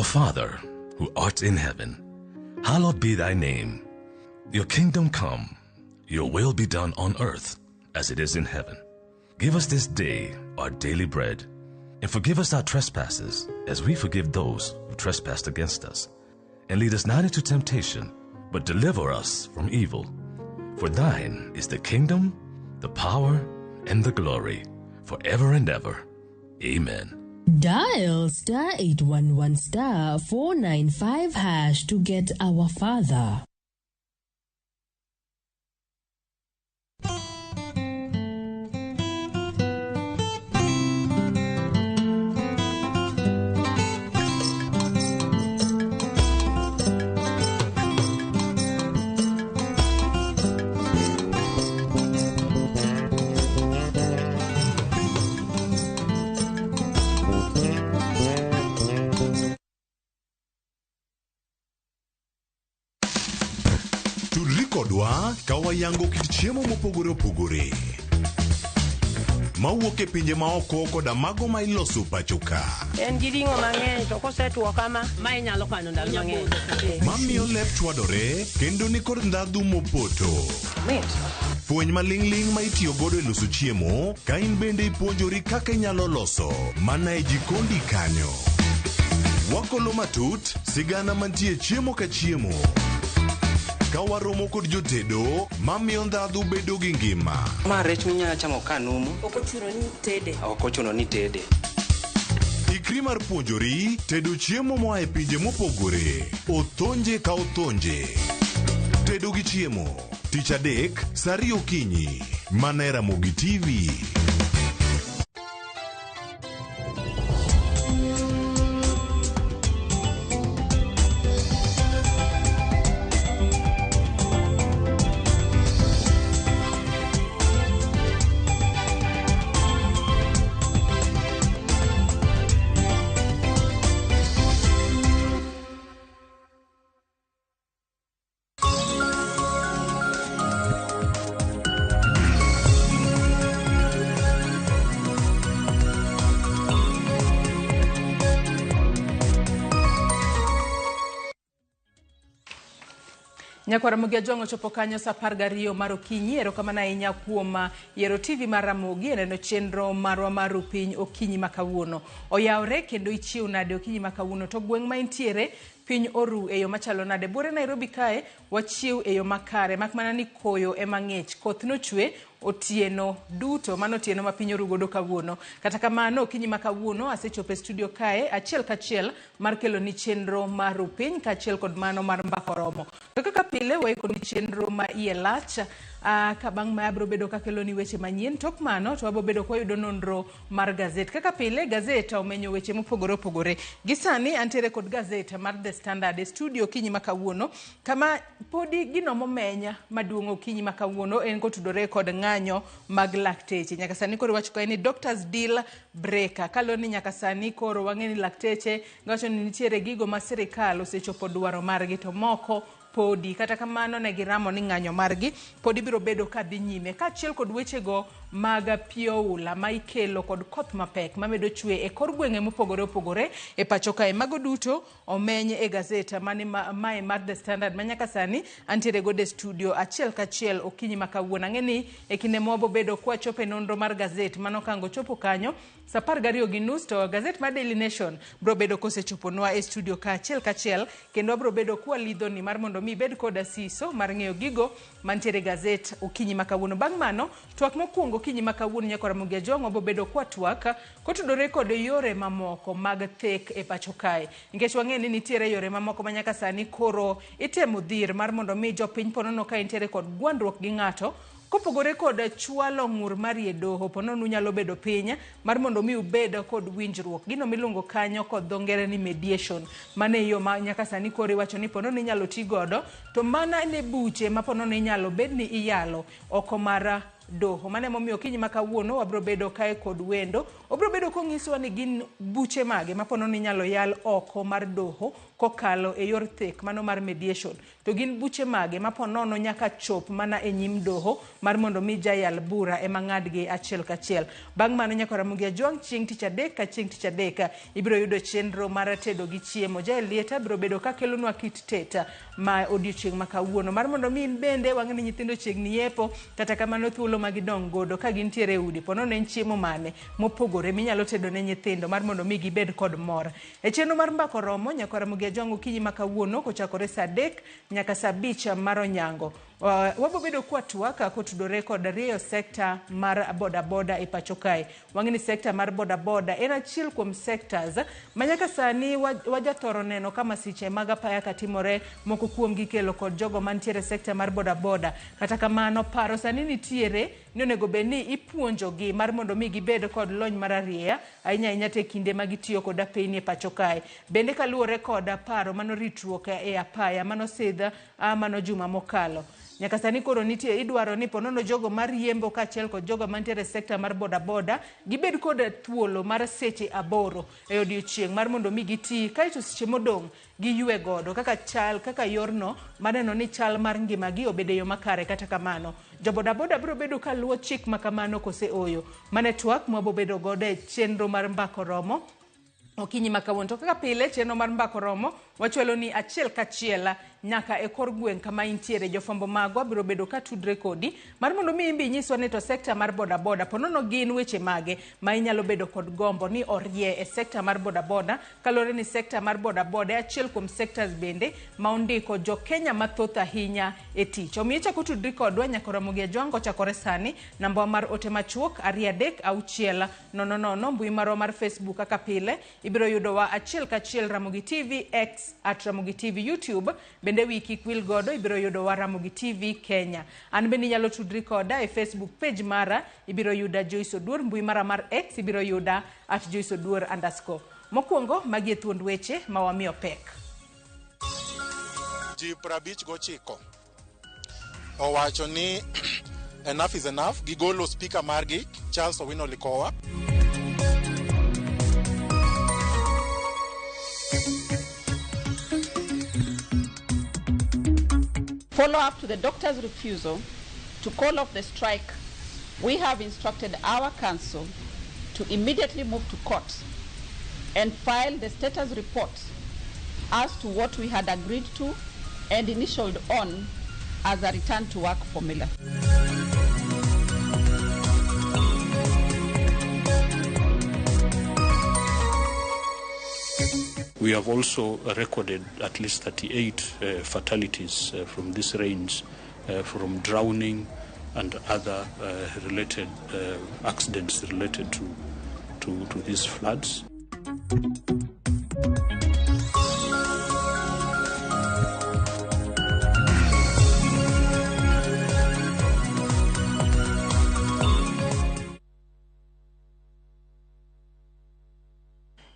Our Father, who art in heaven, hallowed be thy name. Your kingdom come, your will be done on earth as it is in heaven. Give us this day our daily bread, and forgive us our trespasses as we forgive those who trespass against us. And lead us not into temptation, but deliver us from evil. For thine is the kingdom, the power, and the glory, forever and ever. Amen. Dial star 811 star 495 hash to get our father. Tudri kodwa ka wayango kit chiemo mopogore opogore mawuok e pinje maoko koda mago ma iloso pacho ka. En gi ring'o mang'eny to kosetwo kama, ma inyalo kano ndalo mang'eny. Mamiyo lep chwadore kendo nikod ndhadhu mopoto. Fweny maling'ling' ma itiyo godo e loso chiemo ka in bende ipuonjori kaka inyalo loso mana e jikondi kanyo. Wakolo matut sigana mantie chiemo ka chiemo. Ka waromo kod jotedo mamiyo ndhadhu bedo gi ngima. Ma rech minyalo chamo ka numu. Ok ochuno ni tede. Ok ochuno ni tede. Ikri mar puonjori tedo chiemo moa e pinje mopogore. Othonje ka othonje. Tedo gi chiemo. Tich adek, saa ariyo okinyi. Mana e Ramogi TV. Nyakwar Ramogi Ajwang' ochopo kanyo sa 12 mar okinyi. Erokamano ahinya kuom yiero TV mar Ramogi e neno chenro marwa mar Rupiny okinyi ma kawuono. Oyawre kendo ichiew nade okinyi ma kawuono? To gweng' ma intiere piny oru e yo machalo nade? Buore Nairobi kae wachiew e yo makare mak mana ni koyo ema ng'ich. Koth nochwe otieno duto, mano otieno ma piny oru godo kawuono. Kata kamano okinyi ma kawuono asechopo e studio kae achiel kachiel mar keloni chenro mar Rupiny kaachiel kod mano mar Mbaka Oromo. To kaka pile waikoni chenro ma iye lach ka bang' ma abiro bedo kakeloni weche manyien. Tok mano to wabiro bedo kwayudo nonro mar gazet. Kaka pile gazet omenyo weche mopogore opogore. Gi sani antiere kod gazet mar The Standard e studio okinyi ma kawuono kama podi gino momenya maduong' okinyi ma kawuono en kotudore kod ng'anyo mag lakteche. Nyaka sani koro iwacho kae ni doctors deal breaker. Kaluwore ni nyaka sani koro wang'e ni lakteche giwacho ni nitiere gigo ma sirikal osechopo dwaro margi to moko podi. Kata kamano ne giramo ni ng'anyo margi podi biro bedo ka dhi nyime. Kaachiel kod wechego mag pi oula ma ikelo kod koth mapek mamedo chwe e kor gwenge mopogore opogore e pacho kae. Mago duto omeny e gazet mane mae mar The Standard ma nyaka sani antiere godo e studio achiel kachiel okinyi ma kawuono. Ang'e ni e kinde ma wabobedo kwachopo e nonro mar gazet mano kango chopo kanyo sa 12:30 to gazet mar Daily Nation biro bedo kosechoponwa e studio ka achiel kachiel kendo wabiro bedo kwalidhoni mar mondo mi ibed koda siso mar ng'eyo gigo mantiere e gazet okinyi ma kawuono. Bang' mano, twak mokwongo okinyi ma kawuono nyakwar Ramogi Ajwang' wabiro bedo kwatwak kotudore kod yore mamoko mag thek e pacho kae. Nikech wang'eyo ni nitiere yore mamoko ma nyaka sani koro itemo dhir mar mondo mi jopiny ponono ka intiere kod gwandruok gi ng'ato kopogore kod chwalo ng'ur mari e doho, ponono unyalo bedo piny mar mondo mi ubed kod winjruok. Gino miluongo kanyo kod dho ngere ni mediation. Mano e yo ma nyaka sani koro iwacho ni ponono inyalo ti godo, to mana ne buche ma ponono inyalo bed ni iyalo oko mar doho. Mano emomiyo okinyi ma kawuono wabiro bedo kae kod wendo. Obiro bedo konyisowa ni gin buche mage mapono ni inyalo yal oko mar doho kokalo e yor thek mano mar mediation. To gin buche mage maponono nyaka chop mana e nyim doho mar mondo mi jayal bura ema ng'adgi achiel kachiel. Bang' mano nyaka Ramogi Ajwang' chieng' tich adek ka chieng' tich adek ibiro yudo chenro mar tedo gi chiemo. Jael Lieta biro bedo ka kelonwa kit tet ma odiochieng' ma kawuono mar mondo mi in bende wang'e ni nyithindo chiegni yepo, kata kamano thuolo ma gidong' godo ka gintiere e udi ponono en chiemo mane mopogore minyalo tedo ne nyithindo mar mondo mi gibed kod mor. E chenro mar Mbaka Oromo nyaka Ramogi Ajwang' okinyi ma kawuono kochakore saa 3 nyaka saa 5 mar onyango. Wabo bedo kwa twak kotudore kod rieyo sekta mar bodaboda e pacho kae. Wang'e ni sekta mar bodaboda en achiel kuom sectors ma nyaka sani wajathoro neno ka masiche mag apaya katimore, moko kuomgi ikelo kod jogo mantiere sekta mar bodaboda. Kata kamano paro sani nitiere ni onego bed ni ipuonjogi mar mondo mi gibed kod lony mar arieya ahinya ahinya te kinde ma gitiyo kod apeyni e pacho kae. Bende kaluwore kod paro mano ritruok e apaya mano sidh mano juma mokalo. Nyaka sani koro nitie idwaro ni ponono jogo mariembo kaachiel kod jogo mantiere e sekta mar bodaboda gibed kod thuolo mar seche 8 e odiochieng' mar mondo mi giti, kaeto seche modong' giywe godo kaka chal kaka yorno maneno ni chal mar ngimagi obedo e yo makare. Kata kamano jo bodaboda biro bedo ka luwo chik ma kamano kose oyo. Mane twak mwabo bedo godo e chenro mar Mbaka Oromo okinyi ma kawuono. To kaka pile chenro mar Mbaka Oromo wachwalo ni achiel kachiel nyaka e kor gweng' kama intiere. Jofwambo magwa biro bedo ka tudre kodi mar mondo mi imbi inyiswa ni to sekta mar bodaboda ponono gin weche mage ma inyalo bedo kod gombo ni orie e sekta mar bodaboda, kaluwore ni sekta mar bodaboda e achiel kuom sectors bende ma ondiko jo Kenya mathoth ahinya e tich. Omiyo ichako tudri kodwa nyaka Ramogi Ajwang' kochakore sani. Namba mar ote machuok 2 3 6 0 0. Mbui marwa mar Facebook kaka pile ibiro yudowa achiel kachiel Ramogi TV, X at Ramogi TV, YouTube bende wi kik wil godo ibiro yudowa Ramogi TV Kenya. An bende inyalo tudri koda e Facebook page mara, ibiro yuda Joyce Oduor. Mbui mara mar X ibiro yuda at Joyce Oduor _. Mokwongo magi e thuond weche ma wamiyo pek. Ji 59 owacho ni enough is enough. Gigolo speaker margi Charles Owino Likowa. Follow up to the doctor's refusal to call off the strike, we have instructed our council to immediately move to court and file the status report as to what we had agreed to and initialed on as a return to work formula. We have also recorded at least 38 fatalities from these rains, from drowning and other related accidents related to these floods.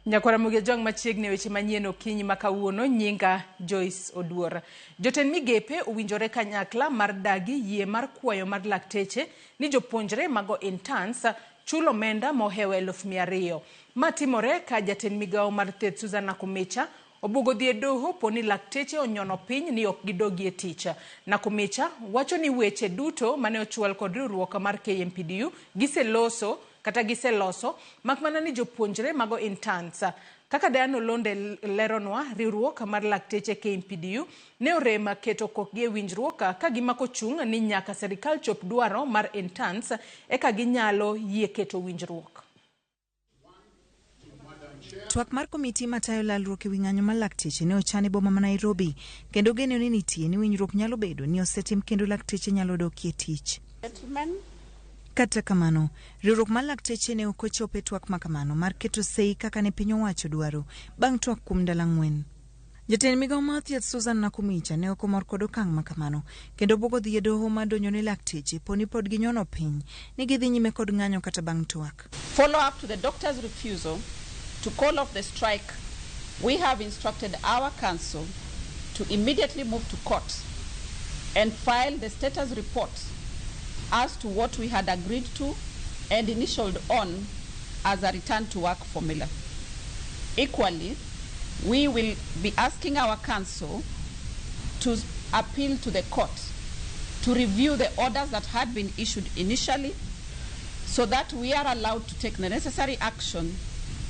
Nyakwara Ramogi Ajwang' machiegni weche manyien okinyi ma kawuono. Nyinga Joyce Oduor. Jotend migepe owinjore kanyakla mar dagi yie mar kwayo mar lakteche ni jopuonjre mago interns chulo omenda mohewo 200,000. Ma timore ka jatend migawo mar thieth Susan Nakhumicha obugo dhi e doho poni lakteche onyono piny ni ok gidogi e tich. Nakhumicha wacho ni weche duto mane ochwal kod riwruok mar KMPDU giseloso kata giseloso mak mana ni jopuonjre mago interns. Kaka Diana Olonde leronwa, riwruok mar lakteche KMPDU ne orem keto kokgi e winjruok ka gimako chung' ni nyaka serikal chop dwaro mar interns eka ginyalo yie keto winjruok. Twak mar komiti matayo lalruok e wi ng'anyo mar lakteche ne ochan e boma ma Nairobi, kendo geno ni nitie ni winjruok nyalo bedo ni osetim kendo lakteche nyalo dokie tich. Kata kamano, riwruok mar lakteche ne ok ochopo e twak makamano mar keto sei kaka ne piny owacho dwaro bang' twak kuom ndalo 4. Jatend migawo mar thieth Susan Nakhumicha ne ok omor kod okang' makamano kendo bugo dhi e doho mar donjo ne lakteche poni pod ginyono piny ni gidhi nyime kod ng'anyo kata bang' twak. Follow up to the doctor's refusal to call off the strike, we have instructed our council to immediately move to court and file the status report as to what we had agreed to and initialed on as a return to work formula. Equally, we will be asking our council to appeal to the court to review the orders that had been issued initially so that we are allowed to take the necessary action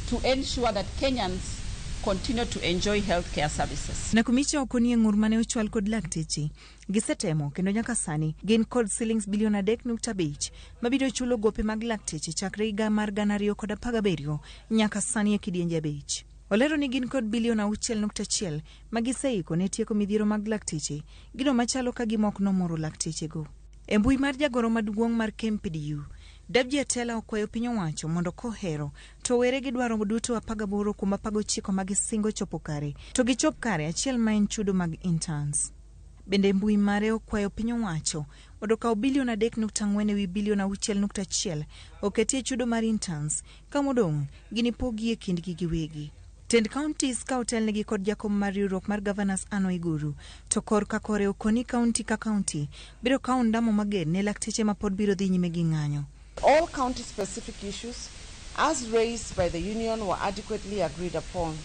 to ensure that Kenyans continue to enjoy healthcare services. Nakumicha okonie ng'ur mane ochwal kod lakteche gisetemo kendo nyaka sani gin kod silings bilion 3.5 mabiro chulo gope mag lakteche chakre higa mar 2017 nyaka sani e kidienje 5. Olero ni gin kod bilion 6.1 magiseiko ne tieko midhiero mag lakteche, gino machalo ka gima ok nomoro laktechego. E mbui mar jagoro maduong' mar KMPDU, Davji Atela okwayo piny owacho mondo kohero to were gi dwaro duto 18 kuom 19 magisingo chopo kare to gichop kare achiel ma en chudo mag interns. Bende mbui mare okwayo piny owacho mondo okaw bilion 3.4 ewi bilion 6.1 oketie chudo mar interns ka modong' ginipogi e kindgi giwegi. Tend counties ka otelnegi kod jakom mar riwruok mar Governors Anne Waiguru to korka kore okoni county ka county biro kawo ndamo mager ne lakteche mapod biro dhi nyime gi ng'anyo. All county-specific issues as raised by the union were adequately agreed upon.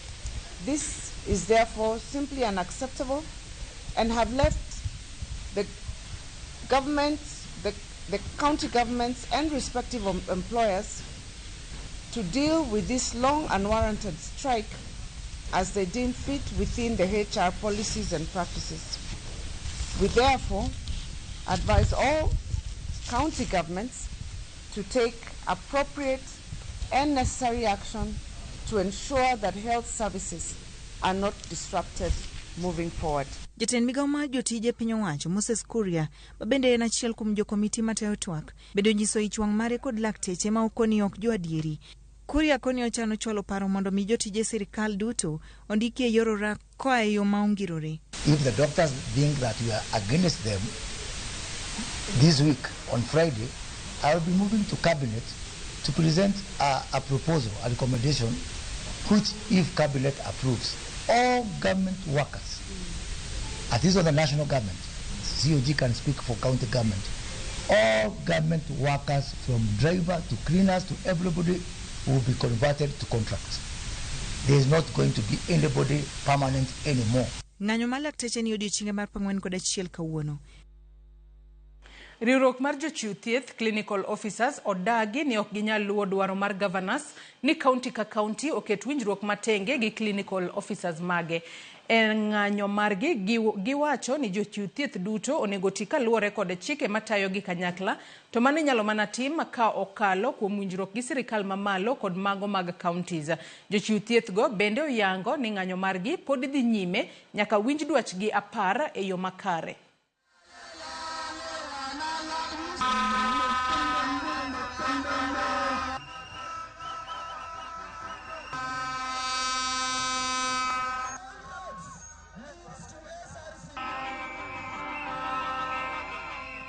This is therefore simply unacceptable and have left the governments, the county governments and respective employers to deal with this long unwarranted strike as they deem fit within the HR policies and practices. We therefore advise all county governments to take appropriate and necessary action to ensure that health services are not disrupted moving forward. Jatend migao mar jotije piny owacho Moses Kuria, ma bende en achiel kuom jokomiti matayo twak, bende onyiso ich wang' mare kod lakteche ma okoni ok joadieri. Kuria koni ochano chwalo paro mondo mi jotije sirikal duto ondiki e yor orak koa e yo ma ongirore. If the doctors think that we are against them, this week on Friday, I will be moving to cabinet to present a proposal, a recommendation, which if cabinet approves, all government workers, at least on the national government, COG can speak for county government, all government workers from driver to cleaners to everybody will be converted to contracts. There is not going to be anybody permanent anymore. Ng'anyo mar lakteche ni odiochienge mar 41 kawuono. Riwruok mar jochiw thieth clinical officers odagi ni ok ginyal luwo dwaro mar governors ni county ka county oket winjruok matenge gi clinical officers mage. E ng'anyo margi giwacho ni jochiw thieth duto onego ti kaluwore kod chike matayo gi kanyakla, to mano inyalo mana tim ka okalo kuom winjruok gi sirikal mamalo kod mago mag counties. Jochiw thieth go bende oyango ni ng'anyo margi pod dhi nyime nyaka winj dwachgi 10 e yo makare.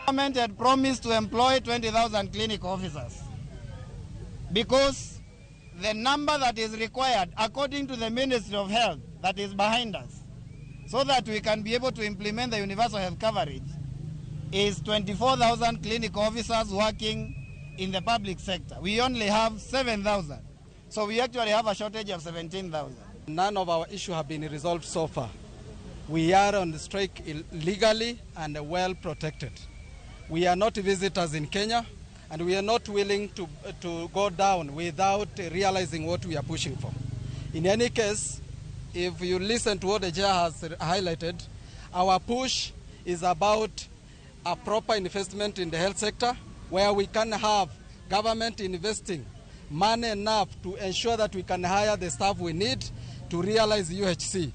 Government had promised to employ 20,000 clinic officers because the number that is required according to the Ministry of Health that is behind us so that we can be able to implement the universal health coverage is 24,000 clinic officers working in the public sector. We only have 7,000. So we actually have a shortage of 17,000. None of our issues have been resolved so far. We are on the strike legally and well protected. We are not visitors in Kenya, and we are not willing to go down without realizing what we are pushing for. In any case, if you listen to what the chair has highlighted, our push is about a proper investment in the health sector, where we can have government investing money enough to ensure that we can hire the staff we need to realize UHC.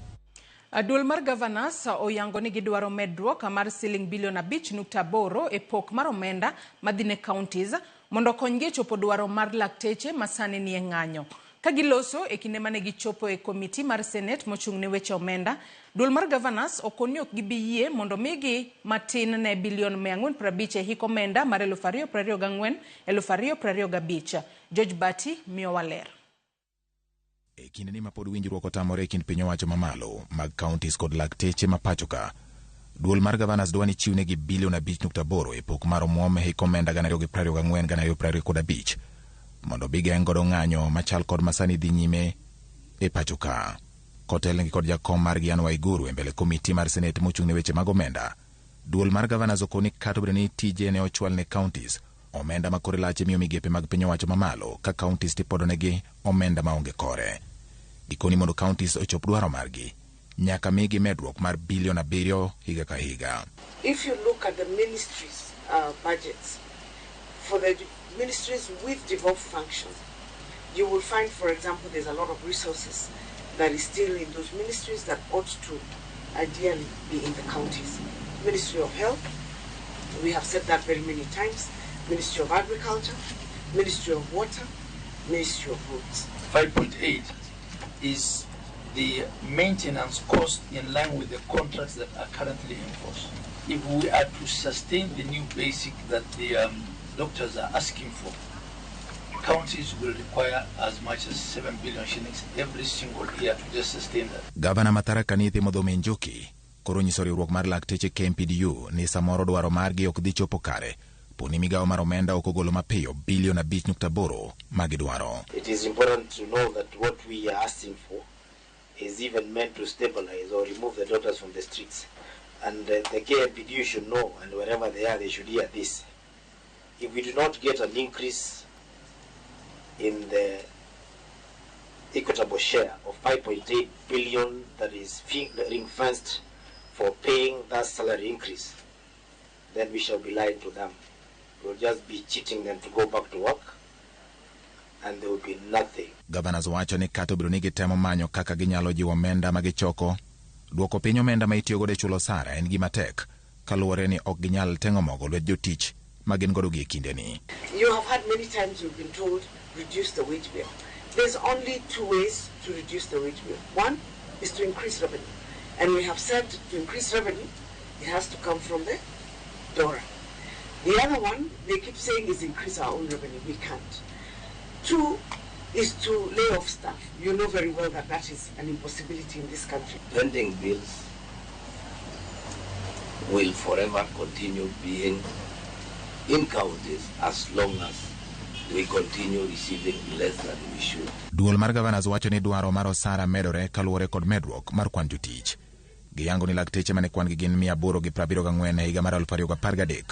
Duol mar governors oyango ni gidwaro medruok mar siling bilion 5.8 e pok mar omenda madhi ne counties mondo okonygi chopo dwaro mar lakteche masani nie ng'anyo. Ka giloso e kinde mane gichopo e komiti mar Senate mochung' ne weche omenda, duol mar governors okoni ok gibi yie mondo migi matin ne bilion 450 e hik omenda mar 2024 2025. George Bati miyowa ler. E kinde ni mapod winjruok otamore e kind piny owacho mamalo mag counties kod lakteche ma pacho ka, Duol mar Governors dwa ni chiwnegi bilion 5.8 e pok mar omuom hik omenda 2024-2025 mondo gigeng' godo ng'anyo machal kod masani dhi nyime e pacho ka. Kotelnegi kod jakom margi Anne Waiguru e mbele komiti mar Senate mochung' ne weche mag omenda. Duol mar Governors okoni kata obedo ni tije ne ochwal ne counties, omenda ma kore lach imiyo migepe mag piny owacho mamalo ka counties tipodonegi omenda maonge kore. Gikoni mondo counties ochop dwaro margi, nyaka migi medruok mar bilion 7 higa ka higa. If you look at the ministries' budgets, for the ministries with devolved functions, you will find, for example, there's a lot of resources that is still in those ministries that ought to ideally be in the counties. Ministry of Health, we have said that very many times, Ministry of Agriculture, Ministry of Water, Ministry of Roads. 5.8 is the maintenance cost in line with the contracts that are currently in force. If we are to sustain the new basic that the doctors are asking for, counties will require as much as 7 billion shillings every single year to just sustain that. Gavana ma Tharaka Nithi Muthomi Njuki koro nyiso riwruok mar lakteche KMPDU ni samoro dwaro margi ok dhi chopo kare poni migawo mar omenda ok ogolo mapiyo bilion 5.8 magidwaro. It is important to know that what we are asking for is even meant to stabilize or remove the doctors from the streets. And the KMPDU should know, and wherever they are, they should hear this. If we do not get an increase in the equitable share of 5.8 billion that is ring-fenced for paying that salary increase, then we shall be lying to them. We'll just be cheating them to go back to work, and there will be nothing. Governors wacho ni kata obedo ni gitemo manyo kaka ginyalo jiwo omenda ma gichoko, duoko piny omenda ma itiyogodo e chulo osara en gima tek, kaluwore ni ok ginyal teng'o mogo lwet jotich ma gin godo gie kindeni. You have had many times you've been told, reduce the wage bill. There's only two ways to reduce the wage bill. One is to increase revenue. And we have said to increase revenue, it has to come from the DORA. The other one, they keep saying, is increase our own revenue. We can't. Two is to lay off staff. You know very well that that is an impossibility in this country. Pending bills will forever continue being in counties as long as we continue receiving less than we should. Duol mar Governors wacho ni dwaro mar osara medore kaluwore kod medruok mar kwan jotich. Giyango ni lakteche mane kwan gi gin 874 e higa mar 2013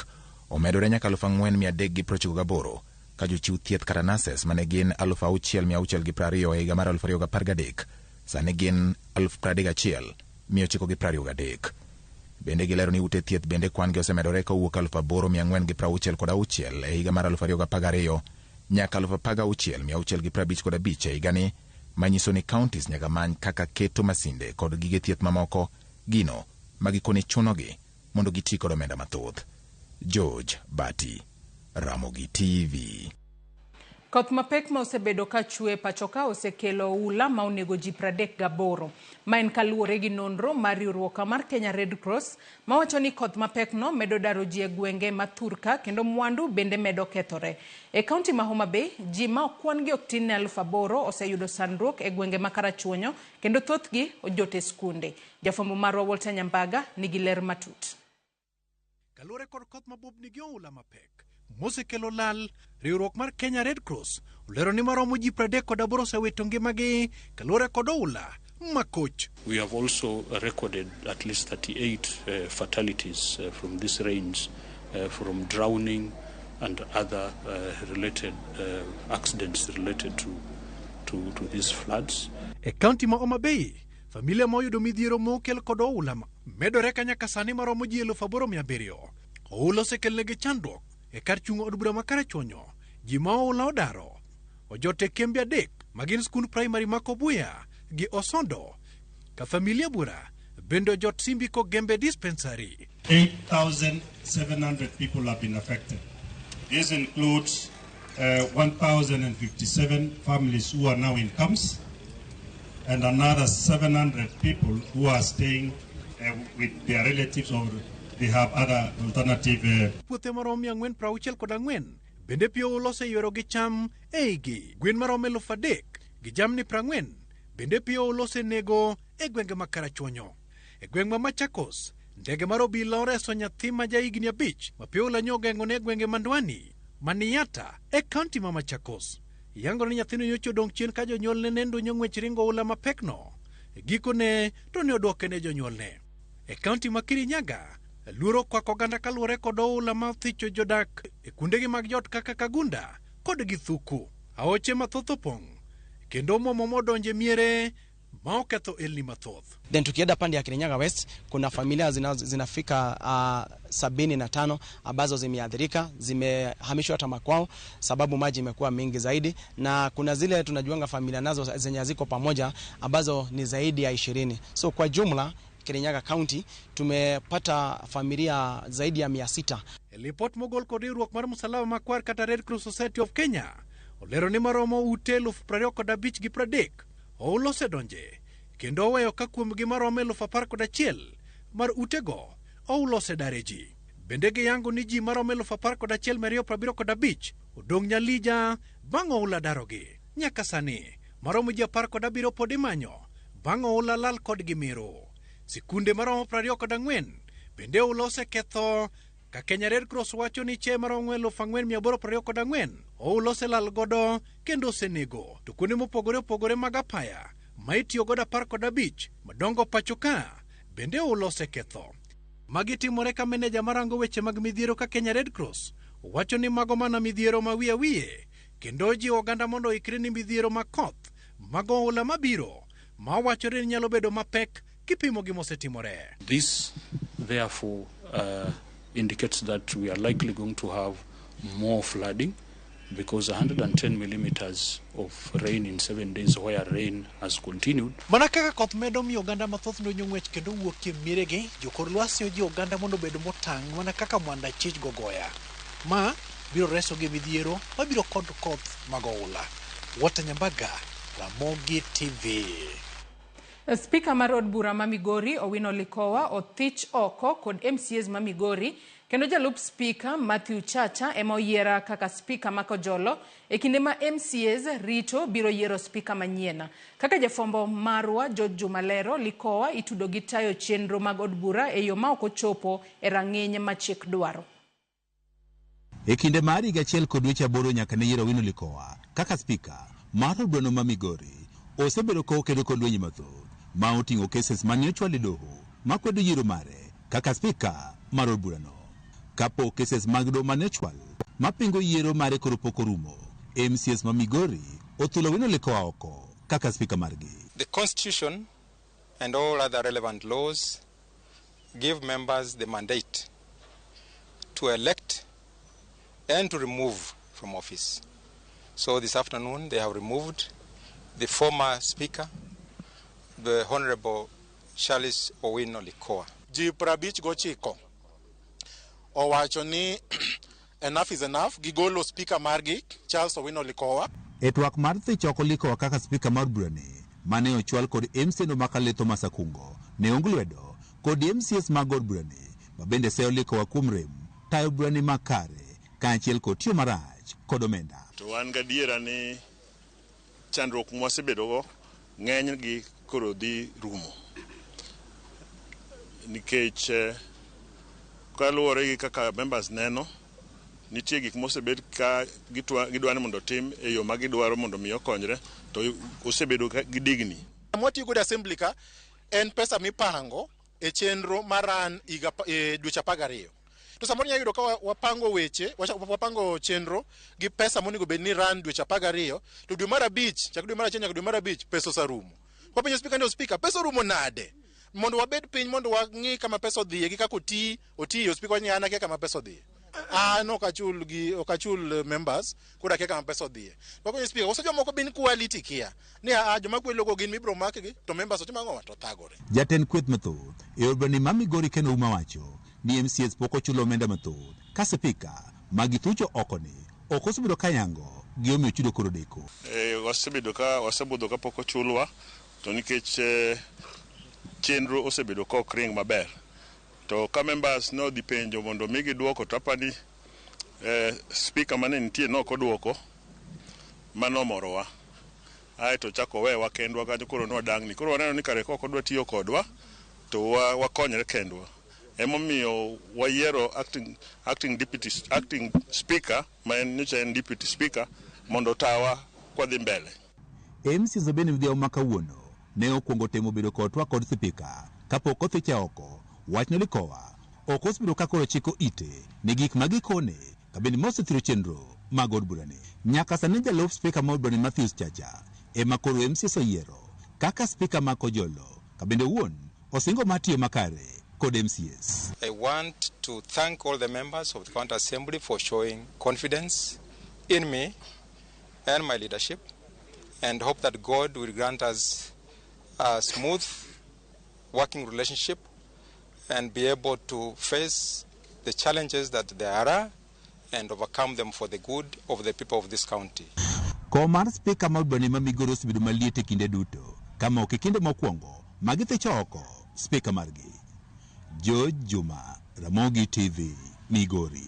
omedore nyaka 4398 ka jochiw thieth kata nurses mane gin 6620 e higa mar 2013 sani gin 31923. Bende gilero ni ute thieth bende kwan gi osemedore kowuok 8466 e higa mar 2012 nyaka 16655 e higani, manyiso ni counties nyaka many kaka keto masinde kod gige thieth mamoko gino magikone chunogi mondo giti kod omenda mathoth. George Bati, Ramogi TV. Koth mapek ma osebedo ka chwe pacho ka osekelo oula ma onego ji 38. Ma en kaluwore gi nonro mar riwruok mar Kenya Red Cross mawacho ni koth mapek no medo daro ji e gwenge ma thurka kendo mwandu bende medo kethore. E kaunti ma Homa Bay, ji ma okwan gi ok tin ne 8,000 oseyudo sandruok e gwenge ma Karachuonyo kendo thothgi ojot e skunde. Jafwambo marwa Walter Nyambaga nigi ler matut. Kaluwore kod koth mabubni gi oula mapek mosekelo lal, riwruok mar Kenya Red Cross olero ni maromo ji 38 osewito ngimagi kaluwore kod oula makoch. We have also recorded at least 38 fatalities from these rains, from drowning and other related accidents related to these floods. E kaunti ma Homa Bay, familia ma oyudo midhiero mokel kod oula medore ka nyaka sani maromo ji 8,700. Oula osekelnegi chandruok e kar chung' od bura ma Karachuonyo. Ji ma oula odaro ojot e kembe 3 magin skund primary ma Kobuya gi Osondo, ka familia bura bende ojot Simbi Kogembe dispensary. 8,700 people have been affected. This includes 1,057 families who are now in camps and another 700 people who are staying with their relatives or they have other alternative. Puothe maromo 464 bende pi oula oseywero gi cham e igi. Gwen maromo 3,000 gi jamni 40 bende pi oula osenego e gwenge ma Karachuonyo. E gweng' ma Machakos, Ndege mar obila oreso nyathi ma jahigni 5 mapiyo oula nyo ogeng'one e gwenge Mandwani, Maniata e kaunti ma Machakos. Yangore ni nyathino nyocha odong' chien ka jonyuolne ne ndunyo ng'wech ringo oula mapekno. E gikone to ne odwoke ne jonyuolne. E kaunti ma Kirinyaga, luoro okwako oganda kaluwore kod oula ma othicho jodak e kuondegi mag jot kaka Kagunda kod Githuku. Aoche mathoth opong' kendo omuomo modonjo e miere ma oketho elni mathoth. Then tukienda pande ya Kirinyaga West kuna familia zinafika 75 ambazo zimeathirika, zimehamishwa hata makwao sababu maji imekuwa mingi zaidi, na kuna zile tunajuanga familia nazo zenye ziko pamoja ambazo ni zaidi ya 20. So kwa jumla Kirinyaga County tumepata familia zaidi ya 600. Lipot mogol kod riwruok mar Msalaba Makwar kata Red Cross Society of Kenya olero ni maromo ute 25,030 oula osedonje kendo oweyo ka kuomgi maromo 11,000 mar utego oula osedare ji. Bende giyango ni ji maromo 11,275 odong' Nyalija bang' oula darogi. Nyaka sani maromo ji 17 pod imanyo bang' oula lal kodgi Meru. Sikunde maromo 24 bende oula oseketho ka Kenya Red Cross wacho ni che maromo 4,824 oula oselal godo kendo osenego. To kuonde mopogore opogore mag apaya ma itiyo godo 15 madongo pacho ka bende oula oseketho. Magi timore ka meneja marango weche mag midhiero ka Kenya Red Cross wacho ni mago mana midhiero ma wiye wiye kendo jiwo oganda mondo oikre ni midhiero ma koth mag oula mabiro ma wachore ni nyalo bedo mapek kipimo gi mosetimore. This therefore indicates that we are likely going to have more flooding because 110 millimeters of rain in 7 days where rain has continued. Mana kaka koth medo miyo oganda mathoth donjo ng'wech kendo wuok e mieregi, jokor lwasi ojiwo oganda mondo obed motang' mana kaka mwanda chich gogoya. Ma biro resogi midhiero mabiro kod koth mag oula. Walter Nyambaga, Ramogi TV. Spika mar od bura ma Migori Owino Likowa othich oko kod MCAs ma Migori kendo jalup spika Matthew Chacha ema oyiera kaka spika ma Kojolo e kinde ma MCAs rito biro yiero spika manyien. Kaka jafwambo marwa George Juma lero, Likowa itudo gi tayo chenro mag od bura e yo ma ok ochopo e rang'iny ma chik dwaro. E kinde mar higa 1 kod dweche 8 nyaka ne yiero Owino Likowa kaka spika mar od burano ma Migori osebedo ka okedo kod lwenje mathoth ma oting'o cases mane ochwal e doho makwedo yiero mare kaka spika mar od burano. Kapo cases mag doho mane ochwal mapingo yiero mare koro pok orumo, MCAs ma Migori othulo Owino Likowa oko kaka spika margi. The constitution and all other relevant laws give members the mandate to elect and to remove from office. So this afternoon they have removed the former speaker, the Honorable Charles Owino Likowa. Ji 59 owacho ni enough is enough, gigolo speaker margi Charles Owino Likowa. E twak mar thich oko Likowa kaka speaker mar burani mane ochwal kod MCA no Makale Thomas Akungo ne ong lwedo kod MCAs mag od burani ma bende seyo Likowa kuom rem tayo burani makare kaachiel kod tiyo marach kod omenda. To wan gadiera ni chandruok mwasebedogo ng'enygi koro dhi rumo nikech kaluwore gi kaka members neno nitie gik mosebed ka gidwa ni mondo otim e yo ma gidwaro mondo mi okonyre to osebedo gi digni. Mwatiyo godo assembly ka en pesa mipango e chenro maran higa dweche 12. To samoro inyalo yudo ka wapango weche, wapango chenro gi pesa monego bed ni ran dweche 12, to dwe mar 5, chak dwe mar 1 nyaka dwe mar 5 pesa oserumo. Wapenjo speaker ni speaker, pesa orumo nade? Mondo wabed piny mondo wang'i kama pesa odhiye gi kaka otiyo, speaker wacho ni an akia kama pesa odhiye. An ok achul members, koro akia kama pesa odhiye. Wapenjo speaker, koso jomoko bin quality kia? Ni joma kwelogo gin mibiro makgi, to members otimo ang'o? To thagore. Jatend kweth mathoth e od burani ma Migori Ken Ouma wacho ni MCAs pok ochulo omenda mathoth ka spika ma githucho oko ni ok osebedo ka yango gimomiyo chudo koro deko. Wasebedo ka wasebudho kapok ochulwa to nikech chenro osebedo ka ok ring maber. To ka members nodhi penjo mondo migi duoko to apani speaker mane nitie nok oduoko mano morowa. Ae to chako wewa kendwa kanyo koro nwadang'ni. Koro waneno ni kare ka ok odwa tiyo kodwa to wakonyre kendwa. Emomiyo wayiero acting deputy, acting speaker ma en nyocha en deputy speaker mondo otawa kwadhi mbele. MCA bende midhiambo ma kawuono ne okwongo temo bedo kod twak kod sipika kapok othiche oko. Wachno Likowa ok osebedo ka koro chiko ite ne gik ma gikone kabende mosethiro chenro mag od burani. Nyaka sani jalup spika ma od burani Matthews Chacha ema koro MCA oyiero kaka spika ma Kojolo kabende owuon osingo mar tiyo makare kod MCAs. I want to thank all the members of the County Assembly for showing confidence in me and my leadership, and hope that God will grant us a smooth working relationship and be able to face the challenges that there are and overcome them for the good of the people of this county. Kom mar spika ma od burani ma Migori osebedo maliet e kinde duto, kama ok e kinde mokwongo ma githicho oko spika margi. George Juma, Ramogi TV, Migori.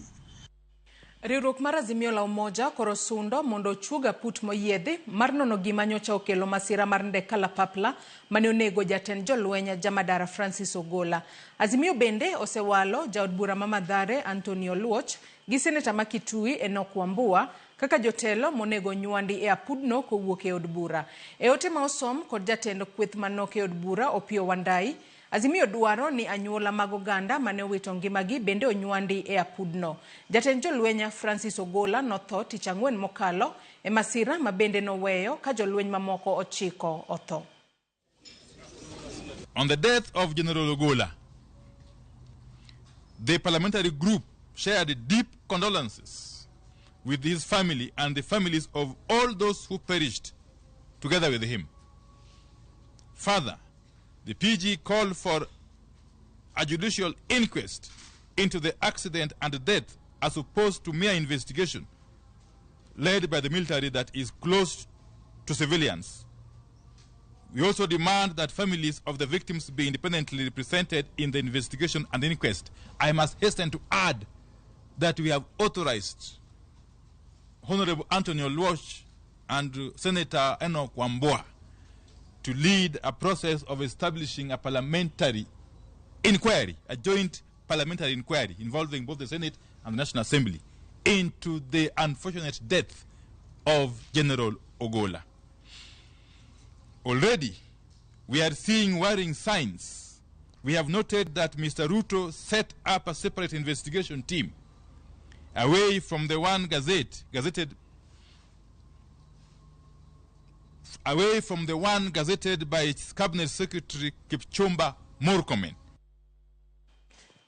Riwruok mar Azimio la Umoja koro sundo mondo ochuog aput moyiedhi mar nono gima nyocha okelo masira mar ndek kalapapla mane onego jatend jolweny Jamadara Francis Ogola. Azimio bende osewalo jaod bura ma Mathare Anthony Oluoch gi seneta ma Kitui Enoch Wambua kaka jotelo monego nywandi e apudno kowuok e od bura. E ote ma osom kod jatend kweth manok e od bura Opiyo Wandayi, Azimio dwaro ni anyuola mag oganda mane owito ngimagi bende onywandi e apudno. Jatend jolweny Francis Ogola notho tich ang'wen mokalo e masira ma bende noweyo ka jolweny mamoko 9 otho. On the death of General Ogola, the parliamentary group shared deep condolences with his family and the families of all those who perished together with him. Further, the PG called for a judicial inquest into the accident and death as opposed to mere investigation led by the military that is closed to civilians. We also demand that families of the victims be independently represented in the investigation and inquest. I must hasten to add that we have authorized Honorable Anthony Oluoch and Senator Enoch Wambua to lead a process of establishing a parliamentary inquiry, a joint parliamentary inquiry involving both the Senate and the National Assembly into the unfortunate death of General Ogola. Already, we are seeing worrying signs. We have noted that Mr. Ruto set up a separate investigation team away from the one gazetted away from the one gazetted by its Cabinet Secretary Kipchumba Murkomen.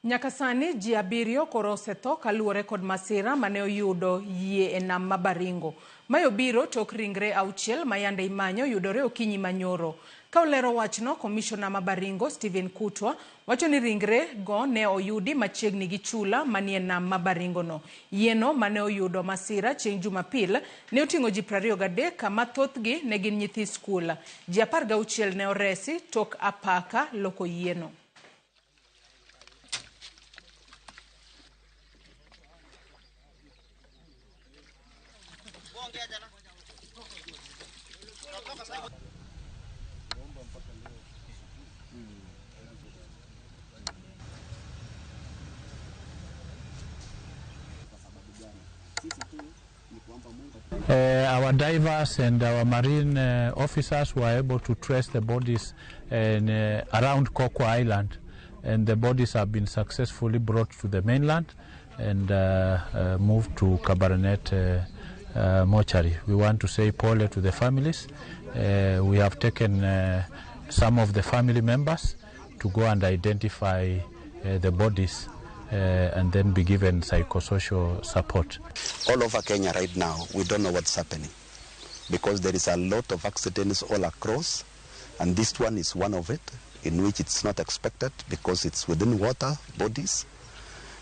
Nyaka sani ji 7 koro osetho kaluwore kod masira mane oyudo yie e nam ma Baringo. Mae obiro tok ringre 6 ma yande imanyo yudore okinyi manyoro. Ka olero wachno, komishona ma Baringo Stephen Kutwa wacho ni ringre go ne oyudi machiegni gi chula manie nam ma Baringo no. Yieno mane oyudo masira chieng' Jumapil ne oting'o ji 23 kama thothgi ne gin nyithi skul. Ji 16 ne oresi tok apaka loko yieno. Our divers and our marine officers were able to trace the bodies in, around Kokwa Island, and the bodies have been successfully brought to the mainland and moved to Kabarnet mortuary. We want to say pole to the families. We have taken some of the family members to go and identify the bodies and then be given psychosocial support. All over Kenya right now, we don't know what's happening because there is a lot of accidents all across, and this one is one of it, in which it's not expected because it's within water bodies.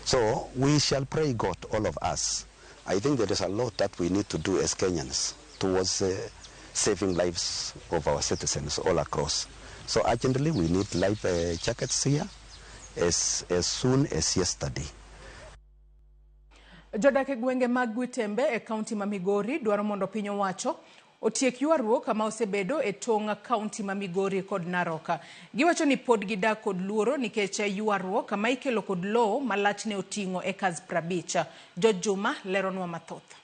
So we shall pray God, all of us. I think there is a lot that we need to do as Kenyans towards saving lives of our citizens all across. So urgently we need life jackets here as soon as yesterday. Jodak e gwenge mag Gwitembe e kaunti ma Migori dwaro mondo piny owacho otiek ywaruok ma osebedo e tong' kaunti ma Migori kod Narok. Giwacho ni pod gidak kod luoro nikech ywaruok ma ikelo kod lowo ma lachne oting'o acres 50. George Juma leronwa mathoth.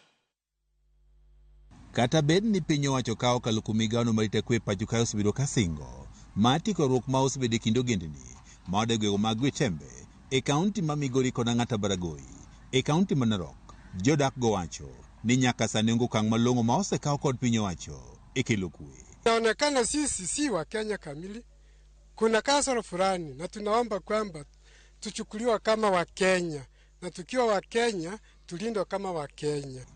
Kata bed ni piny owacho ka okalo kuom migawono mar arita kwe e pacho kae osebedo ka singo mar tieko ywaruok ma osebedo e kind ogendni ma odak e gwenge mag Gwitembe e kaunti ma Migori kod Ang'ata Baragoi e kaunti ma Narok, jodak go wacho ni nyaka sani onge okang' malong'o ma osekaw kod piny owacho e kelo kwe. Inaonekana sisi si Wakenya kamili, kuna kasoro fulani, na tunaomba kwamba tuchukuliwa kama Wakenya, na tukiwa Wakenya tulindwe kama Wakenya.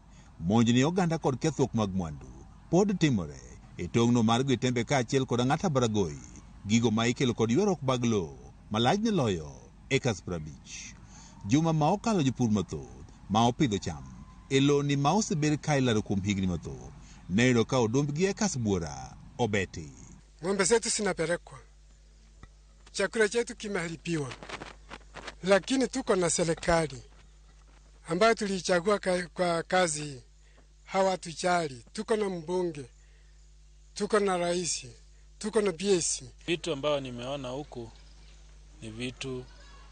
Monj ni oganda kod kethruok mag mwandu pod timore e tong'no mar Gwitembe kaachiel kod Ang'ata Baragoi, gigo ma ikelo kod ywaruok mag lowo ma lachne loyo acres 50. Juma ma okalo jopur mathoth ma opidho cham e lowni ma osebed ka ilaro kuom higni mathoth ne oyudo ka odombgi acres buora obeti. Ng'ombe zetu zinapelekwa, chakula chetu kimeharibiwa, lakini tuko na serikali ambayo tuliichagua kwa kazi hii, hawatujali. Tuko na mbunge, tuko na rais, tuko na PS. Vitu ambayo nimeona huku ni vitu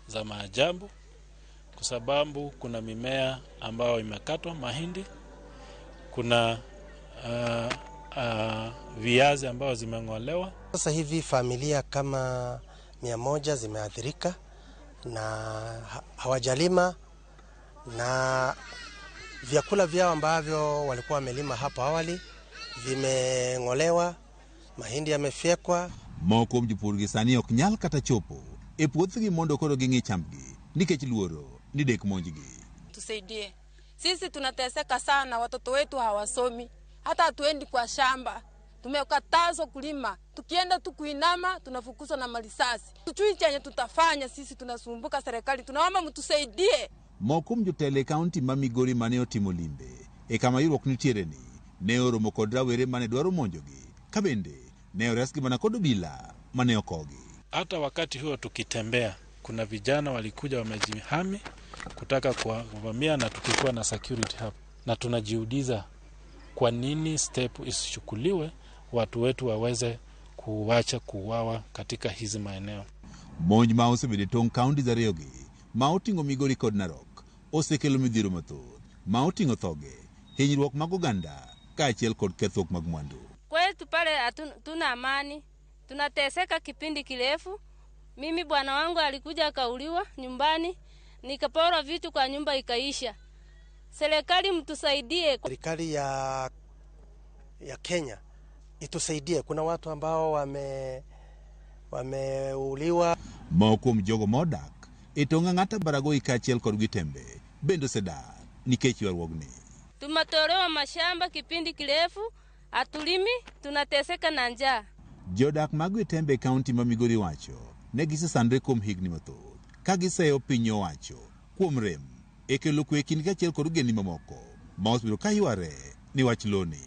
za maajabu, kwa sababu kuna mimea ambayo imekatwa, mahindi, kuna viazi ambayo zimeng'olewa. Sasa hivi familia kama 100 zimeathirika na hawajalima, na vyakula vyao ambavyo walikuwa wamelima hapo awali vimeng'olewa, mahindi yamefyekwa. Moko kuom jopur gi sani ok nyal kata chopo e puothgi mondo koro ging'i chambgi nikech luoro ni dek monjgi. Tusaidie. Sisi tunateseka sana, watoto wetu hawasomi, hata hatuendi kwa shamba. Tumekatazwa kulima, tukienda tu kuinama tunafukuzwa na marisasi. Tujui chenye tutafanya, sisi tunasumbuka serikali, tunaomba mtusaidie. Moko kuom jotelo e kaunti ma Migori mane otimo limbe e kama ywaruok nitiere ni ne oromo kod rawere mane dwaro monjogi, ka bende ne oresgi mana kod obila mane okogi. Hata wakati huo tukitembea, kuna vijana walikuja wamejihami kutaka kuvamia, na tukikuwa na security hapa, na tunajiuliza kwa nini step isichukuliwe watu wetu waweze kuacha kuuawa katika hizi maeneo. Monj ma osebedo e tong' kaunti ariyogi ma oting'o Migori kod Narok osekelo midhiero mathoth ma oting'o thoge, hinyruok mag oganda kaachiel kod kethruok mag mwandu. Kwetu pale hatuna amani, tunateseka kipindi kirefu. Mimi bwana wangu alikuja akauliwa nyumbani, nikaporwa vitu kwa nyumba ikaisha. Serikali mtusaidie. Serikali ya Kenya itusaidie. Kuna watu ambao wameuliwa. Moko kuom jogo modak e tong' Ang'ata Baragoi kaachiel kod Gwitembe bende osedar nikech ywaruogni. Tumetolewa mashamba kipindi kirefu, hatulimi, tunateseka na njaa. Jodak mag Gwitembe e kaunti ma Migori wacho ne gisesandre kuom higni mathoth ka giseyo piny owacho kuom rem e kelo kwe e kindgi kaachiel kod ogendni mamoko ma osebedo ka yware ni wach loni.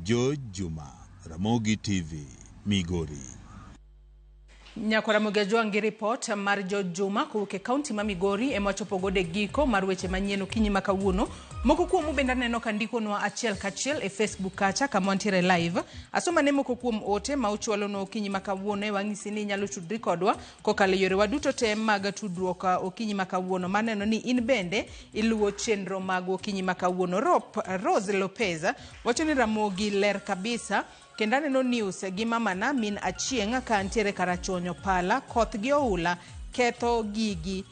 George Juma, Ramogi TV, Migori. Nyakwara Ramogi Ajwang' gi ripot mar George Juma kowuok e kaunti ma Migori ema wachopo godo e giko mar weche manyien okinyi ma kawuono. Moko kuomu bende aneno ka ndikonwa achiel kachiel e Facebook kacha kama wantiere live. Asoma ne moko kuom ote ma uchwalonwa okinyi ma kawuono e wang'isi ni inyalo tudri kodwa kokalo e yorewa duto te mag tudruok okinyi ma kawuono. Maneno ni in bende iluwo chenro mag okinyi ma kawuono. Rose Lopez wacho ni Ramogi ler kabisa. Kendo aneno news gi mamana min Achieng' ka ntiere Karachuonyo pala koth gi oula ketho gigi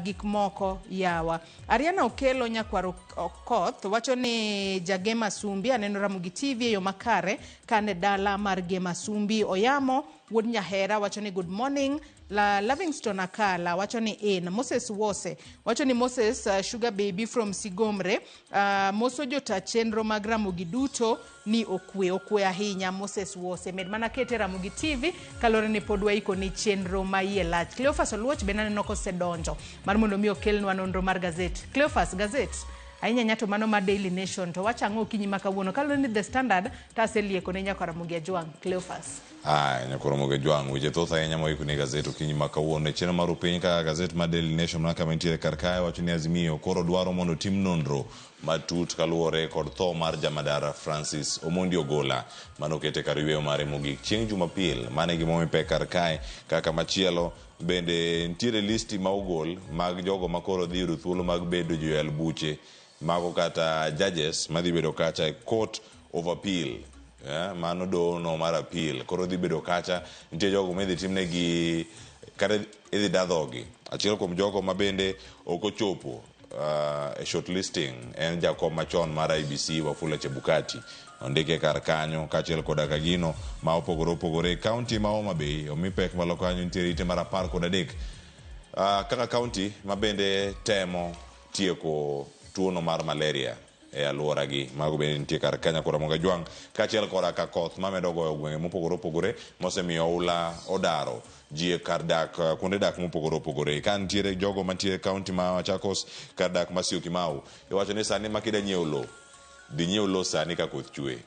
gik moko yawa. Ariana Okelo nyakwar Okoth wacho ni Jagema Sumbi aneno Ramogi TV e yo makare kane dala mar Gema Sumbi. Oyamo wuod Nyahera wacho ni good morning. La Livingston Akala wacho ni in. Moses Wose wacho ni Moses Sugar Baby from Sigomre moso jota chenro mag Ramogi duto ni okwe ahinya. Moses Wose med mana kete Ramogi TV kalore ni pod waiko ni chenro ma iye lach. Cleophas Oluoch bende aneno kosedonjo mar mondo mi okelnwa nonro mar gazet. Cleophas, gazet ahinya nyato mano ma Daily Nation to wacho ang'o okinyi ma kawuono kaluwore ni The Standard to aselieko ne nyaka Ramogi Ajwang'. Cleophas. Aya, nyakoro Jwang', weche thoth ahinya moikni e gazet okinyi ma kawuono. E chenro mar piny kaka gazet mar Daily Nation mana kama intiere kar kae wacho ni Azimio koro dwaro mondo otim nonro matut kaluwore kod tho mar jamadara Francis Omondi Ogola manokete kar yweyo mare mogik chieng' Jumapil. Mano e gima omi pek kar kae. Kaka machielo bende nitiere listi ma ogol mag jogo ma koro dhi yudo thuolo mag bedo joyal buche mago kata judges madhi bedo kacha e Court of Appeal. Mano doho no mar appeal koro dhi bedo kacha nitie jogo midhi timnegi kata idhi da dhogi. Achiel kuom jogo ma bende ok ochopo e shortlisting en jakom machon mar IEBC Wafula Chebukati ondike kar kanyo kaachiel koda ka gino ma opogore opogore. Kaunti ma Homa Bay omi pek malo kanyo nitiere ite mar 13 kaka kaunti ma bende temo tieko tuono mar malaria e alwora gi. Mago bende nitie kar kanyo kora Ramogi Ajwang' kaachiel koda ka koth mamedo goyo gwenge mopogore opogore mosemiyo oula odaro ji e kar dak kuonde dak mopogore opogore. Ka nitiere jogo mantiere e kaunti ma Machakos kar dak ma Syokimau iwacho ni sani ma kida nyiewo lowo dhi nyiew lowo sani ka koth chwe.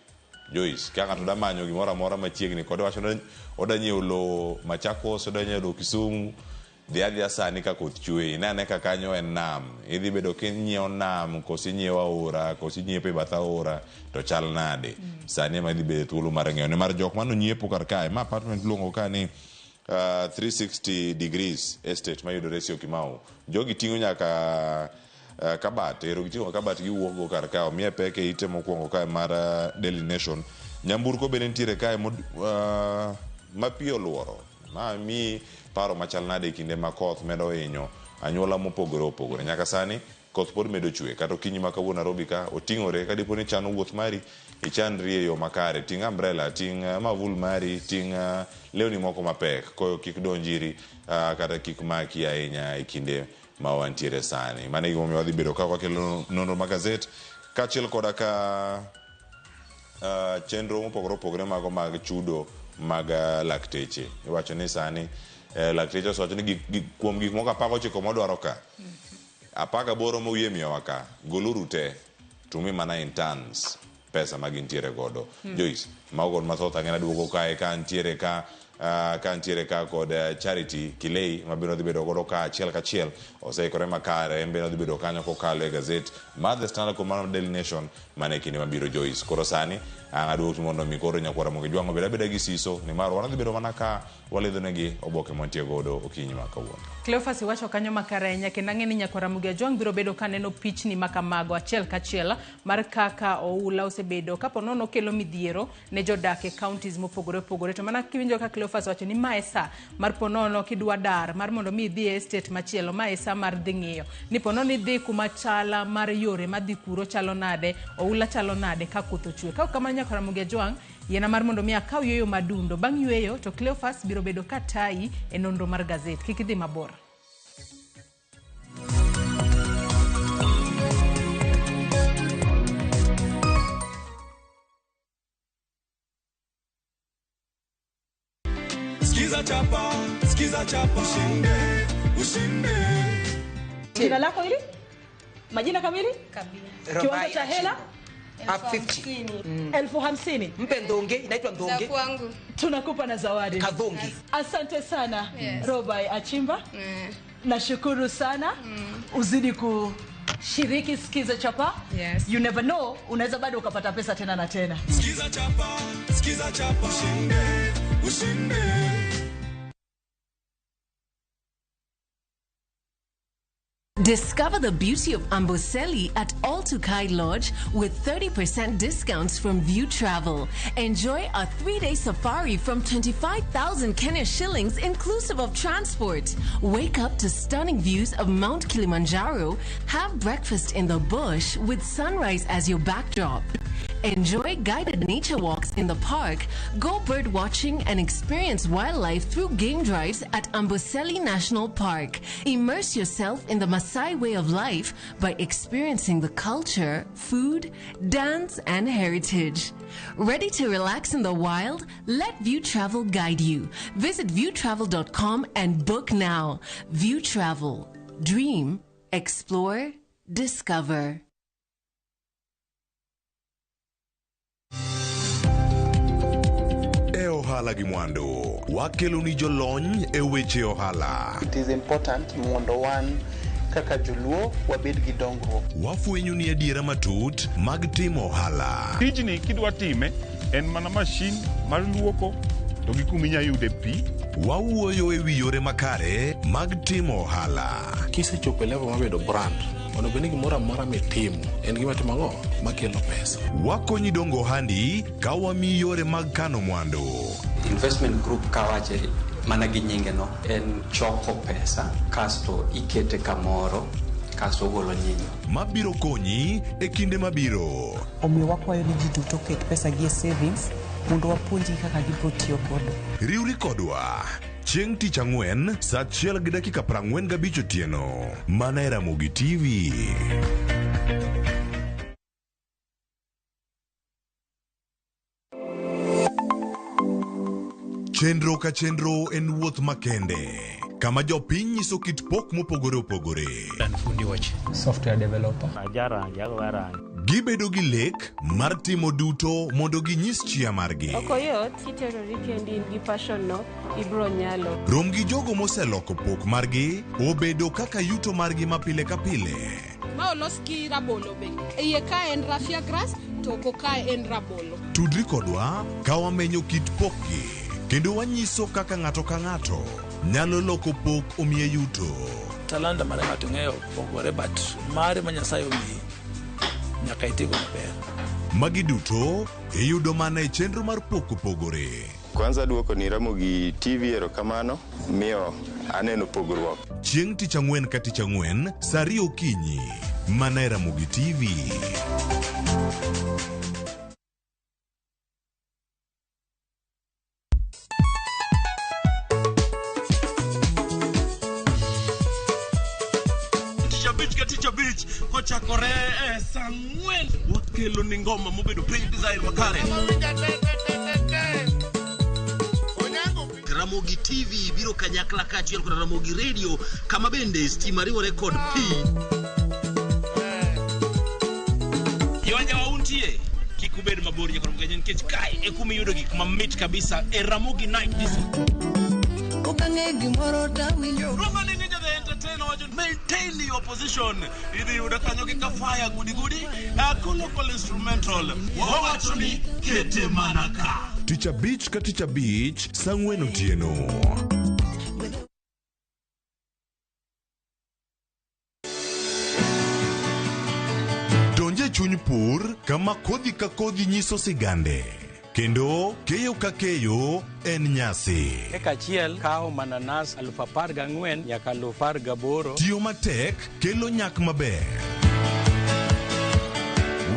Joyce, ka ng'ato da manyo gimoro amora machiegni kode wacho ni oda nyiewo lowo Machakos, oda nyiewo lowo Kisumu, dhi adhiya sani ka koth chwe. Ine ane ka kanyo en nam. Idhi bedo kinyiewo nam, koso inyiewo aora, koso inyiepo e bath aora, to chal nade. Sani ema idhi bedo thuolo mar ng'eyo. Nimar jok mano nyiepo kar kae, ma apartment iluongo ka ni 360 degrees estate mayudore Syokimau. Jogi ting'o nyaka kabat, ero giting'o kabat giwuok go kar kae. Omiye pek e ite mokwongo kae mar Daily Nation. Nyamburko bende nitiere kae ma pi oluoro. Ma mi paro machal nade e kinde ma koth medo hinyo anyuola mopogore opogore. Nyaka sani koth pod medo chwe. Kata okinyi ma kawuono Nairobi ka oting'ore ka dipo ni ichano wuoth mari, ichanri e yo makare. Ting' umbrella, ting' mavul mari, ting' lewni moko mapek. Koyo kik donj iri kata kik maki ahinya e kinde ma wantiere sani. Mano e gimomiyo wadhi bedo ka wakelo nonro mag gazet kaachiel koda ka chenro mopogore opogore mago mag chudo mag lakteche. Iwacho ni sani lakteche osewacho ni kuom gik moko 19 modwaro ka, 18 moyie miyowa ka, goluru te, tumi mana interns pesa ma gintiere godo. Joyce, mago kod mathoth ang'e naduogo kae ka ntiere ka ka ntiere ka kod Charity Kilei ma bende odhi bedo godo ka achiel kachiel oseikore makare en bende odhi bedo kanyo kokalo e gazet mar The Standard kod mar Daily Nation mana e kinde mabiro Joyce. Koro sani ang' aduogo mondo mi koro nyakwara Ramogi Ajwang' obed abeda gi siso nimar wan odhi bedo mana ka walidhonegi oboke mantie godo okinyi ma kawuono. Cleophas iwacho kanyo makare ahinya kendo ang'e ni nyakwara Ramogi Ajwang' biro bedo kaneno pichni makamago achiel kachiel mar kaka oula osebedo kapo nono kelo midhiero ne jodak e counties mopogore opogore. To mana kiwinjo ka Cleophas wacho ni mae sa mar ponono kidwa dar mar mondo mi idhi e estate machielo, mae sa mar dhi ng'iyo ni ponono idhi kuma chala mar yore madhi kuro chalo nade, oula chalo nade ka koth ochwe. Ka ok kamano nyakwara Ramogi Ajwang', yiena mar mondo mi akaw yueyo madundo. Bang' yueyo to Cleophas biro bedo ka tayi e nonro mar gazet. Kik idhi mabor. Skiza chapa, skiza chapa, ushinde, ushinde. Jina lako hili? Majina kamili? Kabila. Kiwango cha hela? 50. 50,000. Mpe ndonge, inaitwa ndonge. Za kwangu. Tunakupa na zawadi. Kadhongi. Asante sana. Yes. Robai Achimba. Nashukuru sana. Uzidi kushiriki Skiza Chapa. Yes. You never know, unaweza bado ukapata pesa tena na tena. Skiza chapa, skiza chapa, ushinde, ushinde. Discover the beauty of Amboseli at All Tukai Lodge with 30% discounts from View Travel. Enjoy a 3-day safari from 25,000 Kenya shillings inclusive of transport. Wake up to stunning views of Mount Kilimanjaro. Have breakfast in the bush with sunrise as your backdrop. Enjoy guided nature walks in the park, go bird watching and experience wildlife through game drives at Amboseli National Park. Immerse yourself in the Maasai way of life by experiencing the culture, food, dance and heritage. Ready to relax in the wild? Let View Travel guide you. Visit viewtravel.com and book now. View Travel. Dream, explore, discover. E ohala. ohala gi mwandu. Wakelo ni jolony e weche ohala. It is important mondo wan kaka joluo wabed gi dongruok. Wafwenyo ni adiera matut mag timo ohala. Tijni kidwa time en mana mashin mar luoko to gi kuma inya yude pi. Wawuoyo e wi yore makare mag timo ohala. Kisechopo e level mar bedo brand, onego bed ni gimoro amora mitimo en gima timo ang'o makelo pesa. Wakonyi dongo ohandi ka wamiyi yore mag kano mwandu. Investment group kawache mana gi nyinge no en choko pesa kasto ikete kamoro kasto ogolo nyinyo. Mabiro konyi e kinde mabiro. Omiyo wakwayo ni ji duto oket pesa gi e savings mondo wapuonjgi kaka gibiro tiyo godo. Riwri kodwa chieng' tich ang'wen saa 1:45 otieno mana e Ramogi TV. Chenro ka chenro en wuoth makende kama jopiny nyiso kit pok mopogore opogore. Fundi weche. Software developer. Gibedo gi lek mar timo duto mondo ginyis chia margi. Ok oyot kiterori kendi in gi passion no ibro nyalo. Rom gi jogo moseloko pok margi obedo kaka yuto margi ma pile ka pile. Ma olos gi rabolo be. Iye ka en raffia grass to oko ka en rabolo. Tudri kodwa ka wamenyo kit pokgi kendo wanyiso kaka ng'ato ka ng'ato nyalo loko pok omiye yuto. Talanta mar ng'ato ng'eyo pogore but mare ma Nyasaye omiyi nyaka itigo maber. Magi duto iyudo mana e chenro mar pok opogore. Kwanza duoko ni Ramogi TV erokamano miyo aneno pogruok. Chieng' tich ang'wen ka tich ang'wen saa 2 okinyi mana e Ramogi TV. Tich abich ka tich abich kochakore e saa 4 wakelo ni ngoma mobedo piny design makare. Ramogi TV biro kanyakla kaachiel kod Ramogi Radio kama bende stima riwore kod pi. Yonja wa untie kik ubed mabor nyaka Ramogi nikech kae e kuma iyudo gik mamit kabisa e Ramogi Night Disco. Okang'e gimoro tawinjo. Roma ni ninja the entertainer wacho maintain your position. Idhi yudo kanyo gi kafaya gudi gudi local instrumental. Wawacho ni kete mana ka. Tich abich ka tich abich saa 4 otieno. Donje chuny pur kama kodhi ka kodhi nyiso sigande. Kendo keyo ka keyo en nyasi. Eka achiel kawo mananas 14,000 nyaka 18,000. Tiyo matek kelo nyak maber.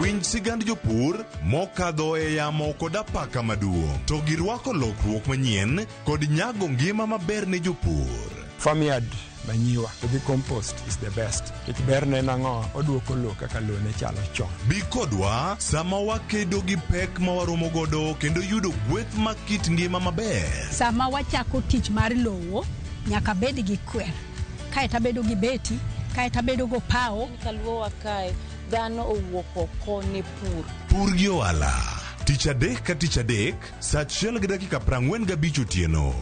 Winj sigand jopur mokadho e yamo kod apaka maduong' to girwako lokruok manyien kod nyago ngima maber ne jopur. Farmyard manyiwa to gi compost is the best. Nikech berne en ang'o? Oduoko lowo kaka lowo ne chalo chon. Bi kodwa sama wakedo gi pek ma waromo godo kendo yudo gweth ma kit ngima maber. Sama wachako tich mar lowo, nyaka bed gi kwer. Kaeto abedo gi beti, kaeto abedo go pawo. Kaluowa kae, dhano owuok oko ne pur. Pur gi ohala. Tich adek ka tich adek, saa 1:45 otieno.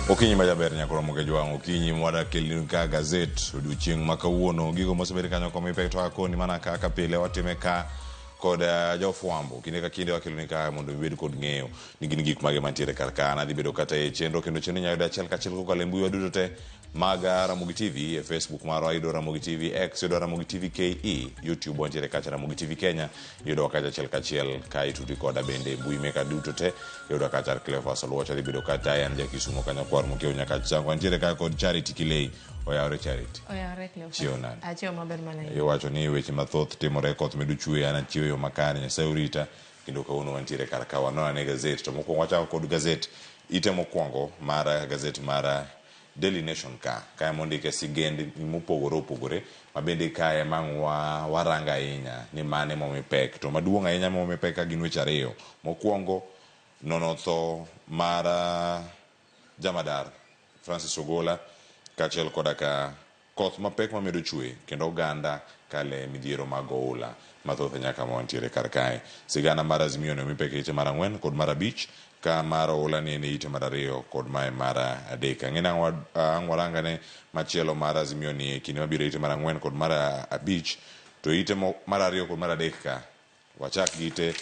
Okinyi majaber nyaka Ramogi Jwang' okinyi mwadakelni ka gazet odiochieng' ma kawuono gigo mosebed kanyo komipek to akoni mana kaka pile watime ka kod jofwambo kinde ka kinde wakeloni ka mondo ibed kod ng'eyo ni gin gik mage mantiere kar ka. An adhi bedo kata e chenro kendo chenro inyalo yudo achiel kachiel kokalo e mbui duto te mag Ramogi TV e Facebook marwa yudo Ramogi TV, X yudo Ramogi TV KE, YouTube wantiere kacha Ramogi TV Kenya yudo kacha achiel kachiel ka itudi koda bende mbui meka duto te yudo kacha Cleophas Oluoch adhi bedo kata an ja Kisumo kanyo kwar mokiewo nyaka chango wantiere ka kod Charity Kilei. Oyawre Charity. Oyawre Cleophas. Chiewo nade? Achiewo maber mana in. Iwacho ni weche mathoth timore koth medo chwe an achiewo yo makare Nyasaye orita kendo kawuono wantiere kar ka wanono ane gazet to mokwongo wachako kod gazet ite mokwongo mar gazet mar Daily Nation ka, kae mondike sigend mopogore opogore ma bende kae ma ang' warang ahinya ni mane momi pek. To maduong' ahinya momi pek ka gin weche ariyo. Mokwongo, nono tho mar jamadar Francis Ogola kaachiel koda ka Koth mapek mamedo chwe kendo oganda kale e midhiero mag oula mathoth ahinya kama wantiere kar kae. Sigana mar Azimio ne omi pek e ite mar ang'wen kod mar abich ka mar oula ni en e ite mar ariyo kod mae mar adek. Ang'e ni ang' warang ane machielo mar Azimio ni e kinde mabiro e ite mar ang'wen kod mar abich to ite mar ariyo kod mar adek ka Wachak gi ite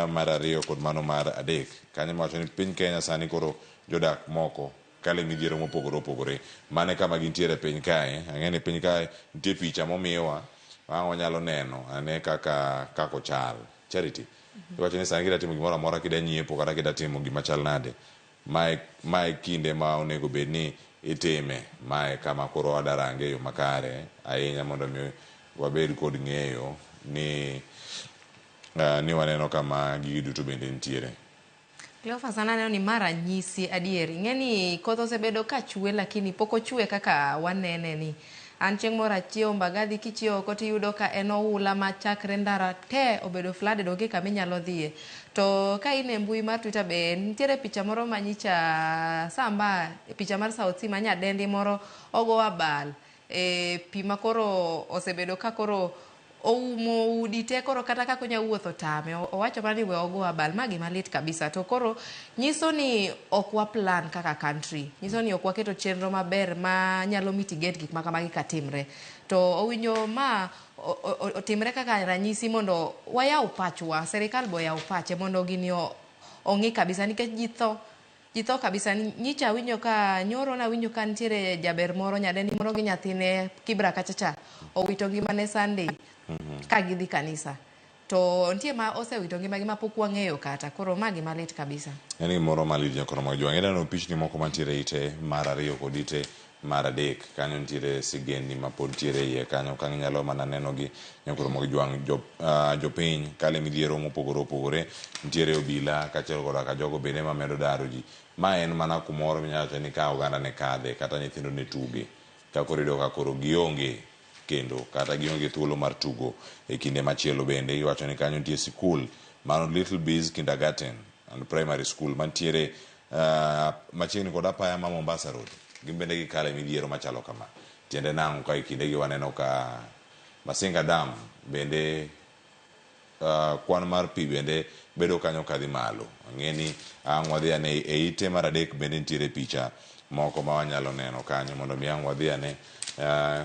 mar ariyo kod mano mar adek. Kanyo iwacho ni piny Kenya sani koro jodak moko kalo e midhiero mopogore opogore. Mano e kama gintiere e piny kae. Ang'e ni piny kae nitie picha momiwa ma ang' wanyalo neno ane kaka kaka ochal. Charity, iwacho ni sani kida timo gimoro amora kida nyiepo kata kida timo gima chal nade, mae mae kinde ma onego bed ni itime. Mae kama koro wada range e yo makare ahinya mondo mi wabed kod ng'eyo ni ni waneno kama gigi duto bende nitiere. Cleophas an aneno ni ma ranyisi adier. Ing'e ni koth osebedo ka chwe lakini pok ochwe kaka wanene ni. An chieng' moro achiewo Mbagathi kichiewo oko tiyudo ka en oula ma chakre ndara te obedo flooded onge kama inyalo dhiye. To ka in e mbui mar Twitter be nitiere picha moro ma nyicha samba picha mar South C ma nyadendi moro ogo abal e pi ma koro osebedo ka koro oumo udi te koro kata kaka onya wuotho tame. Owacho mana ni we ogo abal. Ma gima lit kabisa. To koro nyiso ni ok wa plan kaka country. Nyiso ni ok waketo chenro maber ma nyalo mitigate gik ma kamagi katimre. To owinjo ma otimre kaka ranyisi mondo wayaw pachwa. Serikal be oyaw pache mondo gini ong'i kabisa nikech ji tho. Ji tho kabisa. Nyicha awinjo ka, nyoro nawinjo ka nitiere jaber moro, nyadendi moro gi nyathine Kibra kacha cha, owito ngimane Sunday ka gidhi kanisa. To nitie ma osewito ngimagi ma pok wang'eyo kata. Koro ma gima lit kabisa. En gimoro malit nyakoro mag jwang'. Ineno pichni moko mantiere e ite mar ariyo kod ite mar adek. Kanyo nitiere sigendni ma pod nitiere iye kanyo ka inyalo mana nenogi nyakoro mag jwang' jopiny kale midhiero mopogore opogore. Nitiere obila kaachiel koda ka jogo bende mamedo daro ji. Ma en mana kumoro minyalo wacho ni ka oganda ne kadhe kata nyithindo ne tuge. Ka koro iyudo ka koro gionge kendo kata gionge thuolo mar tugo e kinde machielo bende. Iwacho ni kanyo nitie sikul mano Little Bees Kindergarten and Primary School mantiere machiegni kod apaya ma Mombasa Road. Gin bende gikalo e midhiero machalo kama. Tiende nang'o ka e kindegi waneno ka Masinga Dam bende kwan mar pi bende bedo kanyo kadhi malo. Ang'e ni ang' wadhi ane e ite mar adek bende nitiere picha moko ma wanyalo neno kanyo mondo mi ang' wadhi ane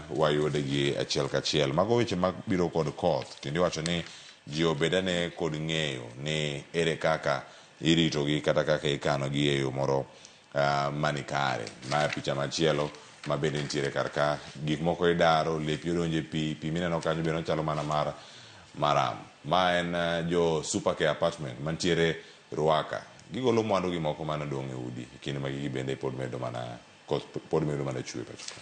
wayudgi achiel kachiel. Mago weche mabiro kod koth kendo iwacho ni ji obed ane kod ng'eyo ni ere kaka iritogi kata kaka ikanogi e yo moro mani kare. Ma picha machielo ma bende nitiere kar ka. Gik moko idaro, lepi odonjo e pi, pi mineno kanyo bende ochalo mana mar maram. Ma en jo Supercare Apartment mantiere Ruaka. Gigolo mwandu gi moko mane odong' e udi e kinde ma gigi bende pod medo mana koth pod medo mana chwe pacho ka.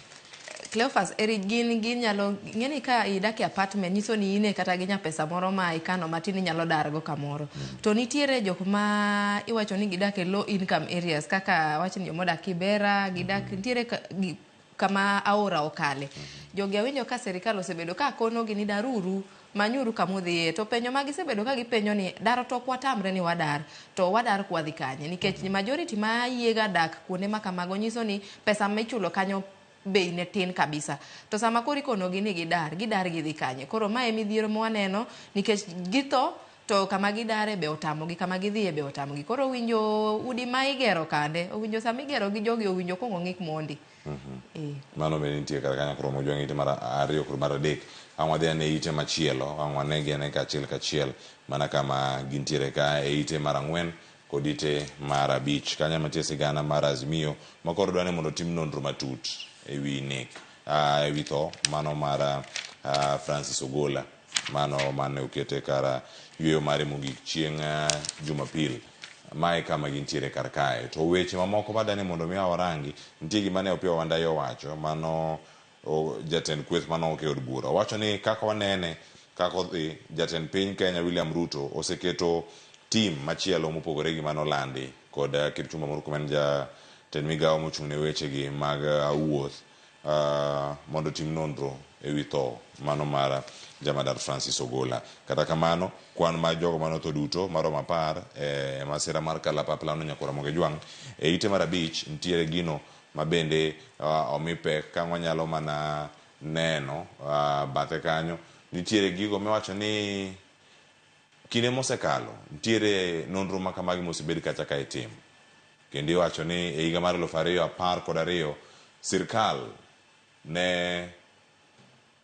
Cleophas, eri gin ginyalo ing'eni ka idak e apartment nyiso ni in e kata gi nyapesa moro ma ikano matin inyalo dar go kamoro. To nitiere jok ma iwacho ni gidak e low income areas kaka wach ni jomodak Kibera, gidak nitiere kama aora okale. Jogi awinjo ka serikal osebedo ka konogi ni daruru, manyuru kama udhiye. To penjo ma gisebedo ka gipenjo ni dar to ok watamre ni wadar, to wadar kwadhi kanye? Nikech majority ma yiega dak kuonde ma kamago nyiso ni pesa michulo kanyo bei ne tin kabisa. To sama koro ikonogi ni gidar, gidar gidhi kanye? Koro mae e midhiero ma waneno nikech githo to kama gidare be otamogi, kama gidhiye be otamogi. Koro owinjo udi ma igero kande, owinjo sama igero gi jogi owinjo kuongo ng'ik mondi. Mano bende nitie kar kanyo koro mojwang' ite mar ariyo kod mar adek. Ang' wadhi ane ite machielo, ang' wanegi ane kachiel kachiel mana kama gintiere ka e ite mar ang'wen kod ite mar abich. Kanyo ema nitie sigana mar Azimio ma koro dwa ni mondo otim nonro matut ewi nek, ewi tho mano mar Francis Ogola mano mane okete kar yueyo mare mogik chieng' Jumapil. Mae kama gintiere kar kae. To weche mamoko madani mondo mi warangi, nitie gima ne Opiyo Wandayi owacho mano jatend kweth mano ok e od bura. Owacho ni kaka wanene kaka odhi, jatend piny Kenya William Ruto oseketo team machielo mopogore gi mano olandi kod Kipchumba Murkomen jatend Tend migawo mochung' ne wechegi mag wuoth mondo otim nonro ewi tho mano mar jamadar Francis Ogolla. Kata kamano, kwan mar jogo mane otho duto maromo 10 e masira mar kalapapla no nyaka Ramogi Ojwang'. E ite mar 5 nitiere gino ma bende omi pek ka wanyalo mana neno bathe kanyo. Nitiere gigo miwacho ni kinde mosekalo nitiere nonro ma kamagi mosebed kacha ka itimo. Kendo iwacho ni e higa mar 2012 sirkal ne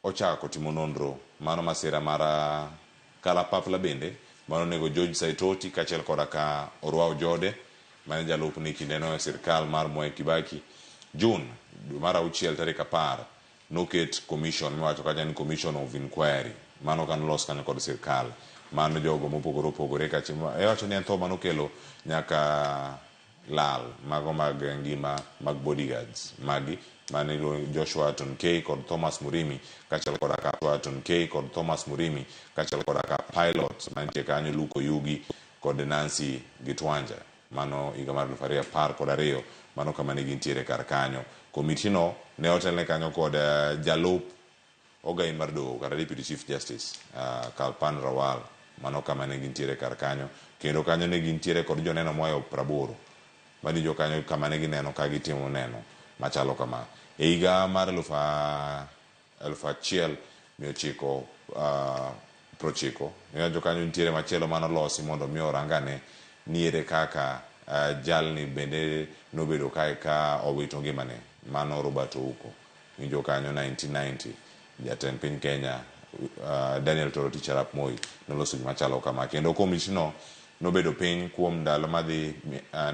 ochako timo nonro mano masira mar kalapapla bende mano onego George Saitoti kaachiel koda ka Orwa Ojode mane jalupne kindeno e sirkal mar Mwai Kibaki. June dwe mar 6 tarik 10 noket commission miwacho kacha ni Commission of Inquiry mano kanolos kanyo kod sirkal mano jogo mopogore opogore kachiel iwacho ni en tho manokelo nyaka lal mago mag ngima mag bodyguards magi mane Joshua Tonkei kod Thomas Murimi kaachiel koda ka Tonkei kod Thomas Murimi kaachiel koda ka pilots mantie kanyo Luke Oyugi kod Nancy Gitwanja mano higa mar 2012 mano kama ne gintiere kar kanyo. Komiti no ne otelne kanyo kod jalup ogai mar doho kata Deputy Chief Justice Kalpan Rawal mano kama ne gintiere kar kanyo. Kendo kanyo ne gintiere kod joneno moa 80 mani kanyo kama ne gineno ka gitimo neno machalo kama. E higa mar 1990 ne kanyo nitiere machielo manolosi mondo mi orangane ni ere kaka jalni bende nobedo kae ka owito ngimane mano Robert Ouko. Winjo kanyo 1990 jatend piny Kenya Daniel Toroitich arap Moi noloso gima chalo kama. Kendo komiti no nobedo piny kuom ndalo madhi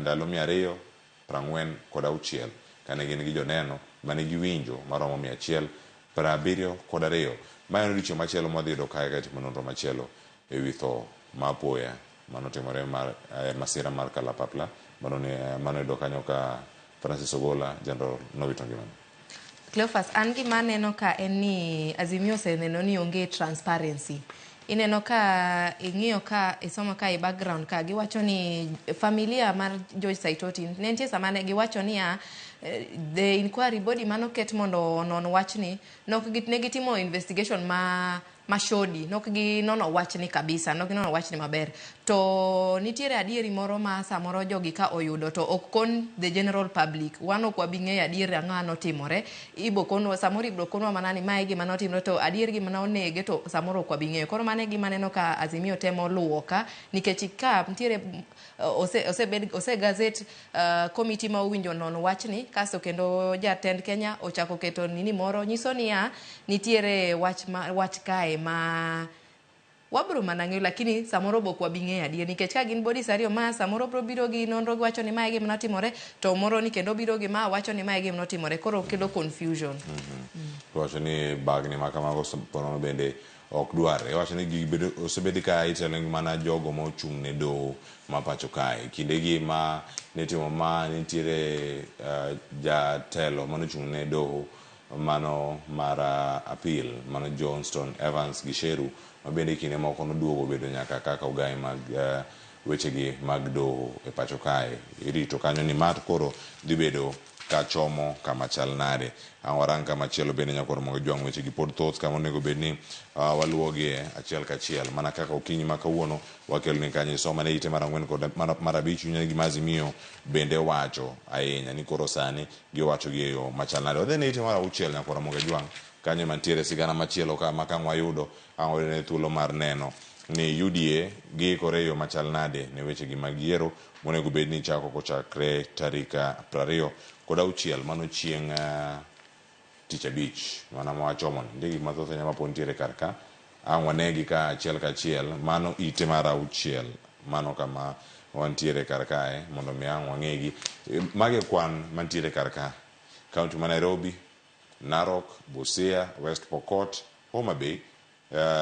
ndalo 246 kane gin gi joneno mane giwinjo maromo 172. Ma en odiochieng' machielo mwadhi yudo kae ka itimo nonro machielo ewi tho ma apoya manotimore mar masira mar kalapapla mano yudo kanyo ka Francis Ogolla General nowito ngimane. Cleophas, an gima aneno ka en ni Azimio oseneno ni onge transparency. Ineno ka ing'iyo ka isomo ka e background ka giwacho ni familia mar George Saitoti ne nitie sama ne giwacho niya the inquiry body manoket mondo onon wachni ne gitimo investigation ma shoddy, nok ginono wachni kabisa, nok ginono wachni maber. To nitiere adieri moro ma samoro jogi ka oyudo to ok kon the general public. Wan ok wabi ng'eyo adieri ang'o notimore. Ibo konwa samoro ibro konwa mana ni mae gima notimore to adier gima nonege to samoro ok wabi ng'eyo. Koro mano e gima aneno ka Azimio temo luwo ka nikech ka nitiere ose gazette committee ma owinjo non wachni kasto kendo jatend Kenya ochako keto nini moro nyiso niya nitiere wach kae ma wabro mana ng'eyo lakini samoro bok wabi ng'eyo adier nikech ka gin bodies ariyo ma samoro bro biro gi nonro giwacho ni mae gima notimore to moro ni kendo biro gi ma wacho ni mae gima notimore koro kelo confusion. Wacho ni bagni ma kamago ponono bende ok dwarre. Wacho ni gibedo osebed ka itelo mana jogo ma ochung' ne doho ma pacho kae. Kindegi ma nitimo ma nitiere jatelo manochung' ne doho mano mar appeal mano Johnston Evans Gisheru ma bende kinde moko noduogo bedo nyaka kaka ogai mag wechegi mag doho e pacho kae. Irito kanyo ni mar koro dhi bedo kachomo kama chal nade. Warang kama chielo bende nyakoro mondo jwang' wechegi pod thoth kama onego bed ni waluwogie achiel kachiel. Mana kaka okinyi ma kawuono wakeloni kanyo isoma ne ite mar 4 kod mar 5 winjo gima Azimio bende wacho ahinya ni koro sani giwacho gi e yo machal nade. Wadhi ne ite mar 6 nyakoro mondo jwang' kanyo mantiere sigana machielo kama ka wayudo ang' ne thuolo mar neno ni UDA giikore e yo machal nade ne wechegi mag yiero monego bed ni chako kochakre tarik 26 mano chieng' tich abich mana mawachomo nitie gik mathoth ahinya mapod nitiere kar ka ang' wanegi ka achiel kachiel mano ite mar 6 mano kama wantiere kar kae mondo mi ang' wang'egi. Magi kwan mantiere kar ka: kaunti ma Nairobi, Narok, Busia, West Pokot, Homa Bay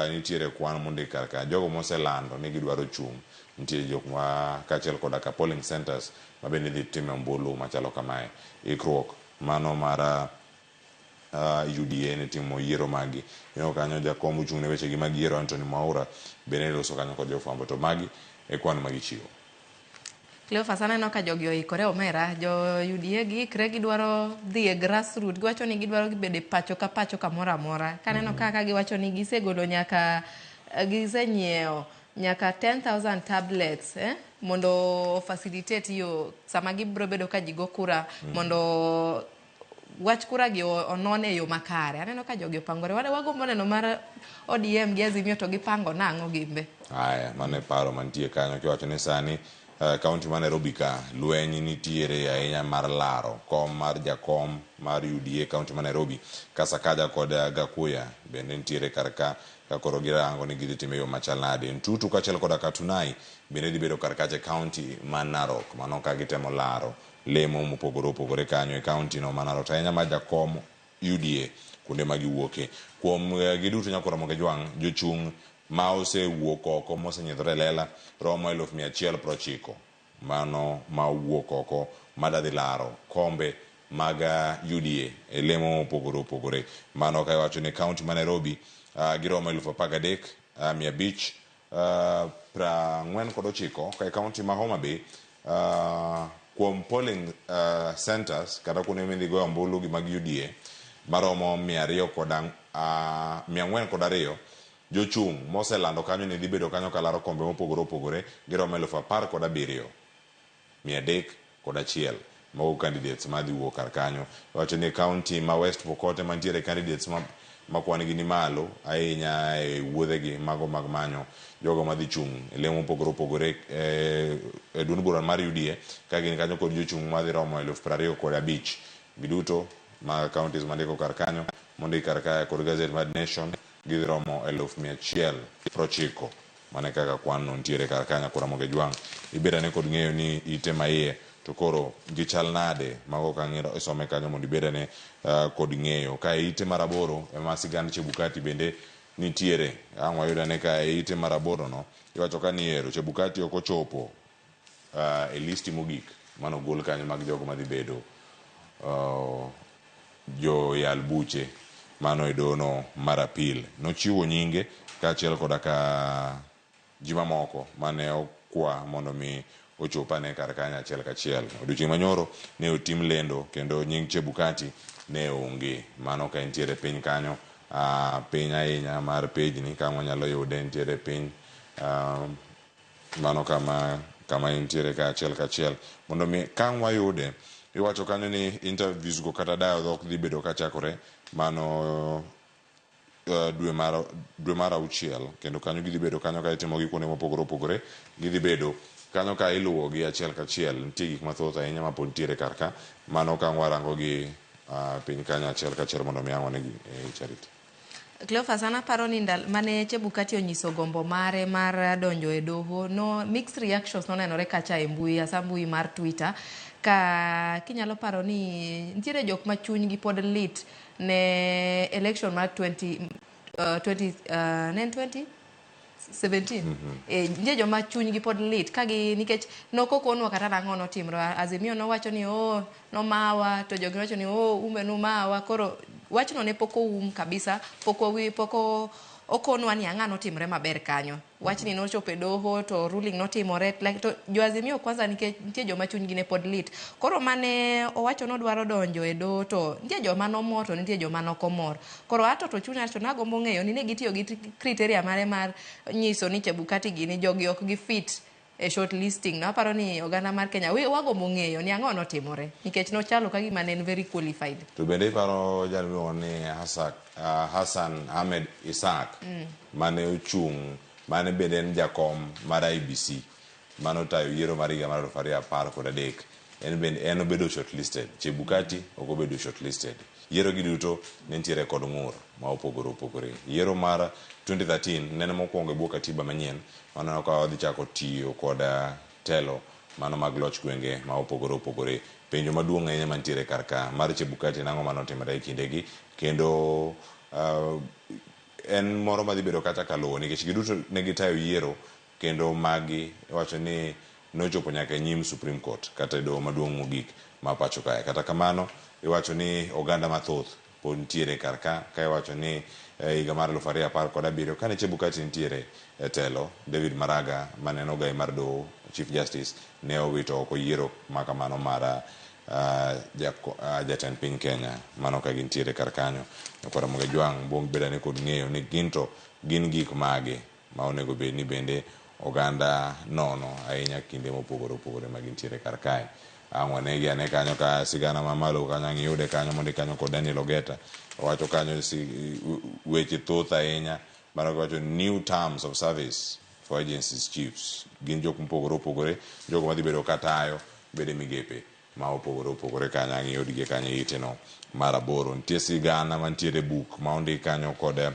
nitiere kwan mondik kar ka. Jogo moselando ni gidwaro chung' nitie jok ma kaachiel koda ka polling centers ma bende dhi timo ombulu machalo kamae. Ikruok mano mar UDA ne timo yiero magi. Ineno kanyo jakom ochung' ne wechegi mag yiero Anthony Mwaura bende loso kanyo kod jofwambo to magi e kwan magichiwo. Cleophas, aneno ka jogi oikore omera, jo UDA giikre gidwaro dhi e grassroot, giwacho ni gidwaro bedo e pacho ka pacho kamoro amora. Kaneno ka giwacho ni gisegolo nyaka, gisenyiewo nyaka 10,000 tablets mondo facilitate yo sama gibiro bedo ka ji go kura mondo wach kura gi onon e yo makare. Aneno ka jogi opangore. Wagombo neno mar ODM gi Azimio to gipango nang'o gimbe. Aya, mano e paro mantie kanyo kiwacho ni sani kaunti ma Nairobi ka lweny nitiere ahinya mar laro kom mar jakom mar UDA kaunti ma Nairobi ka Sakaja kod Gakuya bende nitiere kar ka ka koro girango ni gidhi time yo machal nade. Ntutu kaachiel koda Katunai bende dhi bedo kar kacha e kaunti ma Narok, mano ka gitemo laro lemo mopogore opogore kanyo e kaunti no ma Narok, to ahinya mar jakom UDA kuonde ma giwuoke. Kuom giduto nyakoro Ramogi Jwang' jochung' ma osewuok oko mosenyiedhore e lela romo 190,000 mano ma owuok oko madadhi laro kombe mag UDA e lemo mopogore opogore. Mano ka iwacho ni kaunti ma Nairobi giromo 13,549 ka e kaunti ma Homa Bay kuom polling centers kata kuonde midhi goyo ombulu gi mag UDA maromo 402 jochung' moselando kanyo ni dhi bedo kanyo kalaro kombe mopogore opogore giromo 17,301 mago candidates madhi wuok kar kanyo. Iwacho ni kaunti ma West Pokot ema nitiere candidates ma kwan gi ni malo ahinya e wuodhegi mago mag manyo jogo madhi chung' e lemo mopogore opogore e duond bura mar UDA ka gin kanyo kod jochung' madhi romo 25,000 giduto ma counties mandiko kar kanyo mondik kar kae kod gazet mar Nation gidhi romo 190,000. Mano e kaka kwan no nitiere kar kanyo koro Ramogi Jwang' ibed ane kod ng'eyo ni ite maiye to koro gichal nade mago ka isome kanyo mondo ibed ane kod ng'eyo. Ka e ite mar 8 ema sigand Chebukati bende nitiere. Ang' wayud ane ka e ite mar 8 no iwacho ka ni ero Chebukati ok ochopo e listi mogik manogol kanyo mag jogo madhi bedo joyal buche mano e dono mar apil. Nochiwo nyinge kaachiel koda ka ji mamoko mane okwa mondo mi ochop ane kar kanyo achiel kachiel. Odiochieng' manyoro ne otim lendo kendo nying Chebukati ne onge. Mano ka entiere piny kanyo, piny ahinya mar page ni kama wanyalo yude nitiere piny, mano kama entiere ka achiel kachiel. Mondo mi ka ang' wayude, iwacho kanyo ni interviews go kata dayo dhok dhi bedo kachakore mano dwe mar 6 kendo kanyo gidhi bedo kanyo ka itimo gi kuonde mopogore opogore, gidhi bedo kanyo ka iluwo gi achiel kachiel. Nitie gik mathoth ahinya ma pod nitiere kar ka, mano ka warango gi piny kanyo achiel kachiel mondo mi ang' wane gi Charity. Cleophas, an aparo ni mane Chebukati onyiso gombo mare mar donjo e doho, no mixed reactions nonenore kacha e mbui, hasa mbui mar Twitter, ka kinyalo paro ni nitiere jok ma chunygi pod lit ne election mar 2017. Nitie joma chunygi pod lit ka gi nikech nokokonwa kata nang'o notimore. Azimio nowacho ni oh nomawa, to jogi nowacho ni oh umbe numawa. Koro wachno ne pok oum kabisa, pok okonwa ni ang'o notimore maber kanyo. Wachni nochopo e doho to ruling notimore, like, to jo Azimio kwanza nikech nitie joma chunygi ne pod lit. Koro mane owacho nodwaro donjo e doho to nitie joma nomor to nitie joma nokomor. Koro ato to chunya to nagombo ng'eyo ni ne gitiyo gi criteria mare mar nyiso ni Chebukati gini jogi ok gi fit e short listing. No aparo ni oganda mar Kenya wagombo ng'eyo ni ang'o notimore nikech nochalo ka gima ne en very qualified. To bende iparo jal miluongo ni Hassan Ahmed Isaac mane ochung' mane bende en jakom mar IBC mane otayo yiero mar higa mar 2013, en bende en obedo shortlisted. Chebukati ok obedo shortlisted. Yiero gi duto ne nitiere kod ng'ur ma opogore opogore. Yiero mar 2013 nene mokwongo e bwo katiba manyien maneno ka wadhi chako tiyo kod telo mano mag loch gwenge ma opogore opogore. Penjo maduong' ahinya mantiere kar ka mar Chebukati nang'o manotimore e kindegi, kendo en moro madhi bedo kata kaluwo nikech giduto ne gitayo yiero kendo magi iwacho ni nochopo nyaka e nyim Supreme Court kata e doho maduong' mogik ma pacho kae. Kata kamano iwacho ni oganda mathoth pod nitiere kar ka iwacho ni e higa mar 2017 kane Chebukati nitiere e telo. David Maraga mane en ogai mar doho, Chief Justice, ne owito oko yiero makamano mar jatend piny Kenya. Mano ka gintiere kar kanyo. Nyakwar Ramogi Ajwang' buong bedane kod ng'eyo ni ginto gin gik mage ma onego bed ni bende oganda nono ahinya kinde mopogore opogore ma gintiere kar kae. Ang' wanegi ane kanyo ka sigana mamalo kanyo ang' iyude kanyo mondi kanyo kod Daniel Ogeta. Owacho kanyo weche thoth ahinya. Mano giwacho new terms of service for agencies chiefs. Gin jok mopogore opogore, jogo madhi bedo katayo bede migepe ma opogore opogore kanyo ang' iyudgi kanyo e iteno mar 8. Nitie sigana mantiere buk ma ondik kanyo kod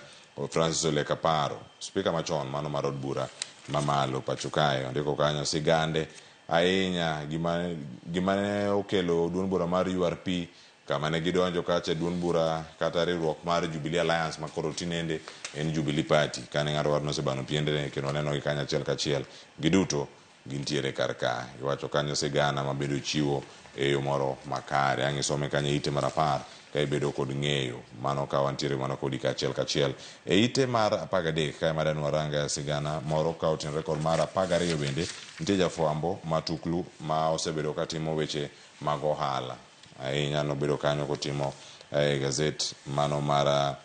Francis Ole Kaparo, spika machon mano mar od bura mamalo pacho kae. Ondiko kanyo sigande ahinya gima ne okelo duond bura mar URP kama ne gidonjo kacha duond bura kata riwruok mar Jubilee Alliance ma koro tinende en Jubilee Party kane ng'ato ng'ato nosebano piendene kendo waneno gi kanyo achiel kachiel giduto gintiere kar ka. Iwacho kanyo sigana mabedo chiwo e yo moro makare. Ang' isome kanyo e ite mar 10 ka ibedo kod ng'eyo mano ka wantiere mano kodi kachiel kachiel. E ite mar 13 kae madani waranga sigana moro ka otenore kod mar 12 bende nitie jafwambo matuklu ma osebedo katimo weche mag ohala ahinya. Nobedo kanyo kotimo e gazet mano mar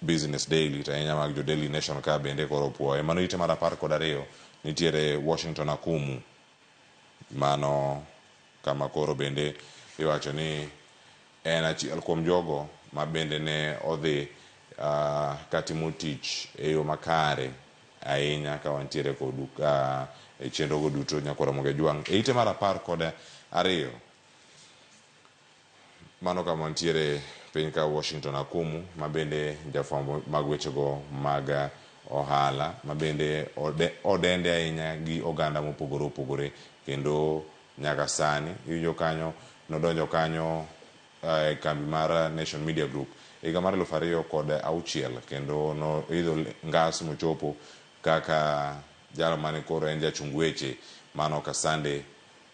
Business Daily to ahinya mag jo Daily Nation ka bende koro opuoye. Mano ite mar 12 nitiere Washington Akumu, mano kama koro bende iwacho ni en achiel kuom jogo ma bende ne odhi katimo tich e yo makare ahinya ka wantiere kod e chenro go duto. Nyakwar Ramogi Ajwang' e ite mar 12 mano kama wantiere piny ka Washington Akumu ma bende jafwambo mag wechego mag ohala ma bende odende ahinya gi oganda mopogore opogore kendo nyaka sani iwinjo kanyo nodonjo kanyo e kambi mar Nation Media Group higa mar 2006 kendo noidho ngas mochopo kaka jalo mane koro en jachung weche mano ka Sunday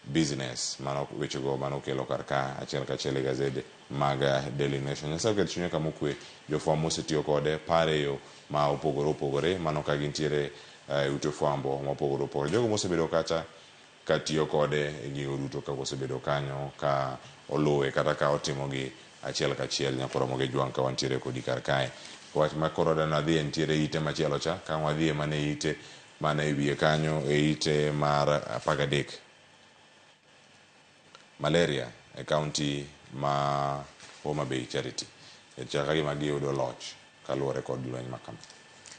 Business. Mano wechego mano kelo kar ka achiel kachiel e gazede mag Daily Nation. Nyasaye oket chunye kama okwe. Jofwambo osetiyo kode pare yo ma opogore opogore mano ka gintiere e ute fwambo mopogore opogore. Jogo mosebedo kacha katiyo kode e gigo duto kaka osebedo kanyo ka oluwe kata ka otimogi achiel kachiel. Nyakwar Ramogi Ajwang' ka wantiere kodi kar kae. Wach ma koro dana dhi nitiere ite machielo cha ka wadhiye mana e ite mana e wiye kanyo e ite mar 13. Malaria e county ma Homa Bay Charity. E chaka gima giyudo loch kaluwore kod lweny ma kama.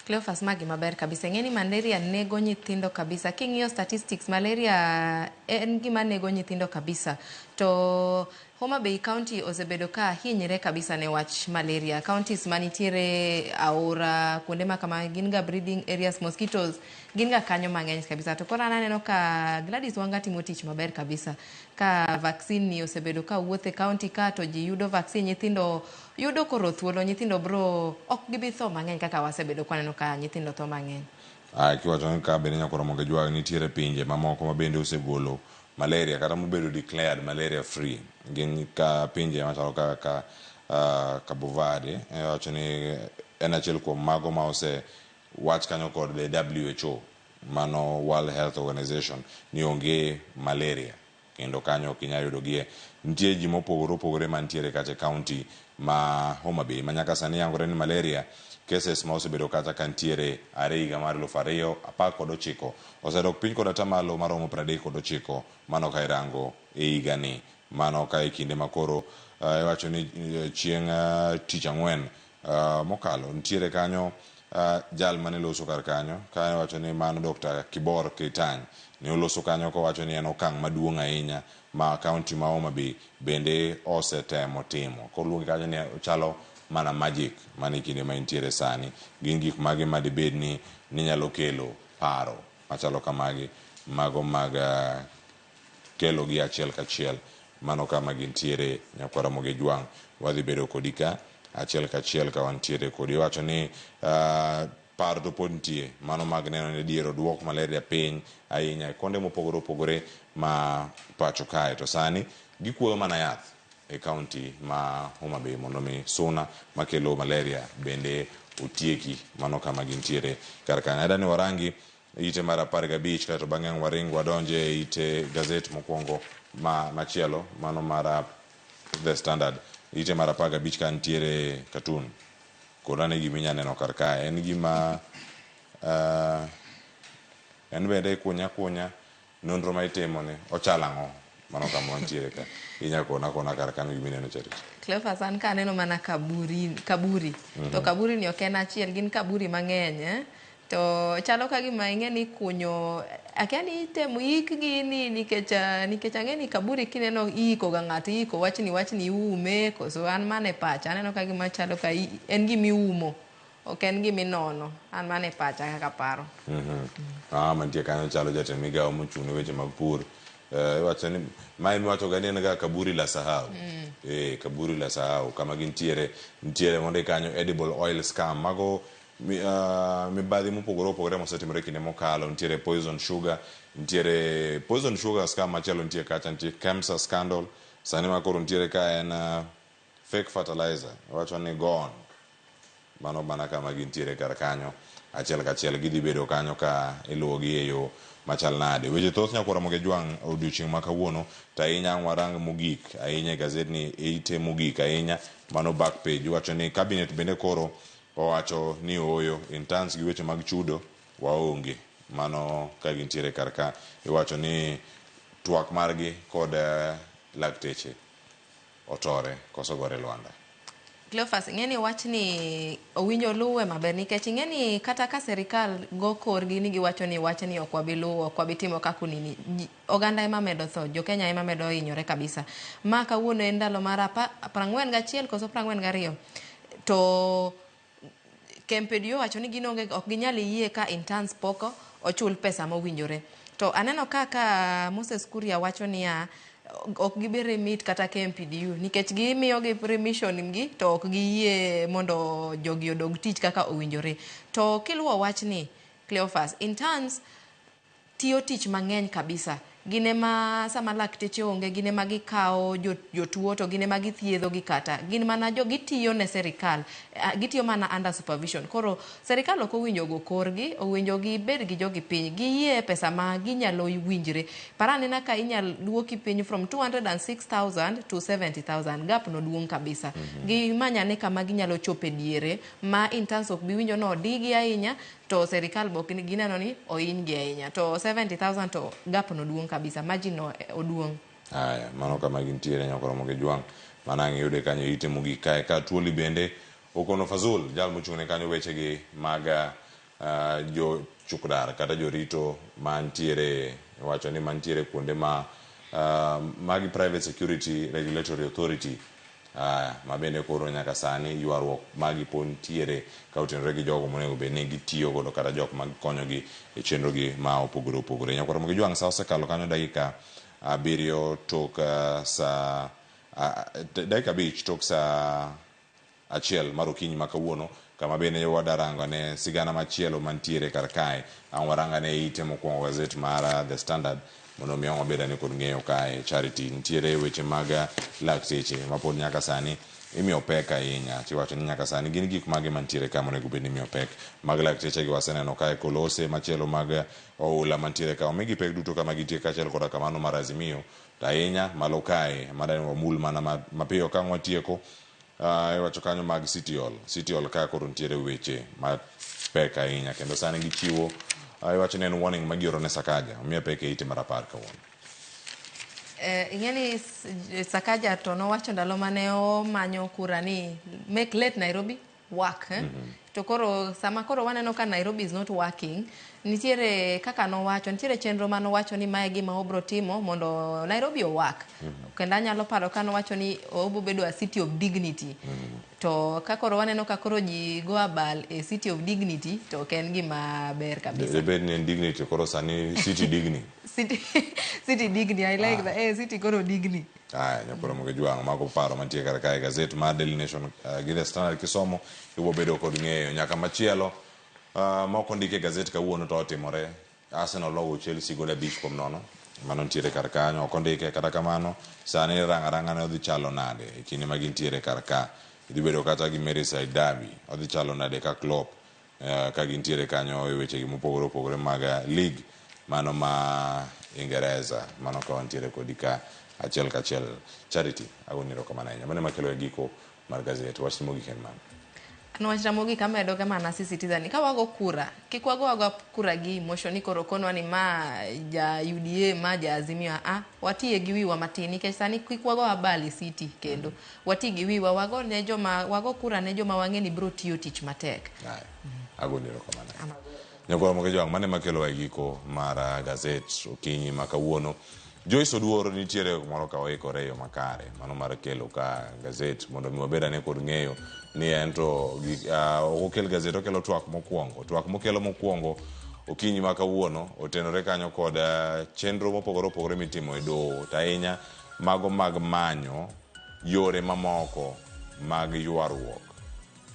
Cleophas, magi maber kabisa. Ing'e ni malaria nego nyithindo kabisa. King'iyo statistics, malaria en gima nego nyithindo kabisa. To Homa Bay County osebedo ka hinyre kabisa ne wach malaria. Counties manitiere aora, kuonde ma kama gin ga breeding areas, mosquitoes gin ga kanyo mang'eny kabisa. To koro an aneno ka Gladys Wanga timo tich maber kabisa. Ka vaccine ni osebedo ka wuothe county ka to ji yudo vaccine, nyithindo yudo koro thuolo, nyithindo bro ok gibi tho mang'eny kaka wasebedo kwaneno ka nyithindo tho mang'eny. Kiwacho ni ka bende Nyakwar Ramogi Ajwang' nitiere pinje mamoko ma bende osegolo malaria kata mobedo declared malaria free. Gin ka pinje machalo kaka Cabo Verde, iwacho ni en achiel kuom mago ma ose wach kanyo kod WHO, mano World Health Organization, ni onge malaria kendo kanyo ok inyal yudogie. Nitie ji mopogore opogore mantiere kacha e county ma Homa Bay ma nyaka sani yangore ni malaria cases ma osebedo kacha kantiere are higa mar 2019 osedok piny kod atamalo maromo 39 mano ka irango e higani. Mano ka e kinde ma koro iwacho ni chieng' tich ang'wen mokalo nitiere kanyo jal mane loso kar kanyo ka iwacho ni mano Dr. Kibor Keitany ne oloso kanyo kowacho ni en okang' maduong' ahinya ma county ma Homa Bay bende osetemo timo. Koro luonge kanyo ni ochalo mana magic mane kinde ma intiere sani. Gin gik mage ma dibed ni nyalo kelo paro machalo kamagi mago mag kelo gi achiel kachiel mano kama gintiere. Nyakwar Ramogi Ajwang' wadhi bedo kodi ka achiel kachiel ka wantiere kodi. Iwacho ni paro to pod nitie mano mag neno ni adier oduok malaria piny ahinya e konde mopogore opogore ma pacho kae. To sani gikuoyo mana yath e kaunti ma Homa Bay mondo mi suna makelo malaria bende otieki mano kama gintiere kar kanyo. Adani warangi ite mar 15 kaeto bang'e ang' waring wadonje e ite gazet mokwongo ma machielo mano mar The Standard. Ite mar 15 ka nitiere cartoon kod ane gima inya neno kar kae en gima en bende ikunya kunya nonro ma itimo ni ochalo ang'o mano kama wantiere ka inya kona kona kar kanyo gima ineno Charity. Cleophas an ka aneno mana kaburi, kaburi. To kaburi ni ok en achiel, gin kaburi mang'eny eh? To chalo ka gima ing'e ni kunyo akia ni itemo ik gini nikech nikech ang'e ni kaburi kineno iiko ga ng'ato iiko wachni wachni iume koso an mano e pacha aneno ka gima chalo ka en gima iumo ok en gima inono an mano e pacha kaka paro. Ah, mantie kanyo chalo jatend migawo mochung' ne weche mag pur. Iwacho ni mae miwacho ga ni en ga kaburi la sahau. Kaburi la sahau kama gintiere nitiere mondi kanyo edible oil scam mago mibadhi mopogore opogore mosetimore kinde mokalo nitiere poison sugar nitiere poison sugar scam machielo nitie kacha nitie KEMSA scandal sani ma koro nitiere ka en fake fertilizer iwacho ni gone mano mana kama gintiere kar kanyo achiel kachiel gidhi bedo kanyo ka iluwogi e yo machal nade weche thoth nyakwar Ramogi Ajwang' odiochieng' ma kawuono to ahinya ang' warang mogik ahinya e gazetni ite mogik ahinya mano back page iwacho ni cabinet bende koro owacho ni ooyo in terms gi weche mag chudo waonge mano ka gintiere kar ka iwacho ni twak margi kod lakteche otore koso gore lwanda. Cleophas, ing'e ni wachni owinjo luwe maber nikech ing'e ni kata ka serikal go korgi ni giwacho ni wachni ok wabi luwo, ok wabi timo kaka onini, oganda ema medo tho, jo Kenya ema medo hinyore kabisa. Ma kawuono en ndalo mar 41 koso 42 to KMPDU owacho ni gin onge ok ginyal yie ka interns pok ochul pesa mowinjore. To aneno kaka Moses Kuria wacho niya ok gibi remit kata KMPDU nikech gimiyogi remission gi to ok giyie mondo jogi odog tich kaka owinjore. To kiluwo wachni Cleophas, interns tiyo tich mang'eny kabisa. Gin ema sama lakteche onge, gin ema gikawo jotuo to gin ema githiedho gi kata. Gin mana jo gitiyo ne serikal. Gitiyo mana under supervision. Koro serikal ok owinjo go korgi, owinjo gibed gi jogi piny. Giyie pesa ma ginyalo winjre. Par anena ka inyal duoki piny from 206,000 to 70,000. Gap no duong' kabisa. Gimany ane kama ginyalo chope diere ma interns ok bi winjo ni odigi ahinya to serikal be ok gineno ni ohinygi ahinya. To 70,000 to gap no duong' kabisa. Margin no oduong'. Aya, mano kama gintiere nyaka Ramogi Ajwang'. Mano ang' iyude kanyo ite mogik kae ka Tuoli bende okono Fazul jal mochung' ne kanyo wechegi mag jo chukdar kata jorito mantiere iwacho ni mantiere kuonde ma magi Private Security Regulatory Authority ma bende koro nyaka sani ywaruok magi pod nitiere ka otenore gi jogo monego bed ni gitiyo godo kata jok ma konyogi e chenro gi ma opogore opogore. Nyakwar Ramogi Ajwang' sa osekalo kanyo dakika 7 tok sa dakika 5 tok sa 1 mar okinyi ma kawuono kama bende wadarango ne sigana machielo mantiere kar kae. Ang' waranga ne ite mokwongo gazet mar The Standard mondo mi wabed ane kod ng'eyo kae Charity nitiere weche mag lakteche mapod nyaka sani imiyo pek ahinya tiwacho ni nyaka sani gin gik mage mantiere ka monego bed ni imiyo pek mag lakteche gi waseneno kae kolose machielo mag oula mantiere ka omigi pek duto kama gintie kaachiel koda kamano mar Azimio to ahinya malo kae madani wamul mana mapiyo ka watieko iwacho kanyo mag City Hall. City Hall ka koro nitiere weche mapek ahinya kendo sani gichiwo iwacho ni en warning ma gioro ne Sakaja omiye pek e ite mar 10 kawuono. Ing'e ni Sakaja to nowacho ndalo mane omanyo kura ni make let Nairobi work. To koro sama koro waneno ka Nairobi is not working, nitiere kaka nowacho, nitiere chenro manowacho ni mae gima obro timo mondo Nairobi o work. Kendo anyalo paro ka nowacho ni obo bedo a city of dignity. To ka koro waneno ka koro ji go abal e city of dignity to ok en gima ber kabisa. Debed ni en dignity koro sani city digni. City digni, I like that. City koro digni. Aya, nyakwar Ramogi Ajwang' mago paro mantie kar kae gazet mar Daily Nation gi The Standard kisomo ibo bedo kod ng'eyo nyaka machielo mok ondiki e gazet kawuono to otimore Arsenal logo Chelsea gol 5-0. Mano nitiere kar kanyo, ok ondike kata kamano sani rang' arang'a ne odhi chalo nade e kinde ma gintiere kar ka. Idhi bedo kata gi Merseyside Derby, odhi chalo nade ka Klopp ka gintiere kanyo e wechegi mopogore opogore mag league mano ma Ingereza. Mano ka wantiere kodi ka achiel kachiel. Charity, agoni erokamano ahinya. Mano ema kelo e giko mar gazet. Wachni mogik en mano. An wachna mogik amedo ga mana sisitiza ni ka wago kura, kik wago agoa kura gi emotion ni koro konwa ni ma ja UDA, ma ja Azimio. A, watiye gi wiwa matin nikech sani kik wago abal e city kendo. Wati gi wiwa, wago ne joma, wago kura ne joma wang'e ni biro tiyo tich matek. Haya. Agoni erokamano. Nyakwar Mokejwang', mano ema kelowa e giko mar gazet okinyi ma kawuono. Joyce Oduor nitiere kumoro ka oikore e yo makare, mano mar kelo ka gazet mondo mi wabed ane kod ng'eyo ni en to ok okel gazet, okelo twak mokwongo. Twak mokelo mokwongo okinyi ma kawuono otenore kanyo kod chenro mopogore opogore mitimo e doho, to ahinya mago mag manyo yore mamoko mag ywaruok.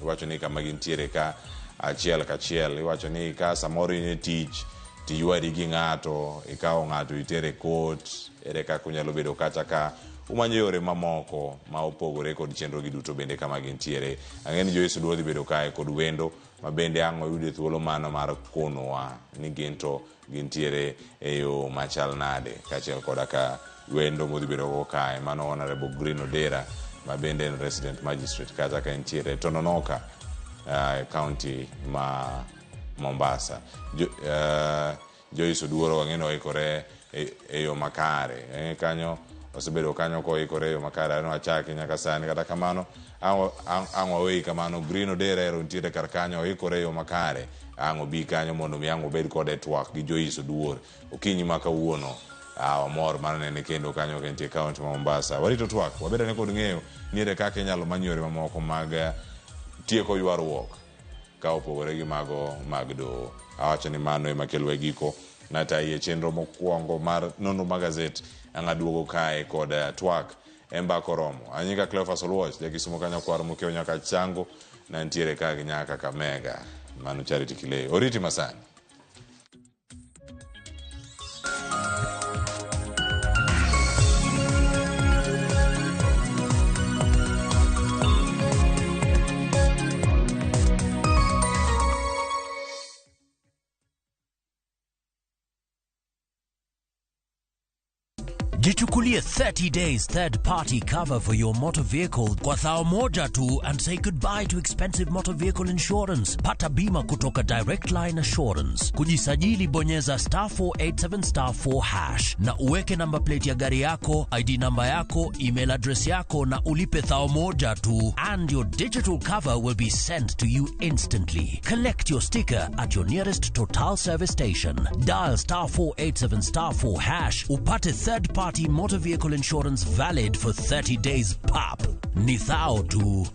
Iwacho ni kama gintiere ka achiel kachiel, iwacho ni ka samoro in e tich tiywari gi ng'ato, ikawo ng'ato itere court, ere kaka unyalo bedo kata ka umanyo yore mamoko ma opogore kod chenro gi duto bende kama gintiere. Ang'e ni Joyce Oduor dhi bedo kae kod wendo ma bende ang' oyude thuolo mano mar konowa ni gin to gintiere e yo machal nade, kaachiel koda ka wendo modhi bedo go kae mano Honorable Green Odera ma bende en resident magistrate kata ka entiere Tononoka county ma Mombasa. Joyce Oduor wang'e ni oikore e yo makare. Kanyo osebedo kanyo koikore e yo makare ano achaki nyaka sani kata kamano ang' waweyi kamano. Green Odera ero nitiere kar kanyo oikore e yo makare. Ang' obi kanyo mondo mi ang' obed kode twak gi Joyce Oduor okinyi ma kawuono. Wamor mar nene kendo kanyo ka entie county ma Mombasa. Warito twak, wabed ane kod ng'eyo ni ere kaka inyalo many yore mamoko mag tieko ywaruok ka opogore gi mago mag doho. Awacho ni mano ema kelwa e giko natayi e chenro mokwongo mar nonro mag gazet. Ang' aduogo kae kod twak e mbaka oromo. Anyinga Cleophas Oluoch, jakisumo kanyo kwar mokiewo nyaka Chango, na nitiere ka gi nyaka Kakamega. Mano Charity Kileyo. Oriti masani. Jichukulie 30 days third party cover for your motor vehicle kwa thao moja tu and say goodbye to expensive motor vehicle insurance. Pata bima kutoka Direct Line Assurance. Kujisajili bonyeza star 487 star 4 hash na uweke number plate ya gari yako, ID namba yako, email address yako na ulipe thao moja tu and your digital cover will be sent to you instantly. Collect your sticker at your nearest Total service station. Dial star 487 star 4 hash upate third party motor vehicle insurance valid for 30 days pap. Ni thao tu.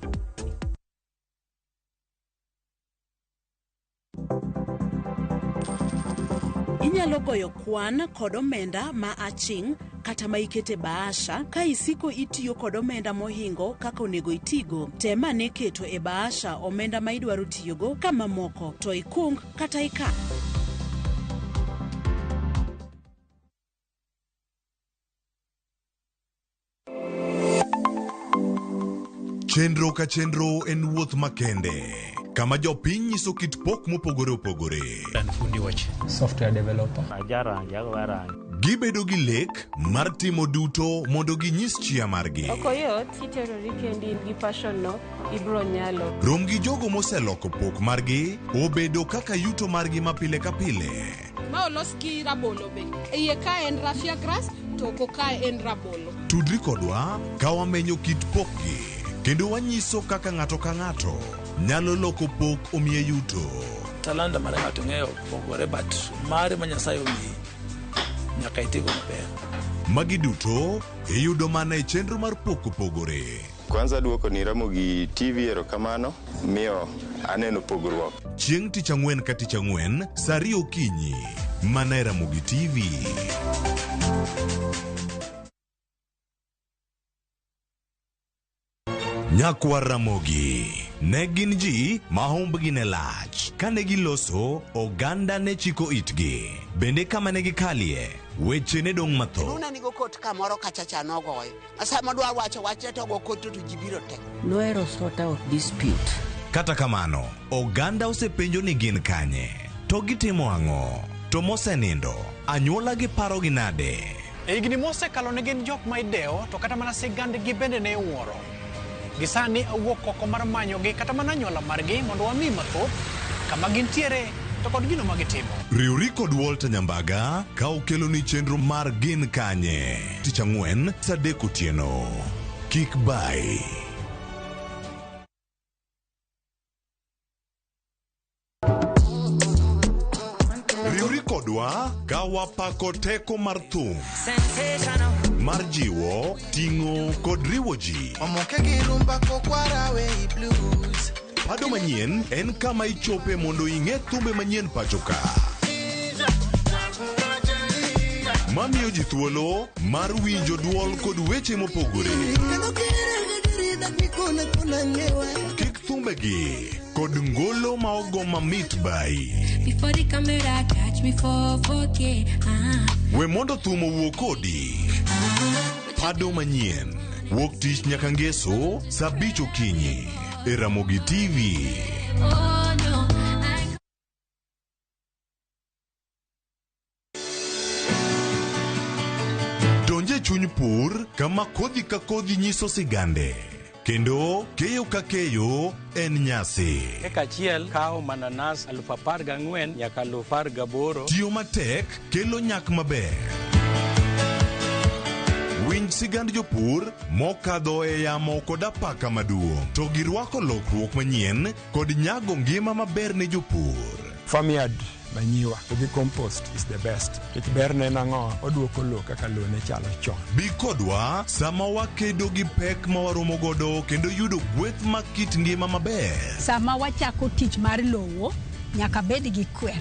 Inyalo goyo kwan kod omenda ma aching' kata ma ikete bahasha ka isiko itiyo kod omenda mohingo kaka onego itigo. Tem ane keto e bahasha omenda ma idwaro tiyogo ka mamoko to ikung kata ikan. Chenro ka chenro en wuoth makende, kama jopiny nyiso kit pok mopogore opogore. An fundi wach. Software developer. Ajarangi, agoyo rangi. Gibedo gi lek mar timo duto mondo ginyis chia margi. Ok oyot, kiterori kendi in gi passion no, ibro nyalo. Rom gi jogo moseloko pok margi obedo kaka yuto margi ma pile ka pile. Ma olos gi rabolo be. E iye ka en raffia grass, to oko kae en rabolo. Tudri kodwa ka wamenyo kit pokgi kendo wanyiso kaka ng'ato ka ng'ato nyalo loko pok omiye yuto. Talanta mar ng'ato ng'eyo pogore but mare ma Nyasaye omiyi nyaka itigo maber. Magi duto iyudo mana e chenro mar pok opogore. Kwanza duoko ni Ramogi TV erokamano miyo aneno pogruok. Chieng' tich ang'wen ka tich ang'wen saa ariyo okinyi mana e Ramogi TV. Nyakwar Ramogi ne gin ji ma humbgi ne lach. Kane giloso, oganda ne chiko itgi. Bende kama ne gikalie, Weche ne dong' mathoth. Luna nigo kot kamoro kacha cha nogoyo. Sama dwa wacho wachne to ogo kot to ji biro te. Nohero sort out dispute. Kata kamano, oganda osepenjo ni gin kanye, to gitimo ang'o, to mosenindo, anyuola gi parogi nade? E higni mosekalo ne gin jok ma idewo to kata mana sigandgi bende ne iwuoro. Gi sani awuok oko mar manyogi kata mana anyuola margi mondo wami mathoth kama gintiere to kod gino ma gitimo. Riwri kod Walter Nyambaga ka okeloni chenro mar Gin Kanye tich ang'wen saa 3 otieno. Kik bayi. Riwri kodwa ka wapako teko mar thum mar jiwo, ting'o kod riwo ji. Omoke gi rumba kokwara we blues. Pado manyien en kama ichope mondo ing'e thumbe manyien pacho ka. Mamiyo ji thuolo mar winjo duol kod weche mopogore. Kik thumbegi kod ngolo ma ogo mamit bai. Before the camera catch me for 4K. We mondo thum owuo kodi. Pado manyien wuok tich nyaka ngeso saa 5 okinyi e Ramogi TV. Oh no, I Donje chuny pur kama kodhi ka kodhi nyiso sigande kendo keyo ka keyo en nyasi. Eka achiel kawo mananas 14,000 nyaka 18,000. Tiyo matek kelo nyak maber. Winj sigand jopur mokadho e yamo kod apaka maduong' to girwako lokruok manyien kod nyago ngima maber ne jopur. Farmyard manyiwa to gi compost is the best. Nikech berne en ang'o? Oduoko lowo kaka lowo ne chalo chon. Bi kodwa sama wakedo gi pek ma waromo godo kendo yudo gweth mag kit ngima maber. Sama wachako tich mar lowo, nyaka bed gi kwer.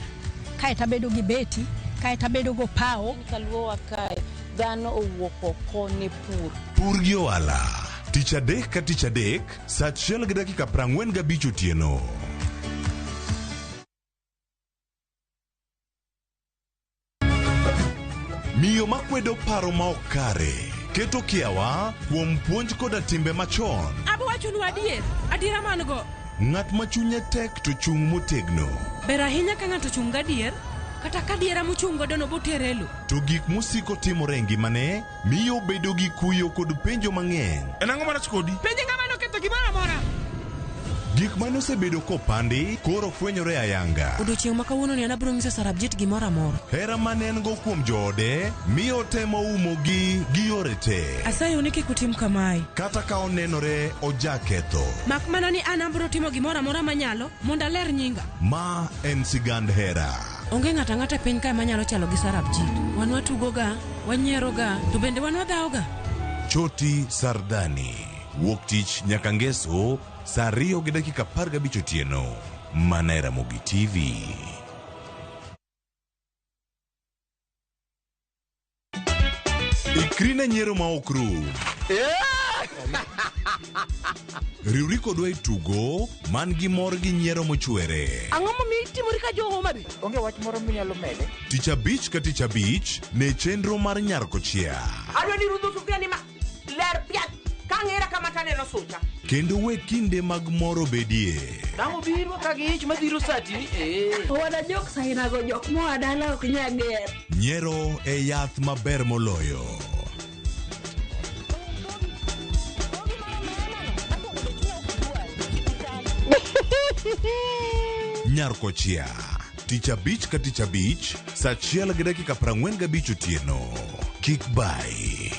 Kaeto abedo gi beti, kaeto abedo go pawo. Kaluowa kae, dhano owuok oko ne pur. Pur gi ohala. Tich adek ka tich adek, saa 1:45 otieno. Miyo makwedo paro ma ok kare keto kiawa kuom puonj koda timbe machon. Abo wachonu adier, adiera man go. Ng'at ma chunye tek to chung' motegno. Ber ahinya ka ng'ato chung' gadier, kata ka adiera mochung' godo no botere e lo. To gik mosiko timore e ngimane miyo obedo gi kuyo kod penjo mang'eny. En ang'o marach kodi? Penje ng'ama noketho gimoro amora. Gik mane osebedo kopandi koro fwenyore ayanga. Odiochieng' ma kawuono ni an abiro nyiso Sarabjit gimoro amora. Hera mane en go kuom joode miyo otemo umogi gi yore te. Asayo ni kik utim kamae. Kata ka onenore ojaketho. Mak mana ni an abiro timo gimoro amora manyalo mondo aler nyinga. Ma en sigand hera. Onge ng'ato ang'ata e piny kae manyalo chalo gi Sarabjit. Wan watugoga, wanyieroga, to bende wan wadhawoga. Choti Sardani. Wuok tich nyaka ngeso saa 2:15 otieno. Mana e Ramogi TV. Ikri ne nyiero ma ok rum. Riwri kodwa e tugo man gi mor gi nyiero mochwere. Ang'o momiyo itimori ka jo Homa Bay? Onge wach moro minyalo mede? Tich abich ka tich abich ne chenro mar Nyar Kochia. Adwa ni rudho sufuria ni ma ler piat ka ng'era kama taneno sucha. Kendo we kinde mag mor obedie. Dang' obiro ka gi ich madhiro sati ni ee. Owada jok sainago jok moa dala ok nya ger. Nyiero e yath maber moloyo. Nyar Kochia. Tich abich ka tich abich, saa 1:45 otieno. Kik bayi.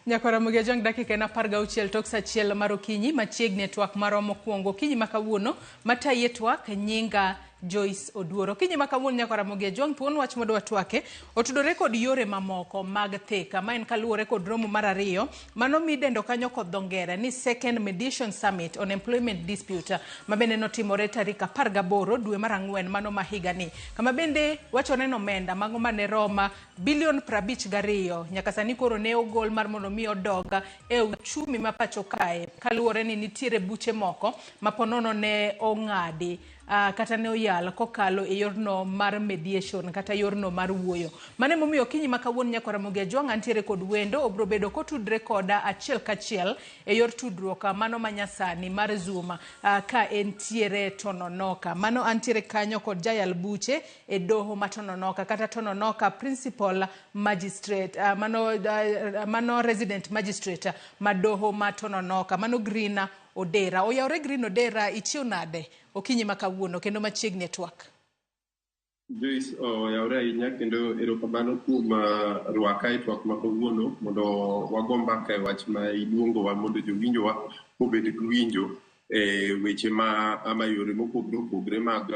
Nyakwara Ramogi Ojwang' dakika en 16 tok saa 1 mar okinyi machiegni e twak marwa mokwongo okinyi ma kawuono matayi e twak nyinga Joyce Oduor. Okinyi ma kawuono nyaka Ramogi Ajwang' thuon wach modwa twake otudore kod yore mamoko mag thika ma en kaluwore kod romo mar ariyo mano midendo kanyo kod dho ngere ni Second Mediation Summit on Employment Dispute ma bende notimore tarik 18 dwe mar ang'wen mano ma higani, kama bende wachore ni omenda mago mane roma bilion 52 nyaka sani koro ne ogol mar mondo mi odog e uchumi ma pacho kae kaluwore ni nitiere buche moko ma ponono ne ong'adi kata ne oyal kokalo e yorno mar mediation kata yorno mar wuoyo. Mano emomiyo okinyi ma kawuono nyaka Ramogi Ajwang' antiere kod wendo obro bedo kotudre koda achiel kachiel e yor tudruok mano manyasani mar Zoom ka entiere Tononoka. Mano antiere kanyo kod jayal buche e doho ma Tononoka kata Tononoka Principal Magistrate, mano resident magistrate ma doho ma Tononoka, mano Green Odera. Oyawre Green Odera, ichiew nade okinyi ma kawuono kendo machiegni e twak? Joyce, oyawre ahinya kendo erokamano kuom rwaka e twak ma kawuono mondo wago mbaka e wach ma iluongowa mondo jowinjowa obed gi winjo e weche ma ama yore mopogore opogore mag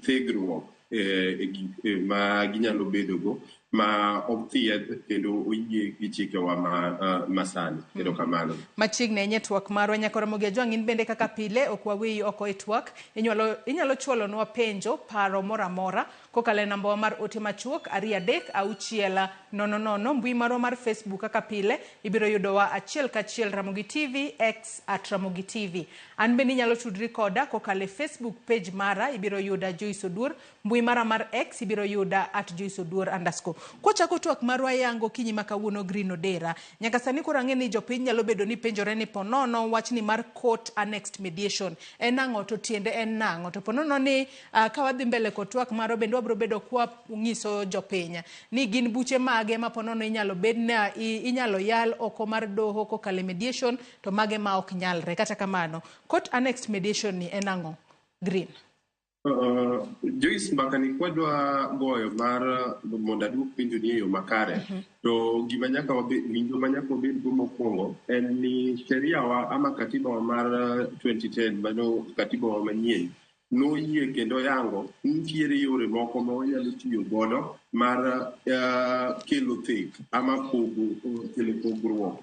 thegruok e gik ma ginyalo bedogo ma othiedh kendo oyie gi chikewa ma masani. Erokamano. Machiegni ahinya e twak marwa nyaka Ramogi Ajwang' in bende kaka pile ok waweyi oko e twak. Inyalo chwalonwa penjo, paro moro amora kokalo e nambawa mar ote machuok 2 3 6 0 0. Mbui marwa mar Facebook kaka pile ibiro yudowa achiel kachiel Ramogi TV, X at Ramogi TV. An bende inyalo tudri koda kokalo e Facebook page mara, ibiro yuda Joyce Oduor. Mbui mara mar X ibiro yuda at Joyce Oduor underscore. Kwachako twak marwa yango okinyi ma kawuono Green Odera, nyaka sani koro ang'e ni jopiny nyalo bedo ni penjore ni ponono wachni mar court annexed mediation en ang'o to tiende en nang'o, to ponono ni ka wadhi mbele kod twak marwa bende wabiro bedo kwa ng'iso jopiny ni gin buche mage ma ponono inyalo bed na inyalo yal oko mar doho kokalo e mediation to mage ma ok nyalre. Kata kamano, court annexed mediation ni en ang'o, Green? Joyce, mbaka ni kwadwa goyo mar mondo aduok penjo ni e yo makare, to gima nyaka wabed, winjo ma nyaka wabed go mokwongo en ni sheria wa ama katiba wa mar 2010, mano katiba wa manyien, noyie kendo yango nitiere yore moko ma wanyalo tiyo godo mar kelo thek ama pogo, kelo pogruok,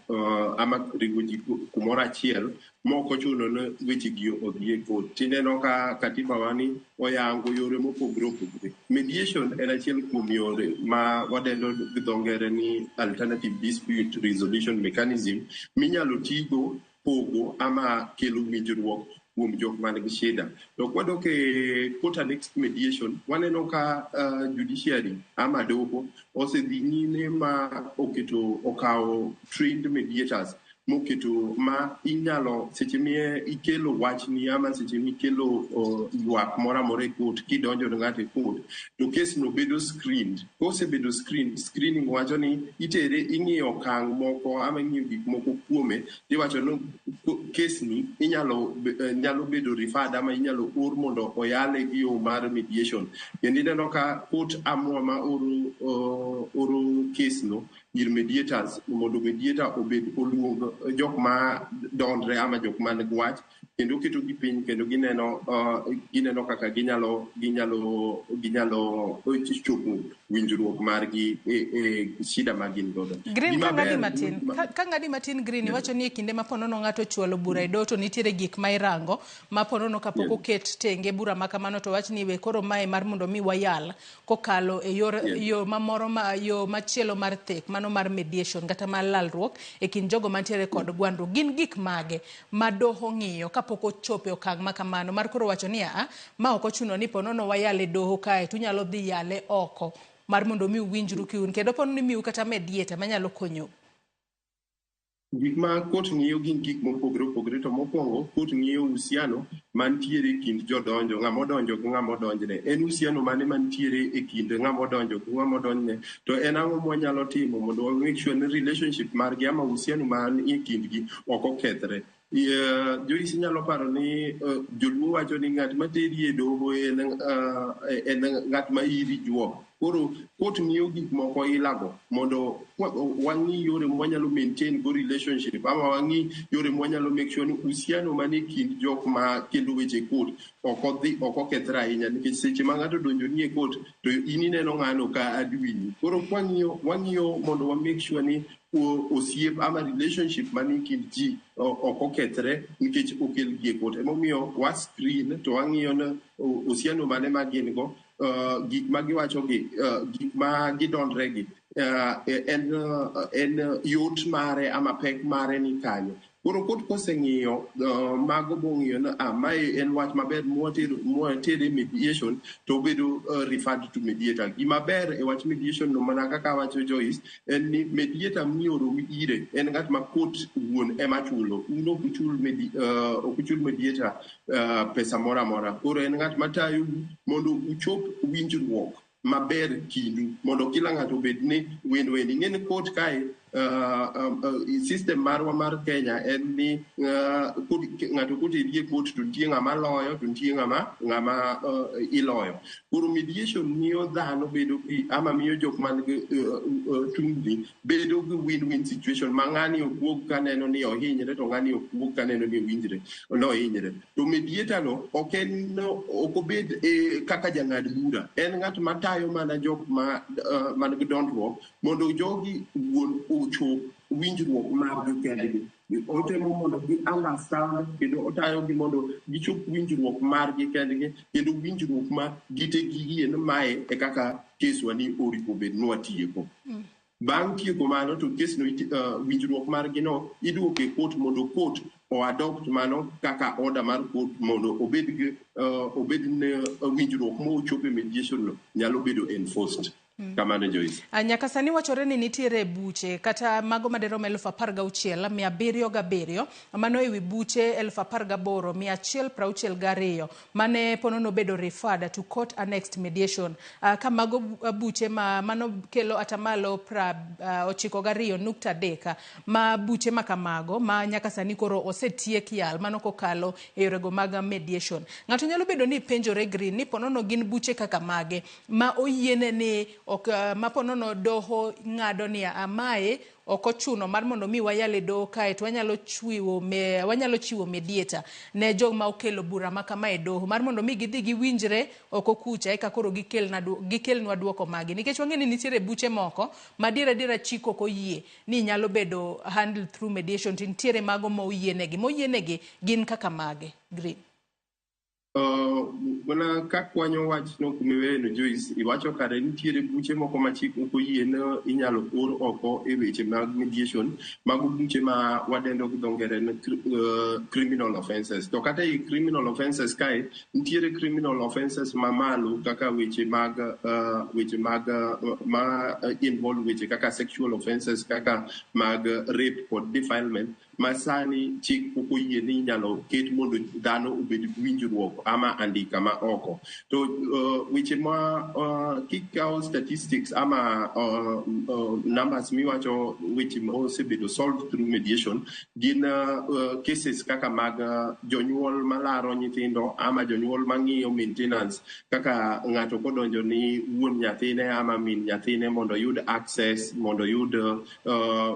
ama riwo ji kumoro achiel mok ochuno ni weche gi odhi e court. Tineno ka katiba wa ni oyango yore mopogore opogore. Mediation en achiel kuom yore ma wadendo gi dho ngere ni alternative dispute resolution mechanism minyalo tigo pogo ama kelo winjruok kuom jok man gi shida. To kwadok e court annexed mediation, waneno ka judiciary ama doho osedhi nyime ma oketo okawo trained mediators moketo ma inyalo seche mie ikelo wachni ama seche mikelo ywak moro amora e court kidonjo ne ng'ato e court to kes no bedo screened. Kosebedo screened, screening wacho ni itere ing'iyo okang' moko ama ing'iyo gik moko kuome tiwacho ni kes ni inyalo nyalo bedo referred ama inyalo or mondo oyale gi yo mar mediation. Kendo ineno ka court amua ma oro kes no ir mediators mondo mediator obed oluong jok ma donjre ama jok man gi wach kendo oketogi piny kendo gineno kaka ginyalo chopo winjruok margi e shida ma gin godo. Green, ka ng'adi matin Green, iwacho ni e kinde ma ponono ng'ato ochwalo bura e doho to nitiere gik ma irango ma ponono kapok oket tenge bura ma kamano to wach ni we koro mae mar mondo mi wayal kokalo e yor yo mamoro ma yo machielo mar thek mano mar mediation kata mar lalruok e kind jogo mantiere kod gwandruok. Gin gik mage ma doho ng'iyo kapok ochopo e okang' ma kamano mar koro wacho ni a ma ok ochuno ni ponono wayale doho kae to unyalo dhi yale oko mar mondo mi uwinjru kiun kendo ponono ni miu kata mediator manyalo konyou. Gik ma court ng'iyo gin gik mopogore opogore, to mokwongo court ng'iyo uhusiano mantiere e kind jodonjo, ng'ama odonjo gi ng'ama odonjne. En uhusiano mane mantiere e kind ng'ama odonjo gi ng'ama odonjne, to en ang'o mwanyalo timo mondo wa make sure ni relationship margi ama uhusiano man e kindgi ok okethre. Joyce nyalo paro ni joluo wacho ni ng'at ma teri e doho en ng'at ma iri juok. Koro court ng'iyo gik moko ilago mondo wang'i yore mwanyalo maintain go relationship ama wang'i yore mwanyalo make sure ni uhusiano manie kind jok ma kelo weche court ok odhi, ok okethre ahinya, nikech seche ma ng'ato odonjo ni e court to in ineno ng'ano ka adwini. Koro kwang'iyo, wang'iyo mondo wa make sure ni osiep ama relationship manie kind ji ok okethre nikech okel gi e court. Emomiyo wa screen to wang'iyo ni uhusiano mane ma gin go, gik ma giwacho gi, gik ma gidondre gi, en yot mare ama pek mare ni kanyo. Koro court koseng'iyo mago bong'iyo ni mae en wach maber mwatere mediation, to obedo referred to mediator. Gima ber e wach mediation no, mana kaka awacho Joyce, en ni mediator mioro ire en ng'at ma court wuon ema chulo. Un ok uchul mediator pesa moro amora. Koro en ng'at matayo mondo uchop winjruok maber kindu, mondo kila ng'ato obed ni win-win. Ing'e ni court kae, system marwa mar Kenya en ni ng'ato koteri e court to nitie ng'ama loyo to nitie ng'ama iloyo. Koro mediation miyo dhano bedo gi, ama miyo jok man gi tungni bedo gi win-win situation, ma ng'ani ok wuog kaneno ni ohinyre to ng'ani ok wuog kaneno ni owinjre nohinyre. To mediator no ok en, ok obed kaka jang'ad bura, en ng'at matayo mana jok ma man gi dondruok mondo jogi wuon ochop winjruok margi kendgi. Otemo mondo gi understand kendo otayogi mondo gichop winjruok margi kendgi, kendo winjruok ma gite giyie ni mae e kaka keswa ni oripo bed ni watieko. Bang' tieko mano to kes no, winjruok margi no iduoko e court mondo court o adopt mano kaka order mar court, mondo obed gi obed ne winjruok mochopo e mediation no nyalo bedo enforced. Kamano, Joyce. Nyaka sani wachore ni nitiere buche kata mago maderom 16,707, mano ewi buche 18,162 mane pono nobedo referred to court annexed mediation. Ka mago buche ma mano kelo atamalo 92.3 ma buche ma kamago ma nyaka sani koro osetiek yal mano kokalo e yorego mag mediation. Ng'ato nyalo bedo ni penjore, Green, ni ponono gin buche kaka mage ma oyiene ni ok ma ponono doho ng'ado ni amae ok ochuno mar mondo mi wayal e doho kae to wanyalo chiwo mediator ne joma okelo bura ma kama e doho mar mondo mi gidhi giwinjre oko kucha eka koro gikelnwa duoko magi, nikech wang'e ni nitiere buche moko ma adiera adiera chik ok oyie ni nyalo bedo handled through mediation, to nitiere mago ma oyienegi. Moyienegi gin kaka mage, Green? Mana kakwanyo wachno kumiweyeno, Joyce, iwacho kare nitiere buche moko ma chik ok oyie ni inyalo or oko e weche mag mediation. Mago buche ma wadendo gi dho ngere ni criminal offences. To kata ei criminal offences kae, nitiere criminal offences mamalo kaka weche mag ma involve weche kaka sexual offences, kaka mag rape kod defilement, ma sani chik ok oyie ni inyalo ket mondo dhano obed gi winjruok ama andika ma oko. To weche ma kikawo statistics ama numbers miwacho, weche ma osebedo solved through mediation gin cases kaka mag jonyuol malaro nyithindo ama jonyuol mang'iyo maintenance, kaka ng'ato kodonjo ni wuon nyathine ama min nyathine mondo oyud access, mondo oyud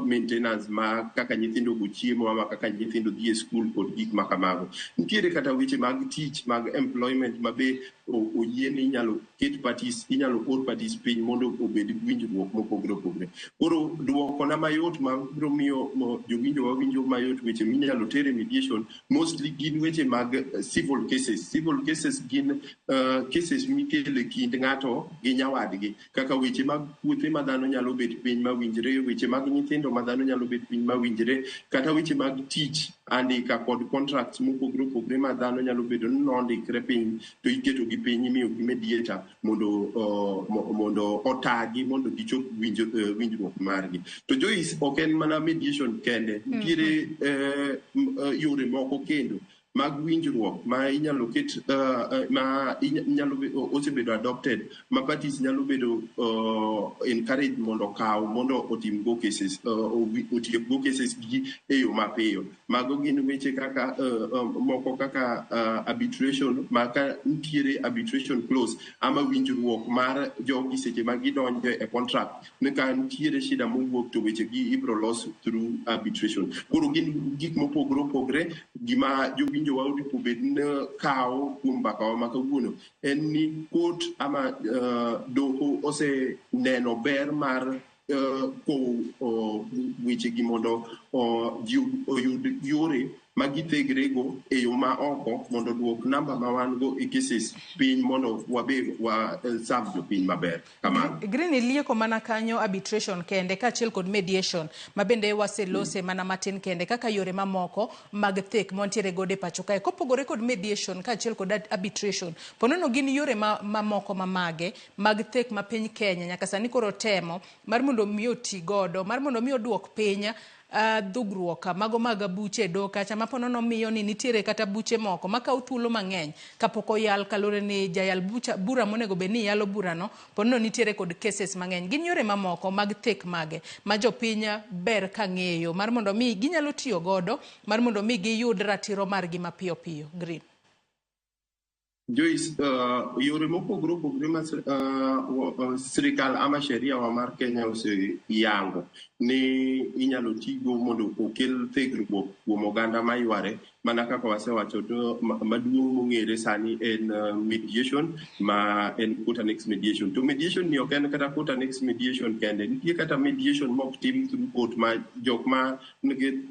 maintenance ma kaka nyithindo go chiemo ama kaka nyithindo dhi e skul kod gik ma kamago. Nitiere kata weche mag tich, mag employment, ma be oyie ni inyalo ket parties, inyalo or parties piny mondo obed gi winjruok mopogore opogore. Koro duokona mayot ma biro miyo jowinjo wawinjo mayot, weche minyalo ter e mediation mostly gin weche mag civil cases. Civil cases gin cases mikelo e kind ng'ato gi nyawadgi, kaka weche mag puothe ma dhano nyalo bet piny mawinjre, weche mag nyithindo ma dhano nyalo bet piny mawinjre, kata weche mag tich, andika kod contracts mopogore opogore ma dhano nyalo bedo ni nondikre piny to iketo gi piny, imiyo gi mediator mondo otagi mondo gichop winjruok margi. To Joyce, ok en mana mediation kende, nitiere yore moko kendo. Mag winjruok ma inyalo ket ma inyalo osebedo adopted ma parties nyalo bedo encouraged mondo okaw mondo otim go cases, otiek go cases gi e yo mapiyo. Mago gin weche kaka moko kaka arbitration, ma ka nitiere arbitration clause ama winjruok mar jogi seche ma gidonjo e contract ni ka nitiere shida mowuok to weche gi ibro los through arbitration. Koro gin gik mopogore opogore. Gima jowinjo wa oripo bed ni kawo kuom mbakawa ma kawuono en ni court ama doho oseneno ber mar kowo weche gi mondo ji oyud yore ma githegre go e yo ma oko mondo duok namba ma wan go e cases piny mondo wabe wa serve jopiny maber kamano. Green, ilieko mana kanyo arbitration kende kaachiel kod mediation ma bende waselose mana matin kende kaka yore mamoko mag thek mantiere godo e pacho kae. Kopogore kod mediation kaachiel kod arbitration, ponono gin yore mamoko mamage mag thek ma piny Kenya nyaka sani koro temo mar mondo mi oti godo mar mondo mi oduok piny dhugruok mago mag buche e doho kacha ma ponono miyo ni nitiere kata buche moko makawo thuolo mang'eny kapok oyal kaluwore ni jayal bucha, bura monego bed ni yalo burano ponono nitiere kod cases mang'eny. Gin yore mamoko mag thek mage ma jopiny ber ka ng'eyo mar mondo mi ginyalo tiyo godo mar mondo mi giyud ratiro margi mapiyo piyo? Green. Joyce, yore mopogore opogore ma sirikal ama sheria wa mar Kenya oseyango ni inyalo tigo mondo okel thegruok kuom oganda mayware, mana kaka wasewacho, to maduong' mong'ere sani en mediation, ma en court annex mediation. To mediation ni ok en kata court annex mediation kende, nitie kata mediation mok tim through court, ma jok ma nigi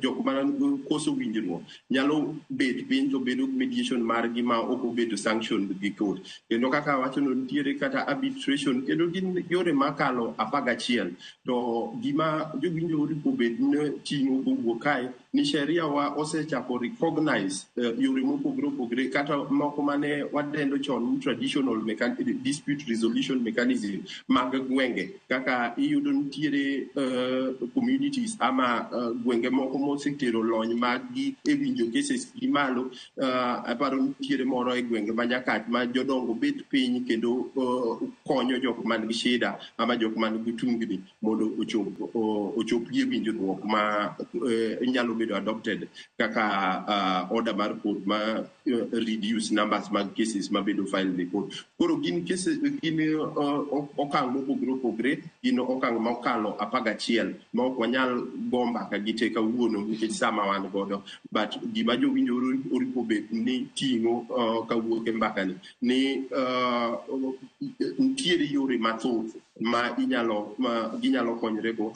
jok ma koso winjruok nyalo bet piny to bedo mediation margi ma ok obedo sanctioned gi court. Kendo kaka awachono, nitiere kata arbitration, kendo gin yore makalo 11. To gima jowinjo oripo bed ni ting'o kowuok kae ni sheria wa osechako recognize yore mopogore opogore, kata moko mane wadendo chon ni traditional dispute resolution mechanism mag gwenge, kaka iyudo nitiere communities ama gwenge moko mosetero lony maggi e winjo cases gi malo. Aparo nitiere moro e gwenge ma Nyakach ma jodongo bet piny kendo konyo jok man gi shida ama jok man gi tungni mondo ochop gi e winjruok ma nyalo bedo adopted kaka order mar court ma reduce numbers mag cases mabedo filed e court. Koro gin cases, gin okang' mopogore opogore, gin okang' mokalo 11 ma ok wanyal go mbaka gi te kawuono nikech sama wan godo, but gima jowinjo oripo bed ni ting'o kawuok e mbakani ni nitiere yore mathoth ma inyalo ma ginyalo konyrego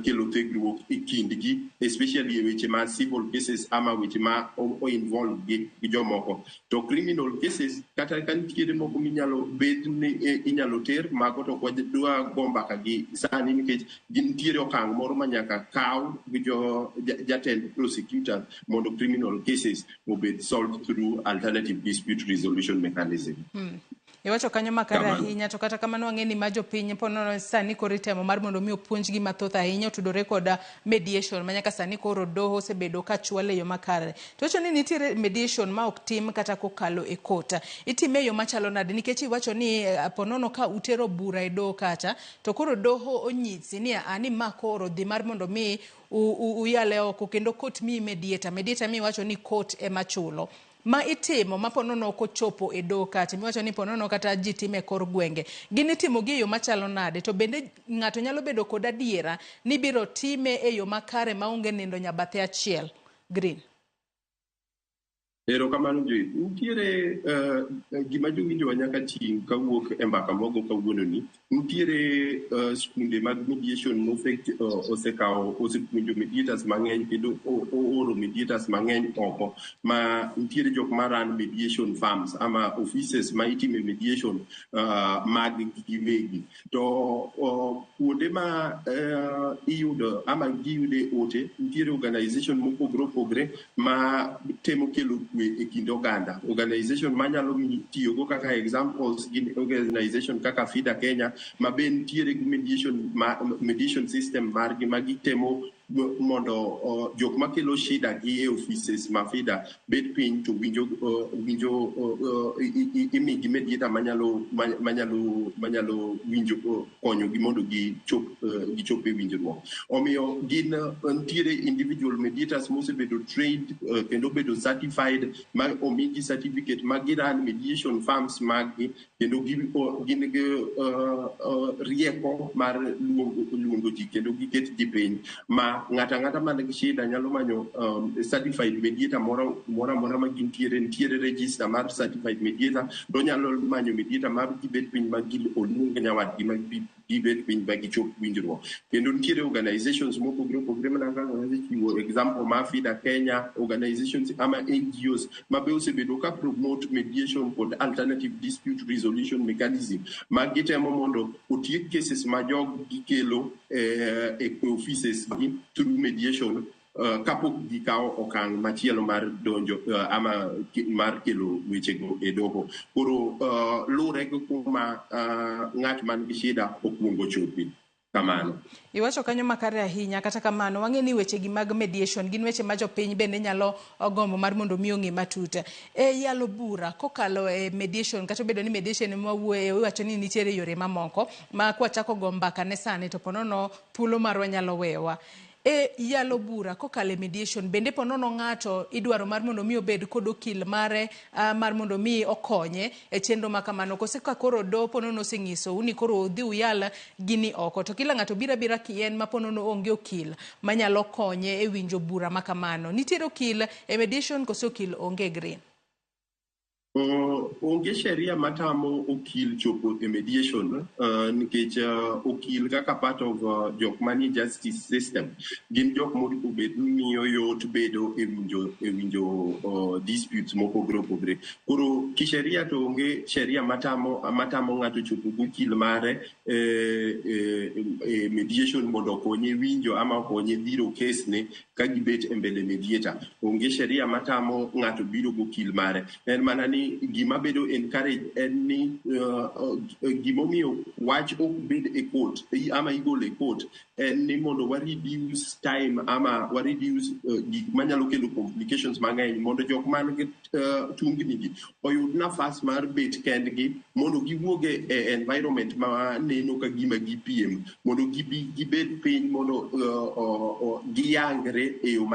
kelo thegruok e kindgi, especially e weche ma civil cases ama weche ma o involve gi jomoko. To criminal cases, kata ka nitiere moko minyalo bed ni inyalo ter mago, to ok wadwa go mbaka gi sani nikech nitiere okang' moro ma nyaka kaw gi jo jatend prosecutors mondo criminal cases obed solved through alternative dispute resolution mechanism. Iwacho kanyo makare Kamano. ahinya, to kata kamano wang'e ni ma jopiny ponono sani koro itemo mar mondo mi opuonjgi mathoth ahinya otudore kod mediation ma nyaka sani koro doho osebedo ka chwalo e yo makare. To wacho ni nitiere mediation ma ok tim kata kokalo e court. Itime e yo machalo nade? Nikech iwacho ni ponono ka utero bura e doho kacha, to koro doho onyisi ni a ni ma koro dhi mar mondo mi uyale oko kendo court miyi mediator. Mediator miwacho ni court ema chulo. Ma itimo ma ponono ok ochopo e doho kacha, miwacho ni ponono kata ji time e kor gwenge, gin itimo gi e yo machalo nade? To bende ng'ato nyalo bedo kod adiera ni biro time e yo makare maonge nindo nyabathe achiel? Green. Erokamano, Joyce. Nitiere gima jowinjowa nyaka ting' kawuok e mbaka mogo kawuono ni nitiere skunde mag mediation mosekawo osepuonjo mediators mang'eny kendo ooro mediators mang'eny oko, ma nitiere jok ma run mediation firms ama offices ma itime mediation mag giwegi. To kuonde ma iyudo ama giyude ote, nitiere organization mopogore opogore ma temo kelo kwe e kind oganda. Organization manyalo tiyogo kaka examples gin organization kaka FIDA Kenya, ma be nitiere gi mediation, ma, mediation system margi ma gitemo Mondo jok makelo shida gi e offices ma FIDA bet piny to winjo imigi mediator manyalo winjo, konyogi mondo gichop e winjruok. Omiyo gin nitiere individual mediators mosebedo trained kendo bedo certified, ma omigi certificate ma giran mediation firms maggi, kendo gin gi rieko mar luongo ji kendo giket ji piny, ma ng'ato ang'ata man gi shida nyalo manyo certified mediator moro amora ma gintiere. Nitiere register mar certified mediator, to onyalo manyo mediator mar gibet piny ma oluong nyawadgi ma gibet piny ma gichop winjruok. Kendo nitiere organizations mopogore opogore, mana kaka asechiwo example mar FIDA Kenya, organizations ama NGOs ma be osebedo ka promote mediation kod alternative dispute resolution mechanism, ma gitemo mondo otiek cases ma jog gikelo e offices gi through mediation, kapok gikawo okang' machielo mar donjo ama mar kelo wechego e doho. Koro luwre gi kuma ng'at man gi shida okuongo chopi. Kamano. Iwacho kanyo makare ahinya. Kata kamano, wang'e ni weche gi mag mediation gin weche ma jopiny bende nyalo gombo mar mondo mi ong'e matut. E yalo bura kokalo e mediation, kata obedo ni mediation ema wawuoye, iwacho ni nitiere yore mamoko ma kwachako go mbaka ne sani to ponono thuolo marwa nyalo wewa. E yalo bura kokalo e mediation bende, ponono ng'ato idwaro mar mondo mi obed kod okil mare mar mondo mi okonye e chenro ma kamano, kose ka koro doho ponono oseng'isou ni koro udhi uyal gini oko, to kila ng'ato biro abira kien ma ponono onge okil manyalo konye e winjo bura ma kamano? Nitiere okil e mediation kose okil onge, Green? Onge sheria matamo okil chopo e mediation, nikech okil kaka part of jok manie justice system gin jok mobed miyo yot bedo e winjo disputes mopogore opogore. Koro kisheria to onge sheria matamo ng'ato chopo gokil mare e mediation mondo okonye winjo ama okonye dhiro case ne ka gibet e mbele mediator. Onge sheria matamo ng'ato biro gokil mare. En mana ni gima bedo encourage en ni gimomiyo wach ok bed e court ama igolo e court en ni mondo wa reduce time ama wa reduce gik manyalo kelo complications mang'eny, mondo jok man gi tungni gi oyud nafas mar bet kendgi, mondo giwuog e environment ma neno ka gima gipiem, mondo gibi gibed piny, mondo giyangre e yo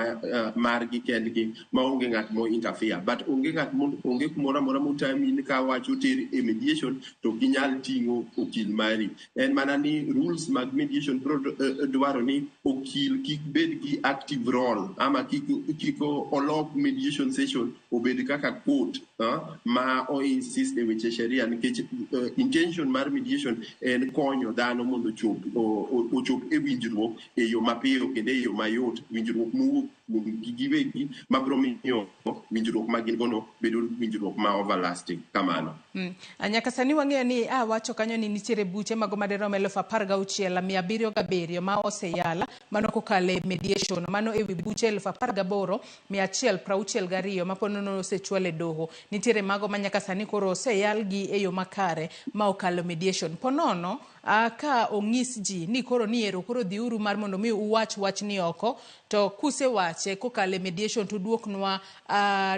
margi kendgi maonge ng'at mo interfere. But onge ng'at onge kumoro amora motami ni ka wach oter e mediation to ok inyal ting'o okil mari. En mana ni rules mag mediation biro dwaro ni okil kik bed gi active role ama kik olok mediation session obed kaka court ma o insist e weche sheria, nikech intention mar mediation en konyo dhano mondo ochop e winjruok e yo mapiyo kendo e yo mayot, winjruok mowuok kuom gi giwegi mabiro miyo winjruok ma gin gono bedo winjruok ma everlasting. Kamano. Nyaka sani wang'eyo ni wacho kanyo ni nitiere buche mago madirom 16,707 ma oseyal mano kokalo e mediation, mano ewi buche 18,162 ma pod nono osechwal e doho. Nitiere mago ma nyaka sani koro oseyal gi e yo makare ma okalo mediation. Ponono ka ong'is ji ni koro ni ero koro dhiuru mar mondo mi uwach wachni oko, to kusewache kokalo e mediation to duoknwa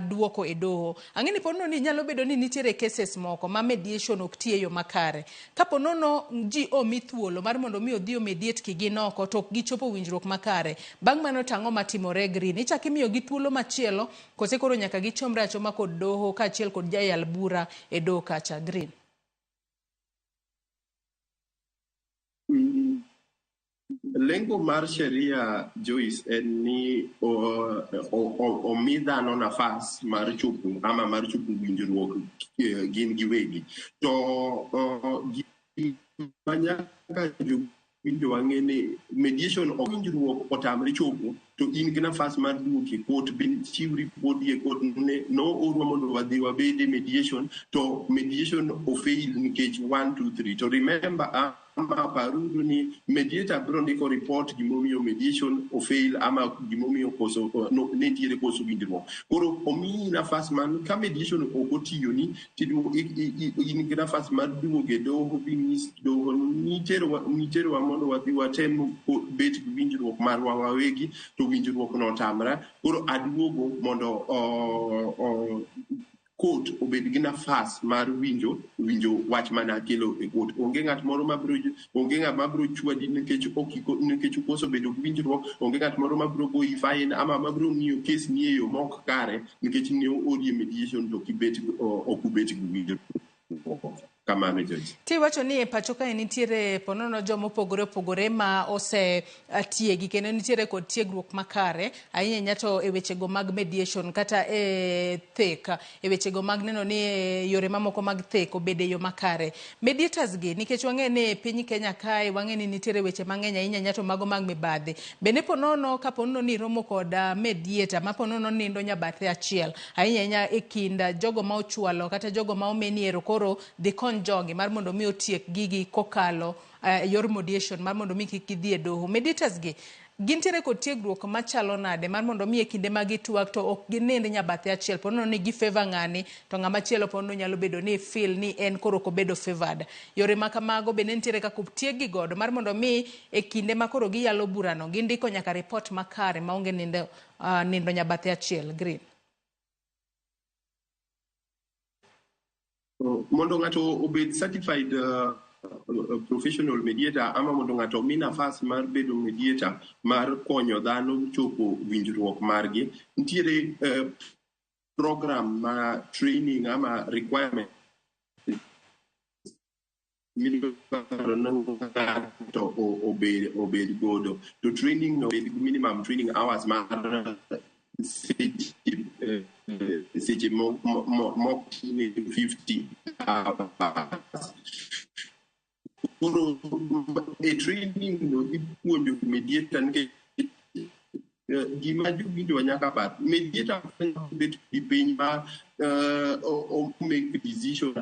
duoko e doho. Ang'e ni ponono ni nyalo bedo ni nitiere cases moko ma mediation ok ti e yo makare. Kapo nono ji omi thuolo mar mondo mi odhi o mediate kigin oko to ok gichopo winjruok makare. Bang' mano to ang'o matimore, Green? Ichako imiyogi thuolo machielo kose koro nyaka gichomre achoma kod doho kaachiel kod jayal bura e doho kacha, Green? Lengo mar sheria, Joyce, en ni omi dhano nafas mar chopo ama mar chopo winjruok gin giwegi. To gima nyaka jowinjo wang'e ni mediation ok winjruok otamre chopo to to in gi nafas mar duoke court bin chiw ripodi e court ne noorwa mondo wadhi wabed e mediation to mediation ofail nikech 1 2 3. To remember, ama paruru ni mediator biro ndiko report gimomiyo mediation ofail ama gimomiyo koso no, ne nitiere koso winjruok. Koro omiyi nafas man ka mediation ok otiyoni, in gi nafas mar duogo e doho binyis doho niterowa mondo wadhi watem bet gi winjruok marwa wawegi, to winjruok no otamra. Koro aduogo mondo court obed gi nafas mar winjo wach mane akelo e court. Onge ng'at moro mabiro, onge ng'at mabiro chwadi nikech nikech ukoso bedo gi winjruok. Onge ng'at moro mabiro goyi fine ama mabiro ng'iyo kes ni e yo mok kare nikech ne oori e mediation to ok ubet gi winjruok. Kamano, Joyce. Tiwacho ni e pacho kae nitiere ponono joma opogore opogore ma ose tiegi kendo nitiere kod tiegruok makare ahinya ahinya to e wechego mag mediation kata e thek, e wechego mag neno ni yore mamoko mag thek obede yo makare. Mediators gi, nikech wang'e ni e piny Kenya kae wang'e ni nitiere weche mang'eny ahinya ahinya to mago mag mibadhi. Bende ponono ka ponono ni iromo kod mediator ma ponono nindo nyabathe achiel ahinya ahinya e kind jogo ma ochwalo kata jogo ma omeni ero koro dhi kony jogi mar mondo mi otiek gigi kokalo yor mediation mar mondo mi kik gidhi e doho. Mediators gi gintiere kod tiegruok machalo nade mar mondo mi e kinde ma gitwak to ok ginind nyabathe achiel, ponono ni gi favor ng'ani to ng'ama chielo ponono nyalo bedo ni feel ni en koro ok obedo favored. Yore ma kamago bende nitiere kaka tieg gi godo mar mondo mi e kinde ma koro giyalo burano gindiko nyaka report makare maonge nindo nyabathe achiel. Green. Mondo ng'ato obed certified professional mediator ama mondo ng'ato omi nafas mar bedo mediator mar konyo dhano chopo winjruok margi, nitiere program ma training ama requirement midwaro ni ng'ato obed godo. To training no bed minimum training hours mar seche mok 50 hours. Koro e training no ipuonjo mediator nikech gima jowinjowa nyaka par, mediator bet gi piny ma o make decision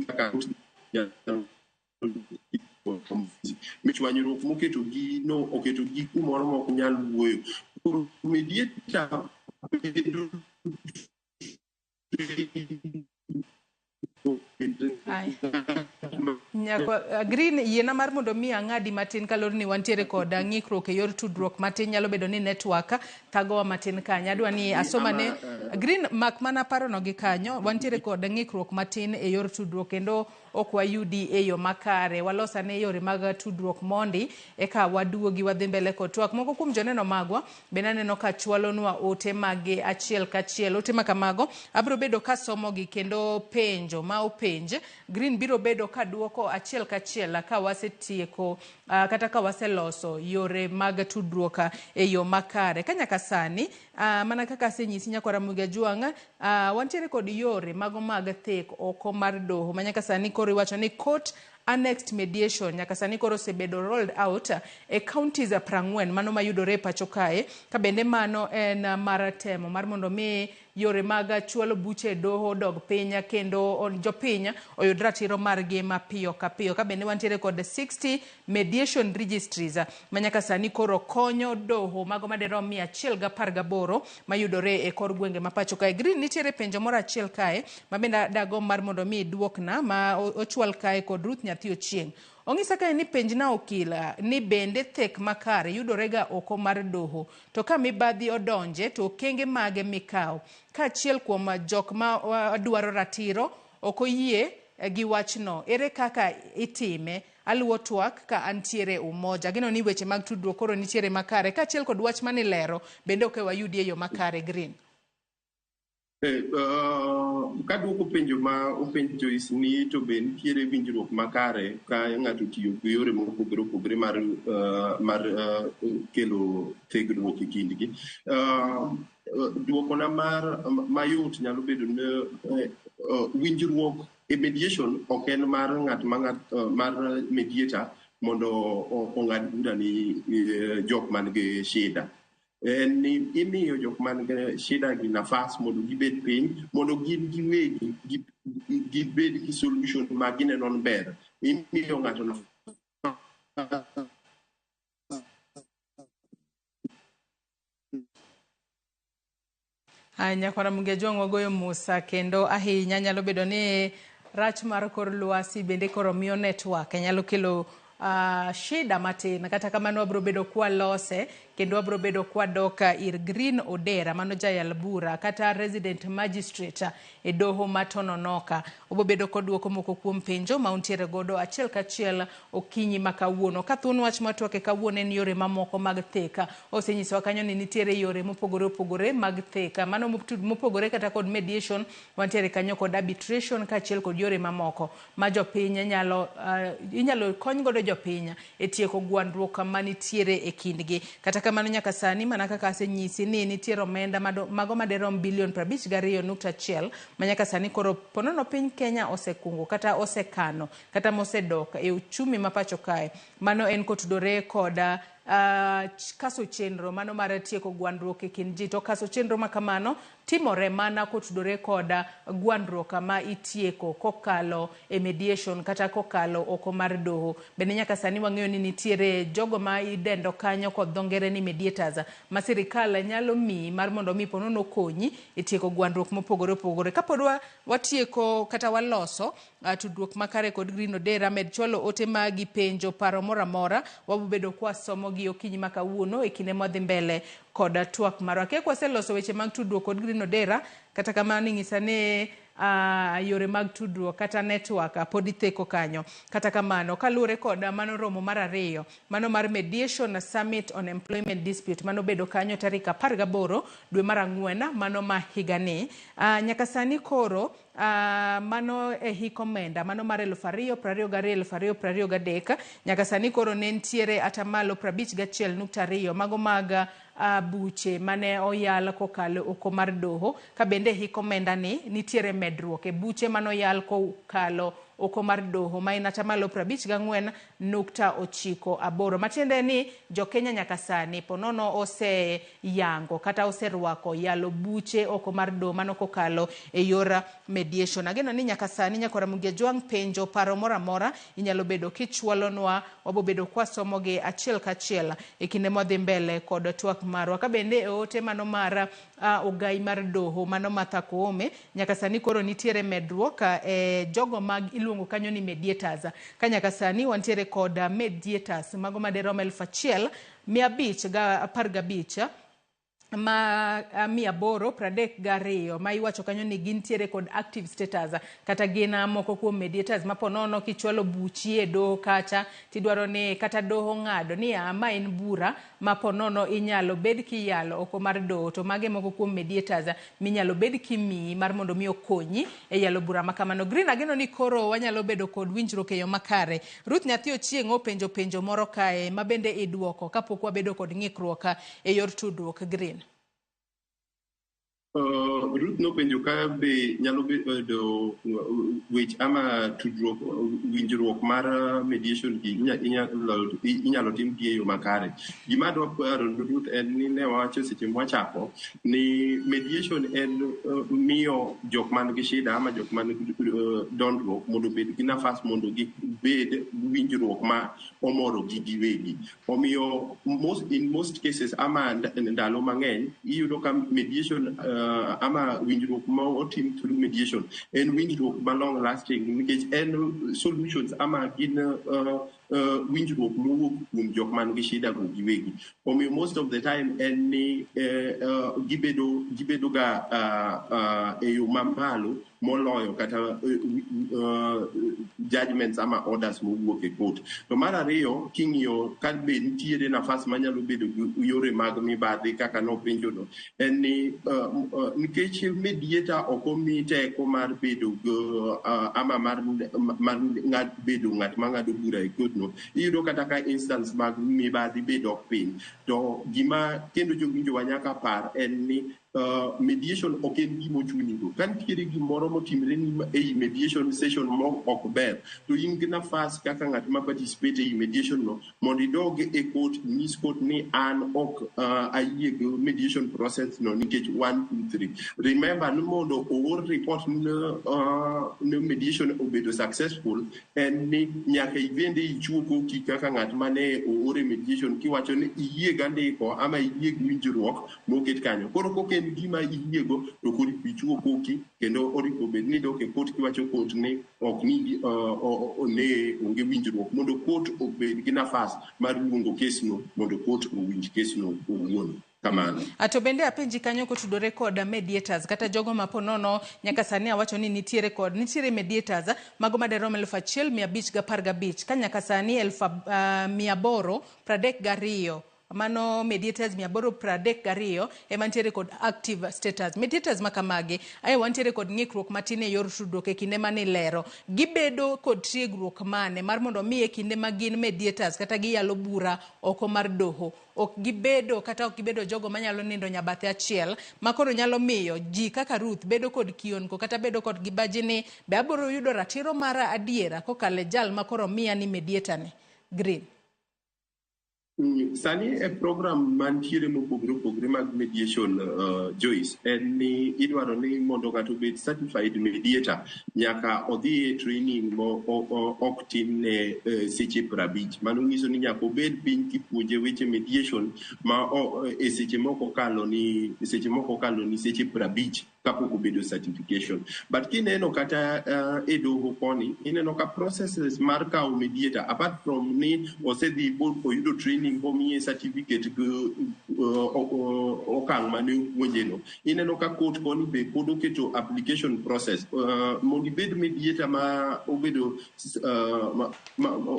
kaka chwanyruok moketo gi no oketo gi kumoro mok nyal wuoyo. Koro mediator bedo Nyakwa Green, yiena mar mondo mi ang'adi matin kaluwore ni wantiere kod ng'ikruok e yor tudruok matin, nyalo bedo ni network thagowa matin kanyo. Adwa ni asomane Green, mak mana parono gi kanyo, wantiere kod ng'ikruok matin e yor tudruok kendo ok wayudi e yo makare. Walosane yore mag tudruok mondi eka waduogi wadhi mbele kod twak. Moko kuom joneno magwa bende aneno ka chwalonwa ote magi achiel kachiel. Ote ma kamago abiro bedo kasomogi kendo penjo ma openj Green biro bedo ka duoko achiel kachiel ka wasetieko kata ka waseloso yore mag tudruok e yo makare. Ka nyaka sani mana kaka asenyisi nyakwara Ramogi Ajwang', wantiere kod yore mago mag thek oko mar doho ma nyaka sani koro iwacho ni court annexed mediation nyaka sani koro osebedo rolled out e counties 40 mano mayudore e pacho kae, ka bende mano en mar temo mar mondo mi yore mag chwalo buche e doho dog piny kendo jopiny oyud ratiro margi mapiyo ka piyo. Ka bende wantiere kod 60 mediation registries ma nyaka sani koro konyo doho mago madirom 118 mayudore e kor gwenge ma pacho kae. Green, nitiere penjo moro achiel kae ma bende dagomb mar mondo mi iduokna ma ochwal kae kod Ruth Nyathi Ochieng'. Ong'isa kae ni penjna okil ni bende thek makare yudore ga oko mar doho, to ka mibadhi odonje to okenge mage mikawo? Kaachiel kuom jok ma dwaro ratiro ok oyie gi wachno, ere kaka itime? Aluwo twak ka antiere Umoja. Ageno ni weche mag tudruok koro nitiere makare, kaachiel kod wach manilero bende ok wayudi e yo makare. Green. Kaduoko penjo ma openj Joyce ni to be nitiere winjruok makare ka ng'ato otiyo gi yore mopogore opogore mar kelo thegruok e kindgi. Duokona mar mayot nyalo bedo ni winjruok e mediation ok en mar ng'at ma ng'at mar mediator mondo ong'ad bura ni jok man gi shida. En ni imiyo jok man gi shida gi nafas mondo gibed piny, mondo gin giwegi gibed gi solution ma gineno ni ber. Imiyo ng'ato nafas. Aya, nyakwara Mugejwang' wagoyo musa kendo ahinya. Nyalo bedo ni rach mar kor lwasi bende koro miyo network nyalo kelo shida matin. Kata kamano wabro bedo kwalose kendo wabro bedo kwadok ir Green Odera, mano jayal bura kata resident magistrate e doho ma Tononoka. Obo bedo koduoko moko kuom penjo ma untiere godo achiel kachiel okinyi ma kawuono. Ka thuon wach matwake kawuono en yore mamoko mag theka. Osenyisowa kanyo ni nitiere yore mopogore opogore mag theka. Mano mopogore kata kod mediation, wantiere kanyo kod arbitration kaachiel kod yore mamoko ma jopiny nyalo inyalo kony godo jopiny e tieko gwandruok manitiere e kindgi. Kata kamano nyaka sani mana kaka asenyisi ni nitiere omenda mago maderom bilion 52.1 ma nyaka sani koro ponono piny Kenya osekungo kata osekano kata mosedok e uchumi ma pacho kae. Mano en kotudore kod kaso chenro mano mar tieko gwandruok e kind ji. To kaso chenro ma kamano timore mana kotudore kod gwandruok ma itieko kokalo e mediation kata kokalo oko mar doho. Bende nyaka sani wang'eyo ni nitiere jogo ma idendo kanyo kod dho ngere ni mediators ma sirikal nyalo miyi mar mondo mi ponono okonyi e tieko gwandruok mopogore opogore. Kapod watieko kata waloso tudruok makare kod Green Odera, med chwalo ote magi, penjo, paro moro amora, wabobedo kwasomo gi okinyi ma kawuono e kinde mwadhi mbele kod twak marwa. Kia kwaseloso weche mag tudruok kod Green Odera, kata kamano ing'isa ni yore mag tudruok kata network pod itheko kanyo. Kata kamano, kaluwore kod mano romo mar ariyo, mano mar Mediation Summit on Employment Dispute, mano bedo kanyo tarik 18 dwe mar ang'wen mano ma higani. Nyaka sani koro mano e hik omenda mano mar 2022 2023, nyaka sani koro ne nitiere atamalo 51.2 mago mag buche mane oyal kokalo oko mar doho. Ka bende hik omenda ni nitiere medruok e buche mane oyal kokalo oko mar doho ma en atamalo 54.98, matiende ni jokenya nyaka sani ponono oseyango kata oserwako yalo buche oko mar doho mano kokalo e yor mediation. Ageno ni nyaka sani nyakwara Mugejwang' penjo, paro moro amora inyalo bedo kichwalonwa, wabobedo kwasomogi achiel kachiel e kinde mwadhi mbele kod twak marwa. Ka bende e ote mano mar ogai mar doho mano Martha Koome, nyaka sani koro nitiere medruok e jogo mag iluongo kanyo ni mediators. Ka nyaka sani wantiere kod mediators mago maderom 1515 ma 832 ma iwacho kanyo ni gintiere kod active status kata gin moko kuom mediators ma ponono kichwalo buchi e doho kacha tidwaro ni kata doho ng'ado ni ma en bura ma ponono inyalo bed kiyalo oko mar doho, to mage moko kuom mediators minyalo bed kimiyi mar mondo mi okonyi e yalo bura ma kamano. Green, ageno ni koro wanyalo bedo kod winjruok e yo makare. Ruth Nyathi Ochieng' openjo penjo moro kae ma bende iduoko kapok wabedo kod ng'ikruok e yor tudruok. Green. Ruth nopenjo ka be nyalo bedo wech ama tudruok winjruok mar mediation gi inyalo tim gi e yo makare. Gima adwa paro Ruth en ni ne wawacho seche mwachako ni mediation en miyo jok man gi shida ama jok man gi dondruok mondo obed gi nafas mondo gibed winjruok ma omoro gi giwegi. Omiyo in most cases ama ndalo mang'eny iyudo ka mediation ama winjruok ma otim through mediation en winjruok ma long lasting nikech en solutions ama gin winjruok mowuok kuom jok man gi shida go giwegi. Omiyo most of the time en ni gibedo ga e yo mamalo moloyo kata judgments ama orders mowuok e court. To mar ariyo, king'iyo ka be nitiere nafas manyalo bedo gi yore mag mibadhi kaka nopenjono, en ni nikech mediator ok omi teko mar bedo ama mar bedo ng'at mang'ado bura e court no, no, iyudo kata ka instance mag mibadhi be dok piny. To gima kendo jowinjowa nyaka par en ni mediation ok en gima ochunigo. Ka nitiere gimoro motimre ni ei mediation session mo ok ber, to in gi nafas kaka ng'at ma participate ei mediation no mondo idog e court, nyis court ni an ok ayie gi mediation process no nikech 1 2 3. Remember ni mondo oor report ne mediation obedo successful en ni nyaka ibende ichiw koki kaka ng'at mane oor e mediation kiwacho ni iyie gi andiko ama iyie gi winjruok moket kanyo. Koro kok en gima iyiego to koro ichiwo koki kendo oripo bed ni idok e court kiwacho court ni ok ni ne onge winjruok mondo court obed gi nafas mar luongo kesno mondo court owinj kesno owuon. Kamano. To bende apenji kanyo kotudore kod mediators kata jogo ma ponono nyaka sani awacho ni nitiere mediators mago maderom 1515 ka nyaka sani 832, mano mediators 832 ema nitiere kod active status. Mediators makamagi ae wantiere kod ng'ikruok matin e yor tudruok e kinde mane ilero. Gibedo kod tiegruok mane mar mondo mi e kinde ma gin mediators kata giyalo bura oko mar doho, ok gibedo kata ok gibedo jogo manyalo nindo nyabathe achiel ma koro nyalo miyo ji kaka Ruth bedo kod kionko kata bedo kod gibaji ni be abiro yudo ratiro mara adiera kokalo e jal ma koro miya ni mediator ni. Green. Sani e program mantiere mopogore opogore mag mediation, Joyce, en ni idwaro ni mondo ng'ato obed certified mediator nyaka odhi e training mo ok tin ne seche 50. Mano nyiso ni nyaka obed piny kipuonje weche mediation ma e seche moko okalo ni seche 50 kapok obedo certification. But kineno kata e doho koni, ineno ka processes mar kawo mediator, apart from ni osedhi oyudo training bomiye certificate gi okang' mane opuonjeno, ineno ka court koni be pod oketo application process. Mondo ibed mediator ma obedo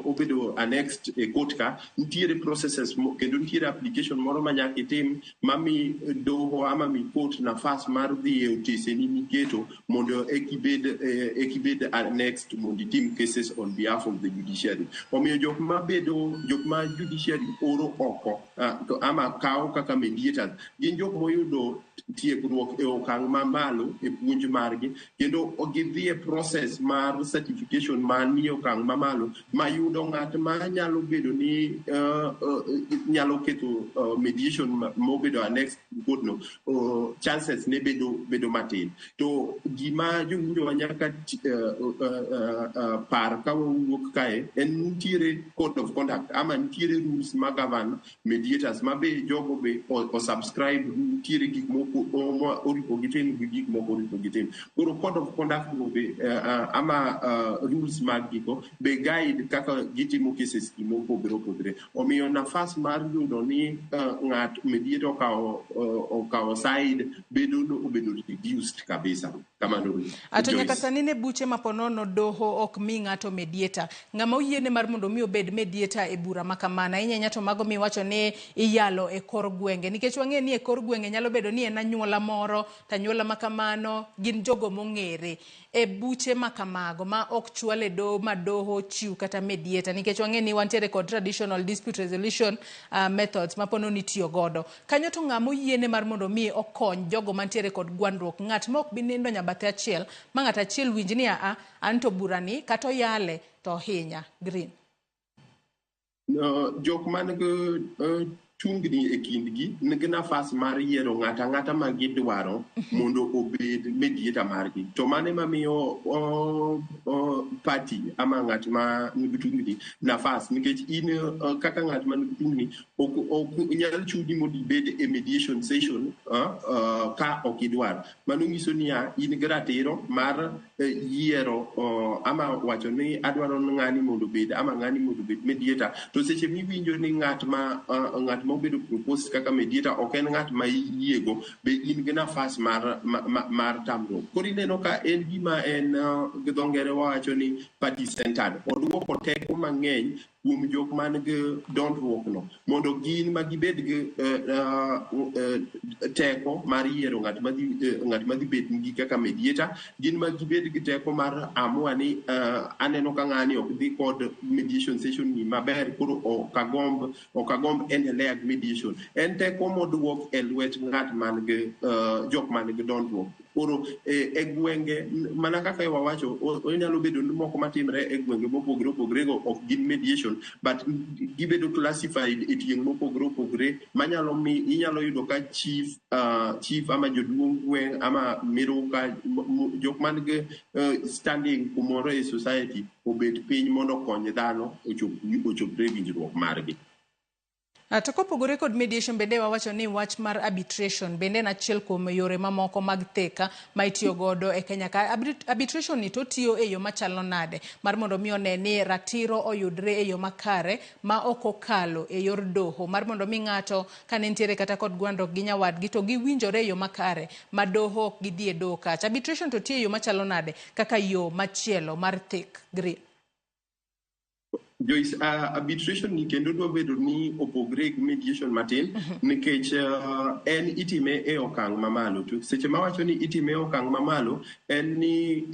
obedo annexed e court ka, nitiere processes kendo nitiere application moro ma nyaka itim mami doho ama mi court nafas mar dhi e oteseni miketo mondo ekibed annexed mondo itim cases on behalf of the judiciary. Omiyo jok ma judiciary oro oko ama kawo kaka mediators gin jok moyudo tiegruok e okang' mamalo e puonj margi kendo gidhi e process mar certification manie okang' mamalo mayudo ng'at ma nyalo bedo ni nyalo keto mediation mobedo annexed court no, chances ne bedo matin. To gima jowinjowa nyaka par ka wawuok kae en nitiere code of conduct ama nitiere rules ma govern mediators ma be jogo be o subscribe, nitiere gik moko oripo gitim gi gik moko oripo gitim. Koro code of conduct no be ama rules mag gigo be guide kaka gitimo cases gi mopogore opogore. Omiyo nafas mar yudo ni ng'at mediator okawo side bedo obedo reduced kabisa. Kamano. Ato nyaka sani ne buche maponono doho ok mi ng'ato mediator. Ng'ama oyiene mar mondo mi obed mediator e bura makamana inyanya to mago miwacho ni iyalo e kor gwenge, nikech wang'e ni e kor gwenge nyalo bedo ni en anyuola moro to anyuola makamano gin jogo mong'ere e buche makamago ma ok chwal e doho ma doho chiw kata mediator, nikech wang'e ni wantiere kod traditional dispute resolution methods mapono nitiyo godo kanyo. To ng'ama oyiene mar mondo mi okony jogo mantiere kod gwandruok, ng'at ma ok bi nindo nyabathe achiel ma ng'at achiel winj ni a an to burani kata oyale to ohinya. Green. Jok man gi tungni e kindgi nigi nafas mar yiero ng'ato ang'ata ma gidwaro mondo obed mediator margi. To mano ema miyo party ama ng'at ma nigi tungni nafas, nikech in kaka ng'at ma nigi tungni ok nyal chuni mondo ibed e mediation session ka ok idwar. Mano nyiso niya in gi ratiro mar yiero ama wacho ni adwaro ng'ani mondo obed ama ng'ani mondo obed mediator. To seche miwinjo ni ng'at ma mobedo proposed kaka mediator ok en ng'at ma iyiego, be in gi nafas mar tamruok. Koro ineno ka en gima en gi dho ngere wawacho ni party centered. Oduoko teko mang'eny Kuom jok man gi dondruok no mondo gin ma gibed gi teko mar yiero ng'at madhi bet gi kaka mediator. Gin ma gibed gi teko mar amua ni aneno ka ng'ani ok dhi kod mediation session ni maber, koro ok agomb endelea gi mediation. En teko moduok e lwet ng'at man gi jok man gi dondruok. Koro e gwenge mana kaka wawacho, onyalo bedo ni moko matimre e gwenge mopogore opogore go ok gin mediation, but gibedo classified e tieng' mopogore opogore manyalo mi inyalo yudo ka chief ama jaduong' gweng' ama miruka, jok man gi standing kumoro e society obet piny mondo okony dhano ochopre e winjruok margi. To kopogore kod mediation, bende wawacho ni wach mar arbitration bende en achiel kuom yore mamoko mag theka ma itiyo godo e Kenya ka. Arbitration ni to tiyo e yo machalo nade mar mondo mi one ni ratiro oyudre e yo makare ma ok okalo e yor doho, mar mondo mi ng'ato kane nitiere kata kod gwandruok gi nyawadgi to giwinjore e yo makare ma doho ok gidhi e doho kacha? Arbitration to tiyo e yo machalo nade kaka yo machielo mar thek, Green? Joyce, arbitration ni kendo dwa bedo ni opogre gi mediation matin nikech en itime e okang' mamalo. To seche mawacho ni itime e okang' mamalo en ni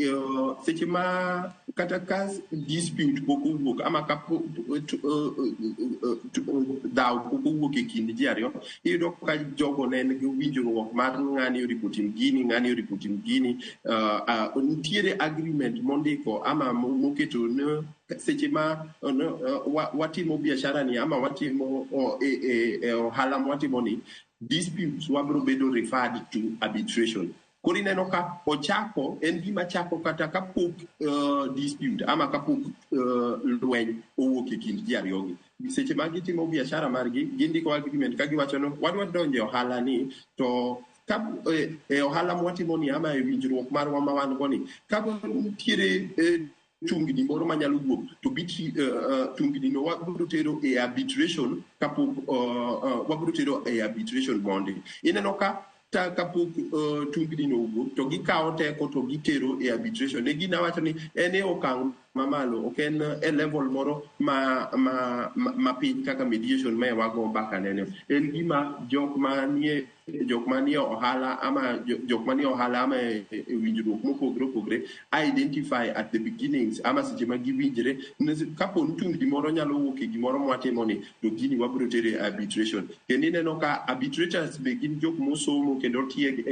seche ma kata ka dispute pok owuok ama ka dhaw pok owuok e kind ji ariyo, iyudo ka jogo ne nigi winjruok mar ng'ani oripo tim gini, ng'ani oripo tim gini. Nitiere agreement mondiko ama moketo ne seche ma watimo biashara ni ama watimo e ohala mwatimo ni disputes wabro bedo referred to arbitration. Koro ineno ka ochako en gima chako kata kapok dispute ama kapok lweny owuok e kind ji ariyogi. Seche ma gitimo biashara margi, gindiko agreement ka giwacho ni wadwa donjo e ohala ni, to ka e ohala mwatimo ni ama e winjruok marwa ma wan go ni, ka nitiere tungni moro manyalo wuok to tungni no wabiro tero e arbitration kapok wabiro tero e arbitration mondi. Ineno ka ta kapok tungni no owuok to gikawo teko to gitero e arbitration. Ne gina wacho ni en e okang' mamalo, ok en e level moro ma piny kaka mediation ma wago mbaka nene. En gima jok manie ohala ama jok manie ohala ama e winjruok mopogore opogore identify at the beginnings ama seche ma giwinjre kapo ni tungni moro nyalo wuok e gimoro mwatimo ni, to gini wabiro tero e arbitration. Kendo ineno ka arbitrators be gin jok mosomo kendo otieg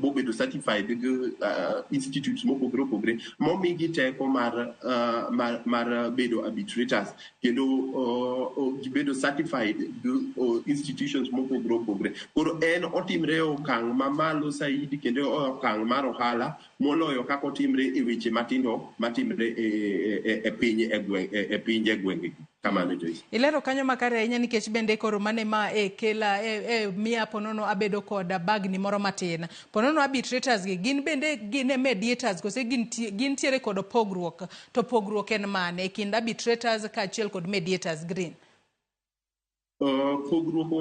mobedo certified gi institutes mopogore opogore momigi teko mar bedo arbitrators, kendo gibedo certified gi institutions mopogore opogore. Koro en otimre e okang' mamalo saidi kendo e okang' mar ohala moloyo kaka otimre e weche matindo matimre e piny e gweng' e pinje gwenge. Kamano, Joyce. Ilero kanyo makare ahinya, nikech bende koro mane ma e kela e miya ponono abedo kod bagni moro matin. Ponono arbitrators gi gin bende gin e mediators kose gintiere kod pogruok? To pogruok en mane e kind arbitrators kaachiel kod mediators, Green? Pogruok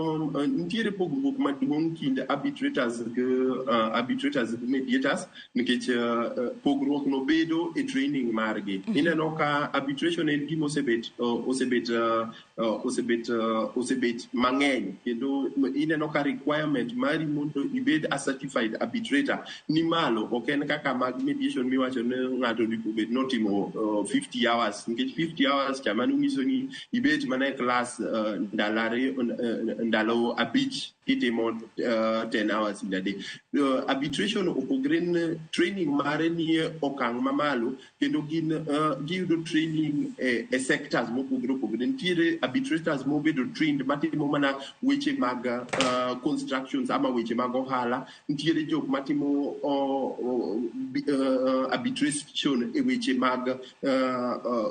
nitiere pogruok maduong' kind arbitrators gi mediators nikech pogruok no bedo e training margi. Ineno ka arbitration en gima osebet mang'eny, kendo ineno ka requirement mari mondo ibed a certified arbitrator ni malo, ok en kaka mag mediation miwacho ni ng'ato onego bed notimo 50 hours, nikech 50 hours cha mano nyiso ni ibet mana e class ndalo 2, ndalo 5 kitimo 10 hours in a day. Arbitration opogre ne training mare nie okang' mamalo, kendo gin giyudo training e sectors mopogore opogore. Nitiere arbitrators mobedo trained matimo mana weche mag constructions ama weche mag ohala. Nitiere jok matimo arbitration e weche mag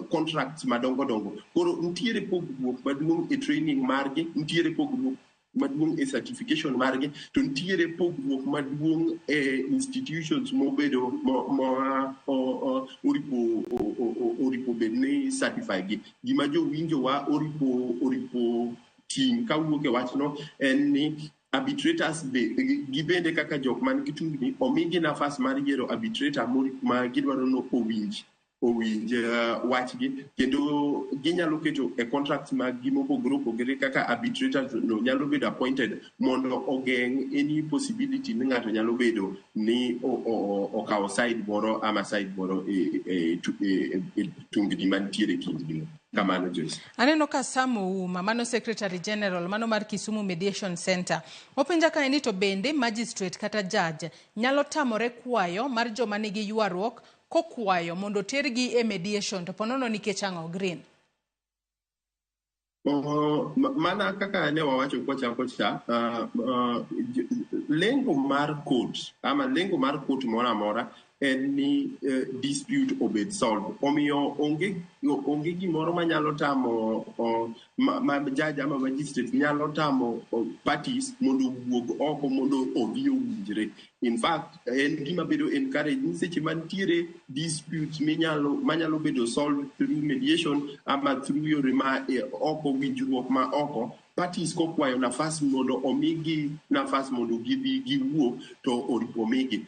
contracts madongo dongo. Koro nitiere pogruok maduong' e training margi, nitiere pogruok maduong' e certification margi, to nitiere pogruok maduong' e institutions mobedo ma oripo bed ni certify gi. Gima jowinjowa oripo ting' kawuok e wachno en ni arbitrators be gibende kaka jok man gi tungni omigi nafas mar yiero arbitrator ma gidwaro no owinj. owinj wachgi, kendo ginyalo keto e contracts mag gi mopogore opogore kaka arbitrators no nyalo bedo appointed mondo ogeng' any possibility ni ng'ato nyalo bedo ni okawo side moro ama side moro e tungni mantiere e kindgi. Kamano, Joyce. Aneno ka Sam Ouma, mano Secretary General, mano mar Kisumu Mediation Center. Openja kae ni to bende magistrate kata judge nyalo tamore kwayo mar joma nigi ywaruok kokwayo mondo tergi e mediation, to ponono nikech ang'o, Green? Mana kaka ne wawacho kwachako cha, lengo mar court ama lengo mar court moro amora en ni dispute obed solved. Omiyo onge gimoro manyalo tamo ma judge ama magistrate nyalo tamo parties mondo owuog oko mondo odhi owinjre. In fact, en gima bedo encourage ni seche mantiere disputes minyalo manyalo bedo solved through mediation ama through yore ma oko, winjruok ma oko, parties kokwayo nafas mondo omigi nafas mondo gidhi giwuo, to oripo migi.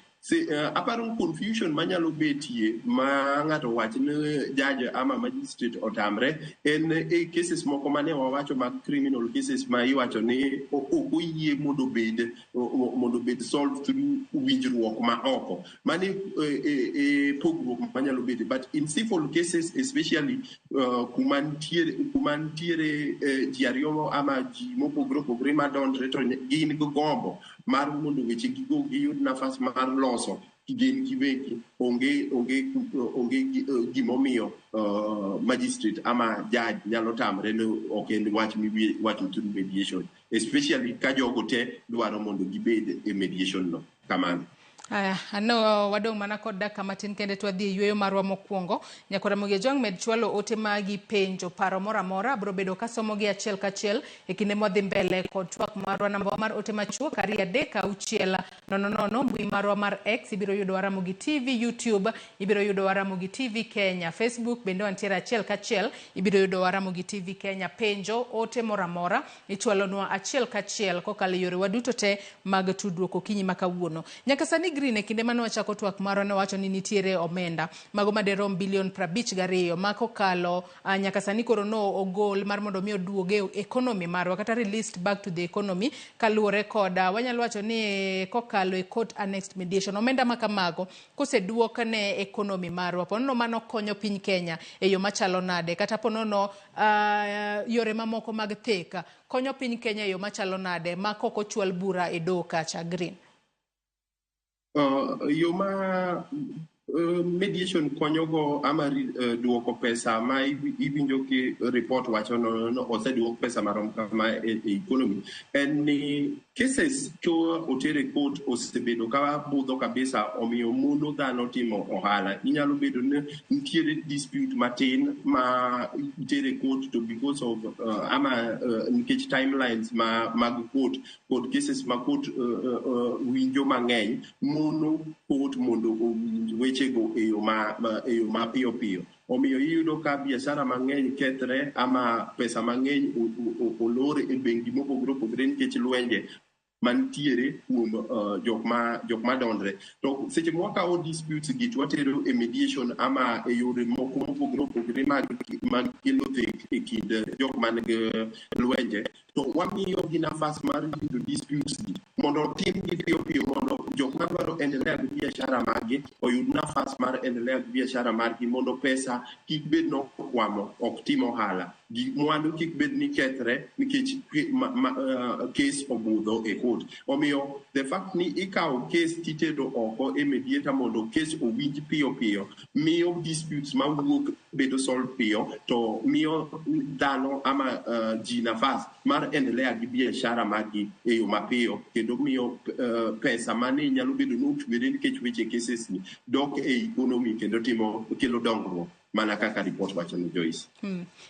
Aparo confusion manyalo betie ma ng'ato wach ni judge ama magistrate otamre en e cases moko mane wawacho mag criminal cases ma iwacho ni ok oyie mondo obed solved through winjruok ma oko. Mano e pogruok manyalo betie, but in civil cases especially, kuma nitiere ji ariyo ama ji mopogore opogore madonjre to gin gi gombo mar mondo weche gigo giyud nafas mar loso gin giwegi, onge gimomiyo magistrate ama judge nyalo tamre ni ok en wach miwacho through mediation, especially ka jogo te dwaro mondo gibed e mediation no. Kamano. Aya, ano wadong' mana kod dakika matin kende to wadhi e yueyo marwa mokwongo. Nyakora Ramogi Ojwang' med chwalo ote magi, penjo, paro moro amora. Abiro bedo kasomogi achiel kachiel e kinde mwadhi mbele kod twak marwa. Namba mar ote machuok 23600. Mbui marwa mar X ibiro yudo Ramogi TV, YouTube ibiro yudo Ramogi TV Kenya, Facebook bende wantiere achiel kachiel, ibiro yudo Ramogi TV Kenya. Penjo, ote moro amora ichwalonwa achiel kachiel kokalo e yorewa duto te mag tudruok okinyi ma kawuono. Nyaka sani Green, e kinde mane wachako twak marwa ne wacho ni nitiere omenda mago maderom bilion 52 ma kokalo nyaka sani koro no ogol mar mondo mi oduog e economy marwa kata released back to the economy kaluwore kod wanyalo wacho ni kokalo e court annexed mediation. Omenda ma kamago koseduok ne economy marwa, ponono mano konyo piny Kenya e yo machalo nade, kata ponono yore mamoko mag theka konyo piny Kenya e yo machalo nade ma kok ochwal bura e doho kacha, Green? Yo ma mediation konyogo ama duoko pesa ma iwinjo ki report wacho no oseduok pesa marom kama e economy en ni cases ka oter e court osebedo ka budho kabisa, omiyo mono dhano timo ohala. Inyalo bedo ni nitiere dispute matin ma itere court, to because of ama nikech timelines ma mag court kod cases ma court winjo mang'eny mono court mondo owinj wechego e yo ma piyo piyo. Omiyo iyudo ka biashara mang'eny kethre ama pesa mang'eny olor e bengi mopogore opogore nikech lwenje mantiere kuom jok ma donjre. To seche ma wakawo disputes gi to watero e mediation ama e yore moko mopogore opogore mag kelo thek e kind jok man gi lwenje, to wamiyo gi nafas mar winjo disputes gi mondo otimgi piyo piyo mondo jok madwaro endelea gi biashara margi oyud nafas mar endelea gi biashara margi, mondo pesa kik bed nokwamo ok tim ohala, gi mwandu kik bed ni kethre nikech case obudho e court. Omiyo the fact ni ikawo case titero oko e mediator mondo case owinj piyo piyo miyo disputes mawuok bedo solve piyo, to miyo dhano ama ji nafas mar endelea gi biashara margi e yo mapiyo, kendo miyo pesa mane nyalo bedo notwere nikech weche cases ni dok e economy kendo timo kelo dongruok mana kaka report wacho ni, Joyce.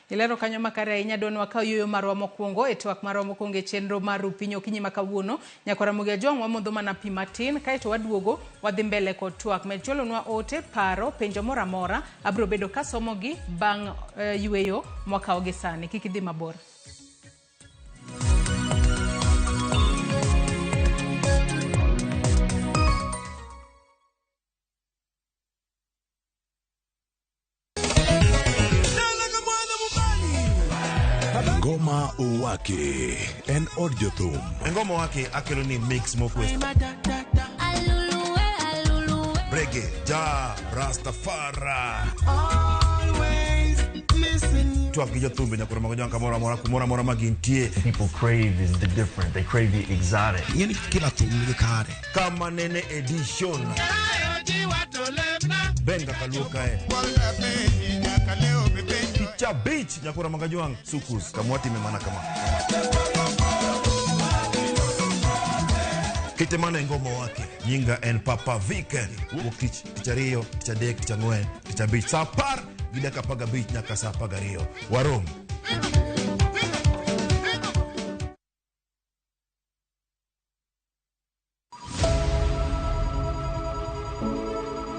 Ilero kanyo makare ahinya. Don wakaw yueyo marwa mokwongo e twak marwa mokwongo e chenro mar Rupiny okinyi ma kawuono. Nyakora Ramogi Ajwang' wamodho mana pi matin kaeto waduogo wadhi mbele kod twak. Med chwalonwa ote, paro, penjo moro amora, abiro bedo kasomogi bang' yueyo mwakawo gi sani. Kik idhi mabor. Ngoma Owake en od jothum. Ngoma Owake akelo ni mix mokwe. Reggae, ja, Rastafari. Twak gi jothumbe nyaka romo gi kamoro amora kumoro amora ma gintie. People crave is the different. They crave the exotic. Ing'eni kila thum nigi kare. Kama nene edition. Benga kaluo kae. Tich abich nyaka romo gi jwang' Sukus kamwatime mana kama. Kete mana e Ngoma Owake. Nyinga en Papa Viken. Wuok tich, tich ariyo, tich adek, tich ang'wen, tich abich. Saa 10:15 nyaka saa 12. Warom.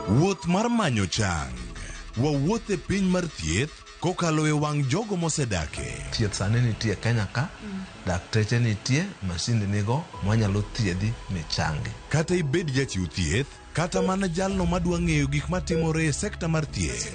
Wuoth mar manyo chang. Wawuoth e piny mar thieth kokalo e wang' jogo mosedake. Thieth sani nitie Kenya ka, dakteche nitie, masinde nigo mwanyalo thiedhi michangi. Kata ibed jachiw thieth, kata mana jalno madwa ng'eyo gik matimore e sekta mar thieth.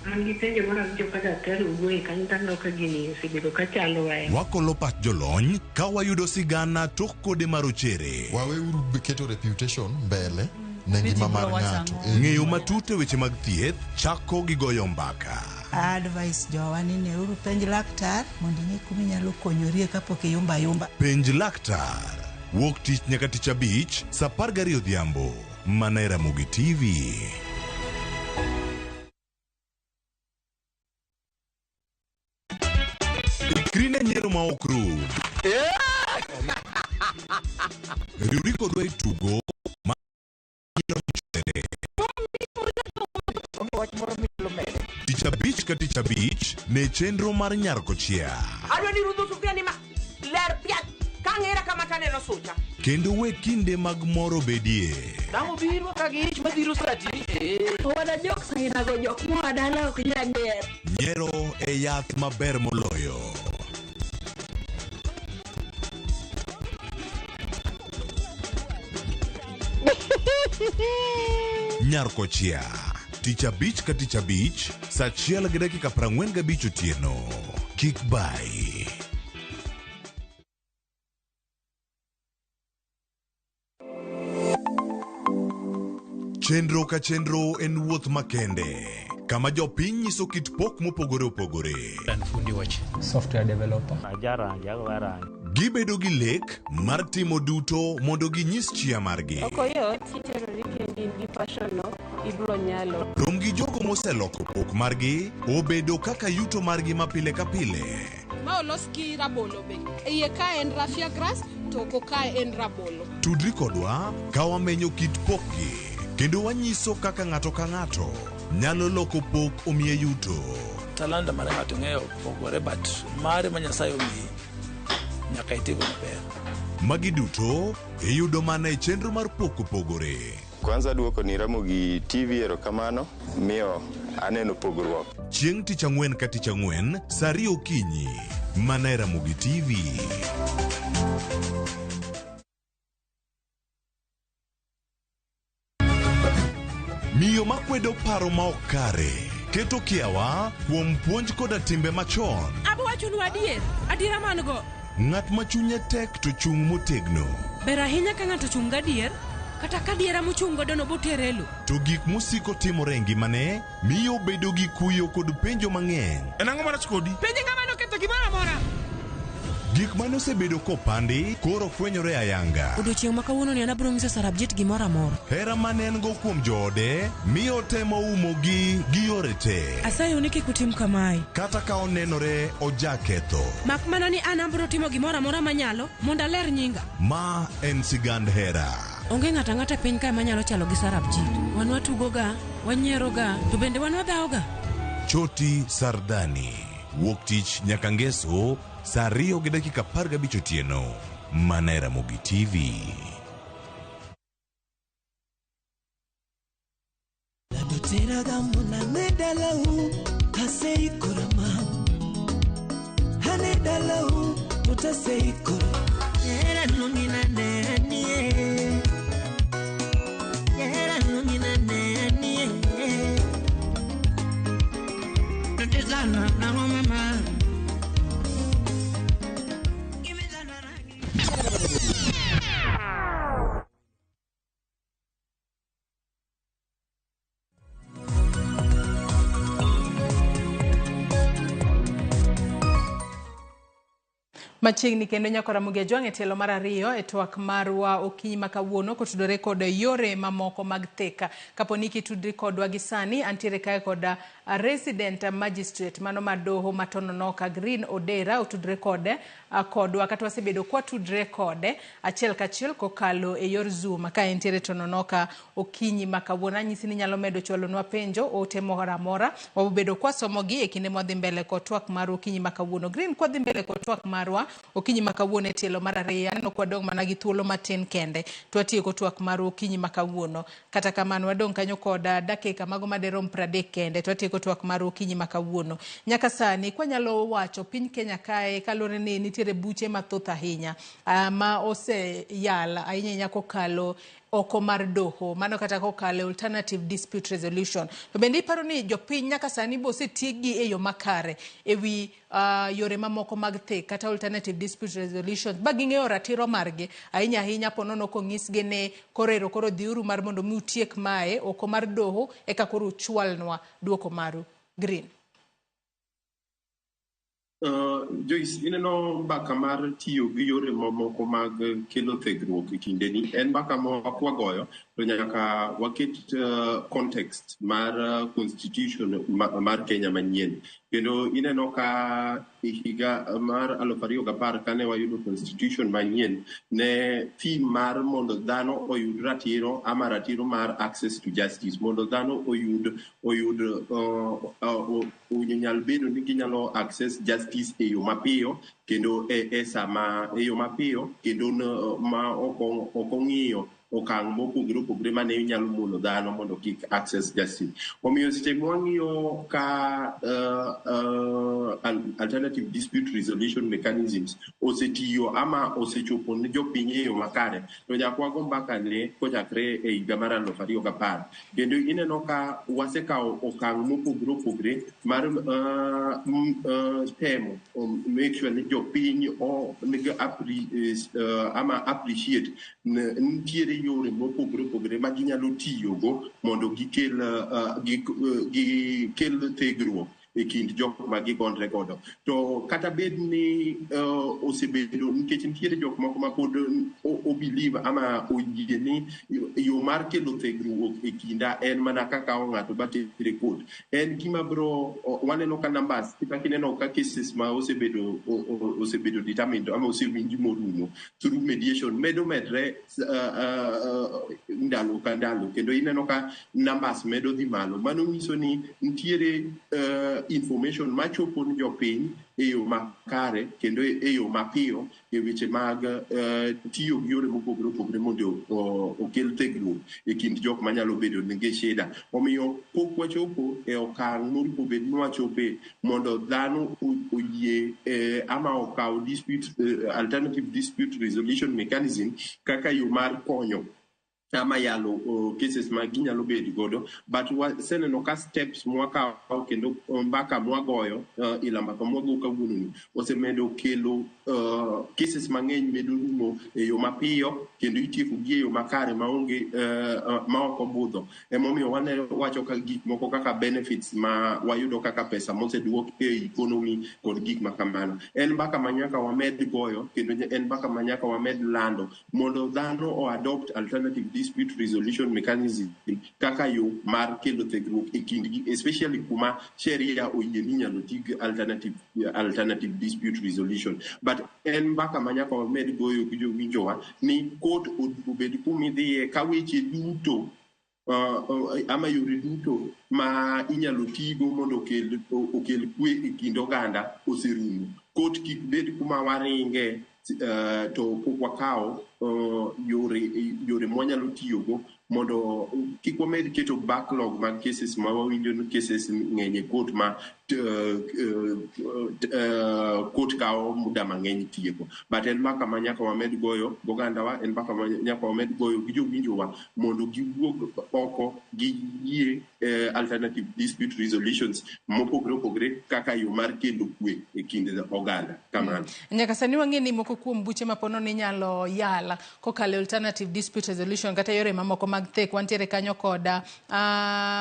An gi penjo moro awinjo ka daktari owuoye kanyo taneno ka gini osebedo ka chandowa. Wakolo pach jolony ka wayudo sigana tok kode marochere. Waweuru keto reputation mbele ne ngima mar ng'ato. Ng'eyo matut e weche mag thieth chako gi goyo mbaka. Advice jowa ni neuru penj laktar mondo ing'e kuma inyalo konyorie kapok iyumba ayumba. Penj laktar. Wuok tich nyaka tich abich saa 12 odhiambo. Mana e Ramogi TV. Ikri ne nyiero ma ok rum. Riwri kodwa e tugo ma Tich abich ka tich abich ne chenro mar nyar kochia. Adwa ni rudho sufuria ni ma ler piat kang'era kama taneno sucha. Kendo we kinde mag mor obedie. Dang' obiro ka gi ich madhiro sati. Wana jok sainago jok moa dala ok nyal ger. Nyiero e yath maber moloyo. Nyar kochia. Tich abich ka tich abich, saa 1:45 otieno. Kik bai. Chenro ka chenro en wuoth makende, kama jopiny nyiso kit pok mopogore opogore. An fundi wach. Software developer. Gibedo gi lek mar timo duto mondo ginyis chia margi. Ok oyot, iterori kendi in gi passion no, ibro nyalo. Rom gi jogo moseloko pok margi obedo kaka yuto margi ma pile ka pile. Ma olos gi rabolo be. Iye ka en raffia grass to oko ka en rabolo. Tudri kodwa ka wamenyo kit pokgi kendo wanyiso kaka ng'ato ka ng'ato nyalo loko pok omiye yuto. Talanta mar ng'ato ng'eyo pogore but mare ma Nyasaye omiyi nyaka itigo maber. Magi duto iyudo mana e chenro mar pok opogore. Kwanza duoko ni Ramogi TV erokamano miyo aneno pogruok. Chieng' tich ang'wen ka tich ang'wen saa 2 okinyi mana e Ramogi TV. Miyo makwedo paro ma ok kare keto kiawa kuom puonj koda timbe machon. Abo wachonu adier, adiera man go. Ng'at ma chunye tek to chung' motegno. Ber ahinya ka ng'ato chung' gadier, kata ka diera mochung' godo no botere e lo. To gik mosiko timore e ngimane miyo obedo gi kuyo kod penjo mang'eny. En ang'o marach kodi? Penje ng'ama noketho gimoro amora. Gik mane osebedo kopandi koro fwenyore ayanga. Odiochieng' ma kawuono ni an abiro nyiso Sarabjit gimoro amora. Hera mane en go kuom joode miyo otemo umogi gi yore te. Asayou ni kik utim kamae. Kata ka onenore ojaketho. Mak mana ni an abiro timo gimoro amora manyalo mondo aler nyinga. Ma en sigand hera. Onge ng'ato ang'ata e piny kae manyalo chalo gi Sarabjit. Wan watugoga, wanyieroga, to bende wan wadhawoga. Choti Sardani. Wuok tich nyaka ngeso saa 2:15 otieno. Mana e Ramogi TV. Machiegni kendo nyako Ramogi Ajwang' e tielo mar ariyo e twak marwa okinyi ma kawuono kotudore kod yore mamoko mag thika. Kapo ni kitudri kodwa gi sani, antiere kae kod resident magistrate mano ma doho ma Tononoka Green Odera otudre kode kodwa kata wasebedo kwatudre kode achiel kachiel kokalo e yor Zoom ka entiere Tononoka okinyi ma kawuono. Anyisi ni nyalo medo chwalonwa penjo ote moro amora wabobedo kwasomogi e kinde mwadhi mbele kod twak marwa okinyi ma kawuono. Green, kwadhi mbele kod twak marwa okinyi ma kawuono e tielo mar ariyo, aneno kwadong' mana gi thuolo matin kende to watieko twak marwa okinyi ma kawuono. Kata kamano wadong' kanyo kod dakika mago maderom 30 kende to watieko twak marwa okinyi ma kawuono. Nyaka sani kwanyalo wacho piny Kenya kae kaluwore ni nitiere buche mathoth ahinya ma oseyal ahinya ahinya kokalo oko mar doho, mano kata kokalo e alternative dispute resolution. To bende iparo ni jopiny nyaka sani bo osetieggi e yo makare e wi yore mamoko mag thek kata alternative dispute resolution ba ging'eyo ratiro margi ahinya ahinya ponono kong'isgi ni koro ero koro dhiuru mar mondo mi utiek mae oko mar doho eka koro uchwalnwa duoko maru. Green. Joyce, ineno mbaka mar tiyo gi yore mamoko mag kelo thegruok e kindeni en mbaka ma kwagoyo to nyaka waket context mar constitution mar Kenya manyien. Kendo ineno ka e higa mar 2010 kane wayudo constitution manyien, ne theme mar mondo dhano oyud ratiro ama ratiro mar access to justice, mondo dhano oyud onyal bedo ni ginyalo access justice e yo mapiyo kendo e sama e yo mapiyo kendo ma ok ong'iyo okang' mopogore opogore mane nyalo mono dhano mondo kik access justice. Omiyo seche mwang'iyo ka alternative dispute resolution mechanisms osetiyo ama osechopo ne jopiny e yo makare, to nyaka wago mbaka ne kochakre e higa mar 2010. Kendo ineno ka wasekawo okang' mopogore opogore mar temo make sure ni jopiny nigi ama appreciate nitiere yore mopogore opogore ma ginyalo tiyogo mondo gikel thegruok e kind jok ma gigondre godo. To kata bed ni osebedo nikech nitiere jok moko ma pod obelieve ama oyie ni yo mar kelo thegruok e kinda en mana kakawo ng'ato batere court. En gima bro waneno ka numbers kata kineno ka cases ma osebedo determined ama osewinji morumo through mediation medo medre ndalo ka ndalo, kendo ineno ka numbers medo dhi malo. Mano nyiso ni nitiere information machopo ne jopiny e yo makare kendo e yo mapiyo e weche mag tiyo gi yore mopogore opogore mondo okel thegruok e kind jok manyalo bedo nigi shida. Omiyo pok wachopo e okang' moripo bed ni wachope mondo dhano oyie ama okaw dispute alternative dispute resolution mechanism kaka yo mar konyo ama yalo cases ma ginyalo bedo godo. But waseneno ka steps mwakawo kendo mbaka mwagoyo ila mbaka mwago kawuononi osemedo kelo cases mang'eny medo rumo e yo mapiyo kendo itieko gi e yo makare maonge ma ok obudho. Emomiyo waneno wacho ka gik moko kaka benefits ma wayudo kaka pesa moseduok e economy kod gik ma kamano. En mbaka ma nyaka wamed goyo kendo en mbaka ma nyaka wamed lando mondo dhano o adopt alternative dispute resolution mechanism kaka yo mar kelo thegruok e kindgi, especially kuma sheria oyie ni inyalo ti gi alternative dispute resolution. But en mbaka ma nyaka wamed goyo gi jowinjowa ni court obed kumidhiye ka weche duto ama yore duto ma inyalo tigo mondo okel kwe e kind oganda oserumo. Court kik bed kuma waringe to pok wakawo yore mwanyalo tiyogo mondo kik wamed keto backlog mag cases ma wawinjo ni cases ng'eny e court ma court kawo muda mang'eny tieko. But en mbaka ma nyaka wamed goyo gogandawa, en mbaka ma nyaka wamed goyo gi jowinjowa mondo giwuog oko giyie alternative dispute resolutions mopogore opogore kaka yo mar kelo kwe e kind oganda. Kamano. Nyaka sani wang'e ni moko kuom buche ma pono ni inyalo yal ohala kokalo e alternative dispute resolution kata yore mamoko mag thek. Wantiere kanyo kod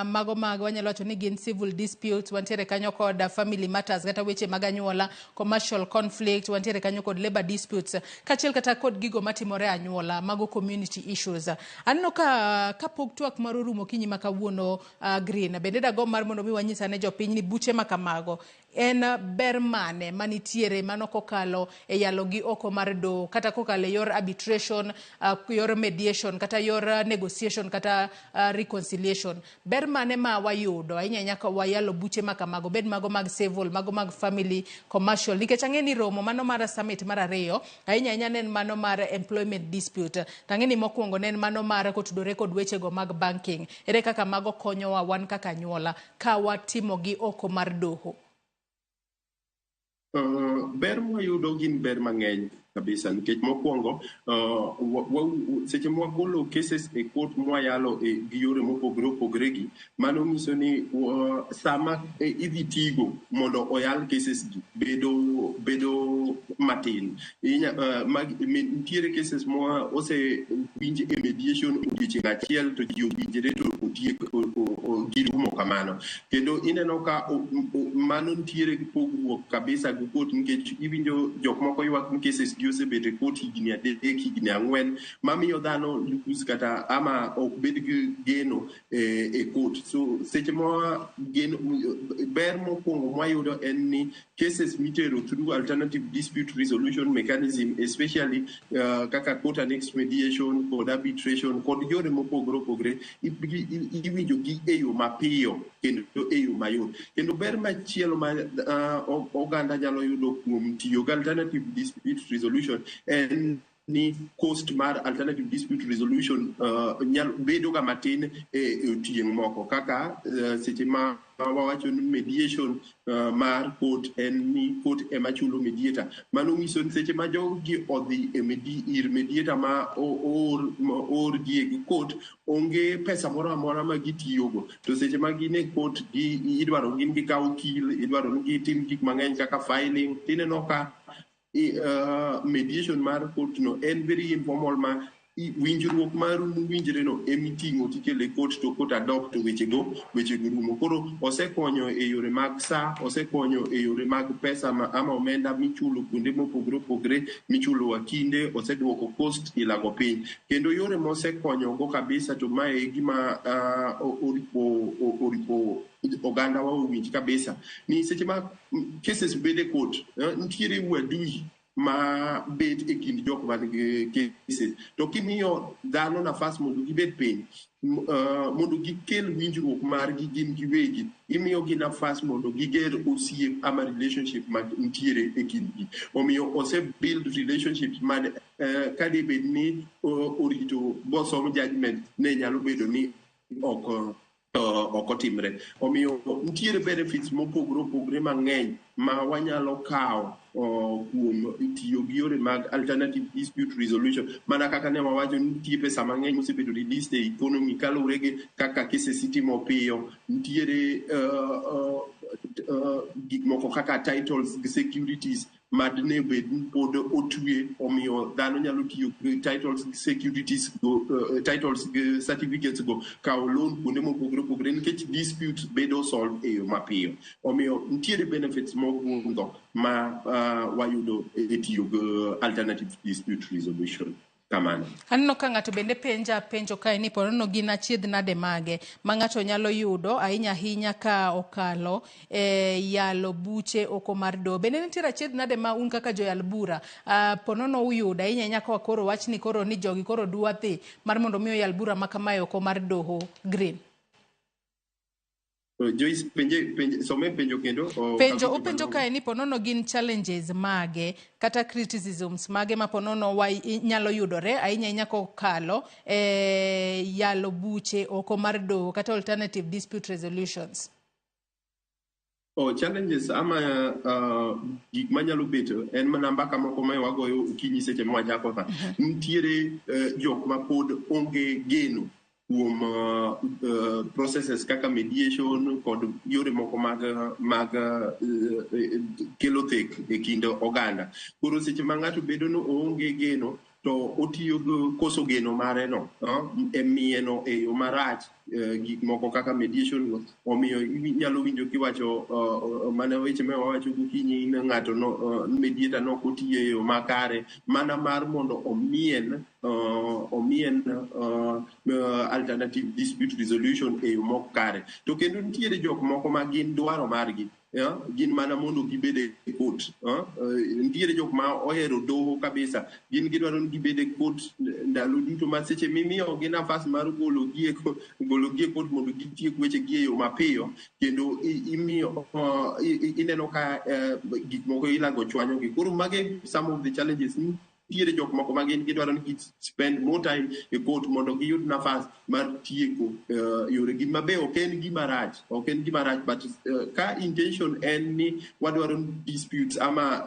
mago mag wanyalo wacho ni gin civil disputes, wantiere kanyo kod family matters kata weche mag anyuola, commercial conflict, wantiere kanyo kod labor disputes, kaachiel kata kod gigo matimore e anyuola, mago community issues. Aneno ka kapok twak mar orumo okinyi ma kawuono, Green, bende dagomb mar mondo mi wanyis ane jopiny ni buche ma kamago en ber mane manitiere mano kokalo e yalo gi oko mar doho kata kokalo e yor arbitration, yor mediation kata yor negotiation kata reconciliation. Ber mane ma wayudo ahinya ahinya ka wayalo buche ma kamago, bed mago mag civil, mago mag family, commercial, nikech ang'e ni romo mano mar summit mar ariyo ahinya ahinya ne en mano mar employment dispute, to ang'e ni mokwongo ne en mano mar kotudore kod wechego mag banking. Ere kaka mago konyowa wan kaka anyuola ka watimogi oko mar doho? Ber mwayudo gin ber mang'eny kabisa nikech mokwongo seche mwagolo cases e court mwayalo gi yore mopogore opogore gi, mano nyiso ni sama idhi tigo mondo oyal cases gi bedo matin. Nitiere cases mwa osewinj e mediation odiochieng' achiel to ji owinjre to otiek girumo kamano. Kendo ineno ka mano nitiere pogruok kabisa gi court nikech iwinjo jok moko ywak ni cases gi osebet e court higni 3, higni 4, mamiyo dhano lose kata ama ok bed gi geno e court. So seche ma geno, ber mokwongo mwayudo en ni cases mitero through alternative dispute resolution mechanism, especially kaka court annexed mediation kod arbitration kod yore mopogore opogore, iwinjo gi e yo mapiyo kendo e yo mayot. Kendo ber machielo ma oganda nyalo yudo kuom tiyo gi alternative dispute resolution en ni cost mar alternative dispute resolution nyalo bedo ga matin e tieng' moko kaka seche ma wawacho ni mediation mar court en ni court ema chulo mediator. Mano nyiso ni seche ma jogi odhi e ir mediator ma oor gi e court, onge pesa moro amora ma gitiyogo. To seche ma gin e court gi idwaro gin gikaw okil, idwaro ni gitim gik mang'eny kaka filing. Tineno ka mediation mar court no en very informal ma winjruok maru mowinjre no emiting'o tikelo e court to court adopt to wechego rumo. Koro osekonyo e yore mag sa, osekonyo e yore mag pesa ama omenda michulo kuonde mopogore opogore, michulo wakinde, oseduoko cost ilago piny. Kendo yore mosekonyo go kabisa to mae e gima oripo oganda wa owinj kabisa ni seche ma cases bedo e court, nitiere uadui ma bet e kind jok man gi cases, to kimiyo dhano nafas mondo gibed piny, mondo gikel winjruok margi gin giwegi, imiyogi nafas mondo giger osiep ama relationship ma nitiere e kindgi. Omiyo ose build relationships ma kadebed ni orito bosom judgment ne nyalo bedo ni ok otimre. Omiyo nitiere benefits mopogore opogore mang'eny ma wanyalo kawo kuom tiyo gi yore mag alternative dispute resolution. Mana kaka ne wawacho ni nitie pesa mang'eny mosebedo released e economy kaluwore gi kaka cases itimo piyo. Nitiere gik moko kaka titles gi securities madne bed ni pod otwe, omiyo dhano nyalo tiyo gi titles gi securities go, titles gi certificates go kawo loan kuonde mopogore opogore nikech dispute bedo solved e yo mapiyo. Omiyo nitiere benefits mogundho ma wayudo e tiyo gi alternative dispute resolution. Kamano. Aneno ka ng'ato bende penja penjo kae ni ponono gin achiedh nade mage ma ng'ato nyalo yudo ahinya ahinya ka okalo e yalo buche oko mar doho. Bende nitiere achiedh nade ma un kaka joyal bura ponono uyudo ahinya ahinya ka koro wach ni koro ni jogi koro dwa dhi mar mondo mi oyal bura ma kamae oko mar doho? Green. Joyce, penje, some penjo kendo. Penjo openjo kae ni ponono gin challenges mage kata criticisms mage ma ponono wa nyalo yudore ahinya ahinya kokalo e yalo buche oko mar doho kata alternative dispute resolutions. Oh, challenges ama gik manyalo beto en mana mbaka moko ma wagoyo okinyi seche ma wachako ka. Nitiere jok ma pod onge geno kuom processes kaka mediation kod yore moko mag kelo thek e kind oganda. Koro seche ma ng'ato bedo ni oonge geno to otiyo gi koso geno mare no e mieno e yo marach gik moko kaka mediation go. Omiyo inyalo winjo kiwacho mana weche ma wawacho gokinyi ni ng'ato no, mediator nok otiyo e yo makare mana mar mondo omien alternative dispute resolution e yo mok kare. To kendo nitiere jok moko ma gin dwaro margi, yeah, gin mana mondo gibed e court. Nitiere jok ma ohero doho kabisa, gin gidwaro ni gibed e court ndalo duto, ma seche mimiyogi nafas mar gologi e court mondo gitiek wechegi e yo mapiyo, kendo imiyo ineno ka gik moko ilago chwanyogi. Koro mage some of the challenges. Nitiere jok moko ma gin gidwaro ni gi spend more time e court mondo giyud nafas mar tieko yoregi mabe ok en gima rach, ok en gima rach, but ka intention en ni wadwaro ni disputes ama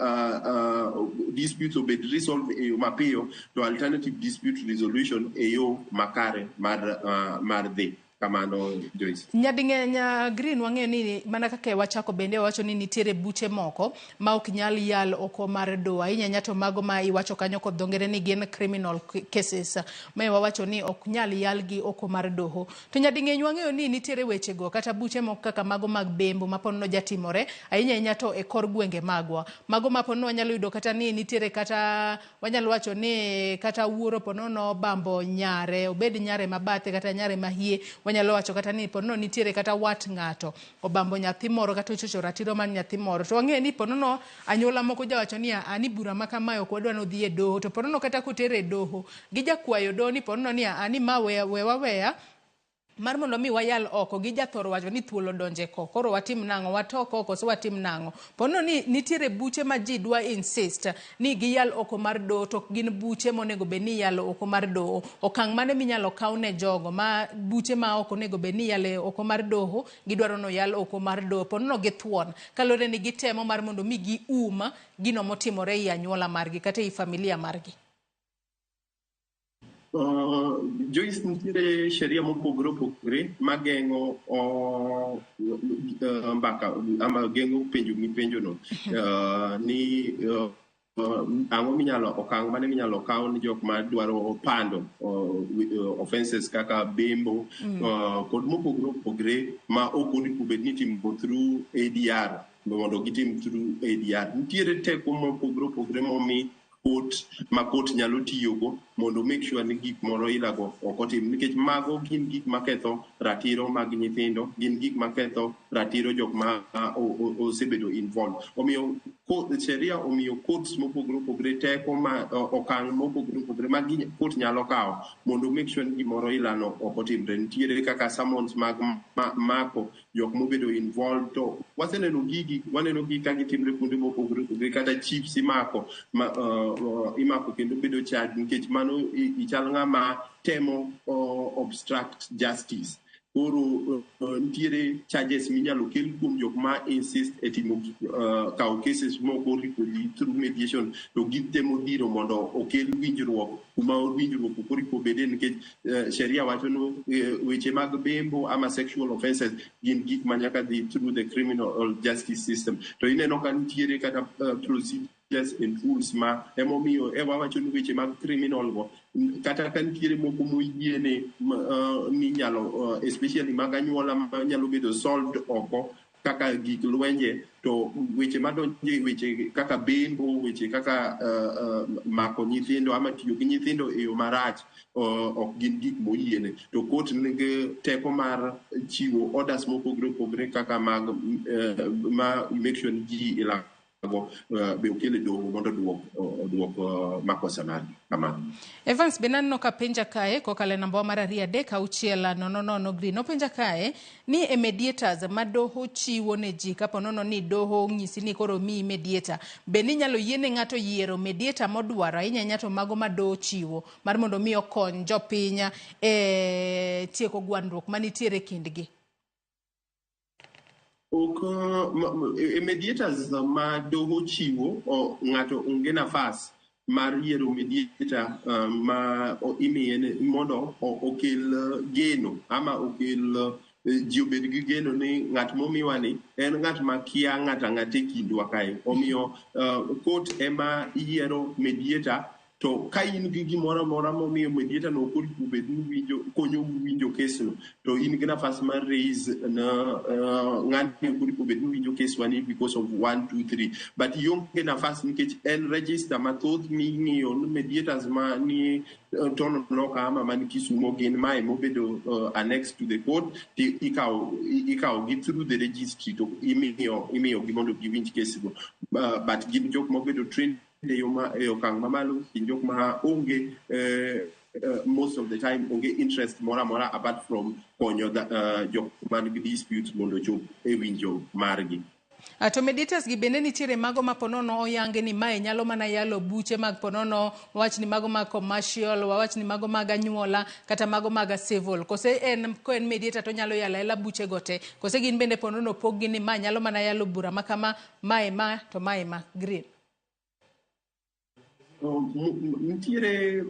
disputes obed resolved e yo mapiyo, to alternative dispute resolution e yo makare mar dhi kamano, Joyce. Nyading'eny, Green, wang'eyo ni mana kaka wachako bende wawacho ni nitiere buche moko ma ok nyal yal oko mar doho, ahinya ahinya to mago ma iwacho kanyo kod dho ngere ni gin criminal cases, ma wawacho ni ok nyal yalgi oko mar doho. To nyading'eny wang'eyo ni nitiere wechego kata buche moko kaka mago mag bembo ma pod nojatimore ahinya ahinya to e kor gwenge magwa, mago ma pod wanyalo yudo kata ni nitiere, kata wanyalo wacho ni kata wuoro ponono bambo nyare, obed nyare mabathe kata nyare mahie. Wanyalo wacho kata ni ponono nitiere kata wat ng'ato obambo nyathi moro kata ochocho ratiro mar nyathi moro, to wang'eyo ni ponono anyuola moko jawacho ni ani bura ma kamae ok wadwa nodhi e doho. To ponono kata kotere e doho, gijakwayo doho ni ponono ni ani ma weya weya mar mondo mi wayal oko. Gijathoro wacho ni thuolo donje ko, koro watim nang'o? Watok oko so watim nang'o? Ponono ni nitiere buche ma ji dwa insist ni giyal oko mar doho, to ok gin buche monego bed ni iyalo oko mar doho. Okang' mane minyalo kaw ne jogo ma buche ma ok onego bed ni iyalo oko mar doho gidwaro noyal oko mar doho ponono githuon, kaluwore ni gitemo mar mondo mi gium gino motimore ei anyuola margi kata ei familia margi? Joyce, nitiere sheria mopogore opogore mageng'o mbaka ama geng'o penjo mipenjono ni ang'o minyalo, okang' mane minyalo kaw ni jok madwaro pando offenses kaka bembo kod mopogore opogore ma ok onego bed ni itimo through ADR mondo gitim through ADR. Nitiere teko mopogore opogore momi court ma court nyalo tiyogo mondo make sure ni gik moro ilago ok otim, nikech mago gin gik maketho ratiro mag nyithindo, gin gik maketho ratiro jok ma osebedo involved. Omiyo sheria omiyo courts mopogore opogore teko ma okang' mopogore opogore ma court nyalo kawo mondo make sure ni gimoro ilano ok otimre. Nitiere kaka summons mag mako jok mobedo involved, to waseneno gigi, waneno gi ka gitimre kuonde mopogore opogore, kata chiefs imako ma, imako kendo bedo charged nikech mano ichal ng'ama temo obstruct justice. Koro nitiere charges minyalo kel kuom jok ma insist e timo kawo cases moko oripo dhi through mediation to gitemo dhiro mondo okel winjruok kuma winjruok ok oripo bede, nikech sheria wacho ni weche mag bembo ama sexual offences gin gik ma nyaka dhi through the criminal justice system. To ineno ka nitiere kata procedures and rules ma emomiyo e wawacho ni weche mag criminal go kata ka nitiere moko moyiene ni nyalo especially mag anyuola ma nyalo bedo solved oko kaka gik lwenje, to weche madonje, weche kaka bembo, weche kaka mako nyithindo ama tiyo gi nyithindo e yo marach ok gin gik moyiene. To court nigi teko mar chiwo orders mopogore opogore kaka mag ma make sure ni ji ilago be okel e doho mondo oduok makosa margi kamano. Evans be naneno ka penja kae kokalo e namba mar 23600 00. Green openja kae ni e mediators ma doho chiwo ne ji, kapo nono ni doho onyisi ni koro miyi mediator, be ninyalo yiene ng'ato yiero mediator modwaro, ahinya ahinya to mago ma doho chiwo mar mondo mi okony jopiny e tieko gwandruok manitiere e kindgi? Ok e mediators ma doho chiwo, ng'ato onge nafas mar yiero mediator ma imiye mondo okel geno ama okel ji obed gi geno ni ng'at momiwa ni en ng'at ma kia ng'ato ang'ata e kindwa kae. Omiyo court ema yiero mediator. To ka in gi gimoro amora momiyo mediator no ok onego bed ni winjo konyo winjo kes no, to in gi nafas mar raise na ng'ani ok onego bed ni winjo kes wani because of 1 2 3, but ionge nafas nikech en register mathoth ming'iyo ni mediators ma ni tono loka ama man Kisumo gin mae mobedo annexed to the court, ti ikawo gi through the registry to imiyo gi mondo giwinj kes go. But gin jok mobedo trained e yo ma e okang' mamalo, gin jok ma onge most of the time onge interest moro amora apart from konyo jok man gi dispute mondo ochop e winjo margi. To mediators gi bende nitiere mago ma ponono oyangi ni mae nyalo mana yalo buche mag ponono, wawach ni mago mag commercial, wawach ni mago mag anyuola, kata mago mag civil. Kose en ko en mediator to nyalo yalo ayala buche go te. Kose gin bende ponono pog gi ni ma nyalo mana yalo bura ma kama, mae ma to mae ma. Green. Nitiere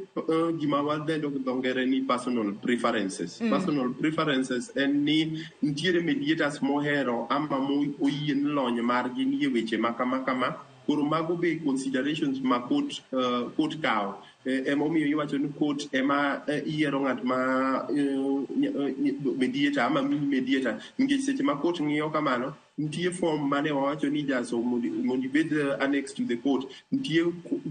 gima wadendo gi dho ngere ni personal preferences. Personal preferences en ni nitiere mediators mohero ama moyie ni lony margi nie weche ma kama kama. Koro mago be considerations ma court kawo. Emomiyo iwacho ni court ema yiero ng'at ma mediator ama mini mediator, nikech seche ma court ng'iyo kamano, nitie form mane wawacho ni jaso mondo ibed annex to the court, nitie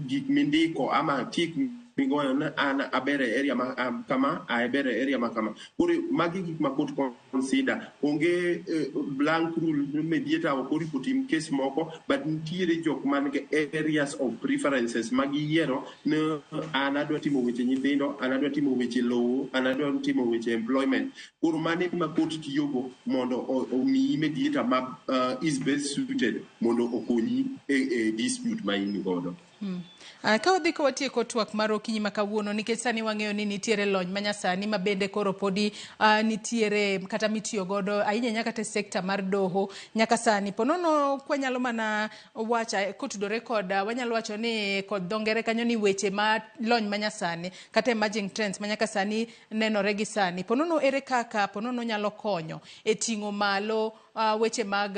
gik mindiko ama tik migoyo ni an aber e area ma kama, aber e area ma kama. Koro magi gik ma court consider. Onge blank rule ni mediator ok oripo tim case moko, but nitiere jok man gi areas of preferences ma giyiero ni an adwa timo weche nyithindo, an adwa timo weche lowo, an adwa timo weche employment. Koro mano ema court tiyogo mondo omiyi mediator ma is best suited mondo okonyi e dispute ma in godo. Ka wadhi ka watieko twak mar okinyi ma kawuono, nikech sani wang'eyo ni nitiere lony manyasani ma bende koro podi nitiere kata mitiyo godo ahinya ahinya kata e sekta mar doho nyaka sani. Ponono kwanyalo mana wacho kotudore kod wanyalo wacho ni kod dho ngere kanyo ni weche ma lony manyasani kata emerging trends ma nyaka sani nenore gi sani. Ponono ere kaka ponono nyalo konyo e ting'o malo weche mag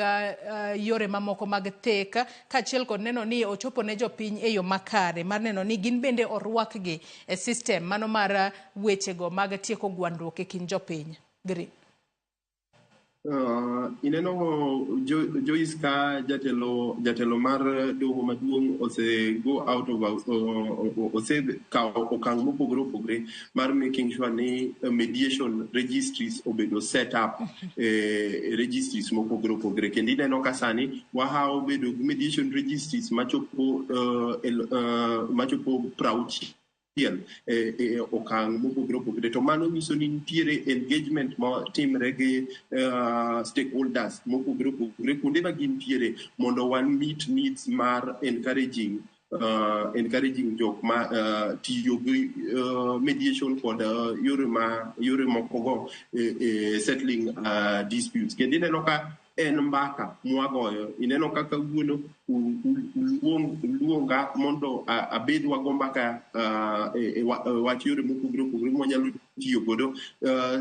yore mamoko mag thek kaachiel kod neno ni ochopo ne jopiny e yo makare mar neno ni gin bende orwakgi e system mano mar wechego mag tieko gwandruok e kind jopiny. Green. Ineno Joyce, ka jatelo mar doho maduong' ose go out of osekawo okang' mopogore opogore mar making sure ni mediation registries obedo set up registries mopogore opogore, kendo ineno ka sani wahawo bedo gi mediation registries machopo 60 e okang' mopogore opogore. To mano nyiso ni nitiere engagement matimre gi stakeholders mopogore opogore kuonde ma gintiere mondo wan meet needs mar encouraging jok ma tiyo gi mediation kod yore moko go e settling disputes. Kendo ineno ka en mbaka mwagoyo, ineno ka kawuono uluonga mondo abed wago mbaka e wach yore mopogore opogore mwanyalo tiyo godo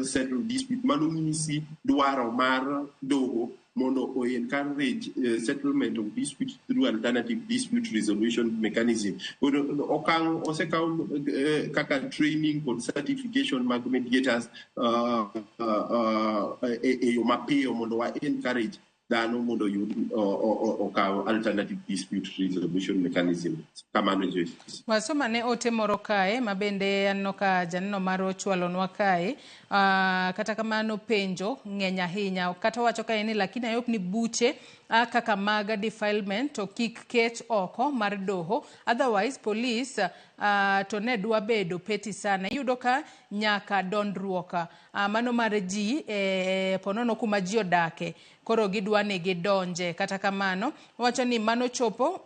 settle dispute. Mano nyisi dwaro mar doho mondo o encourage settlement of dispute through alternative dispute resolution mechanism. Koro okang' osekaw kaka training kod certification mag mediators e yo mapiyo mondo wa encourage dhano mondo oyud okaw alternative dispute resolution mechanism. Kamano, Joyce. Wasoma ne ote moro kae ma bende aneno ka janeno marwa ochwalonwa kae. Kata kamano penjo ng'eny ahinya. Kata wacho kae ni lakini ayop ni buche kaka mag defilement to kik ket oko mar doho, otherwise police to ne dwa bedo petty sana. Iyudo ka nyaka dondruok mano mar ji ponono kuma ji odake koro gidwa ni gidonje. Kata kamano wacho ni mano chopo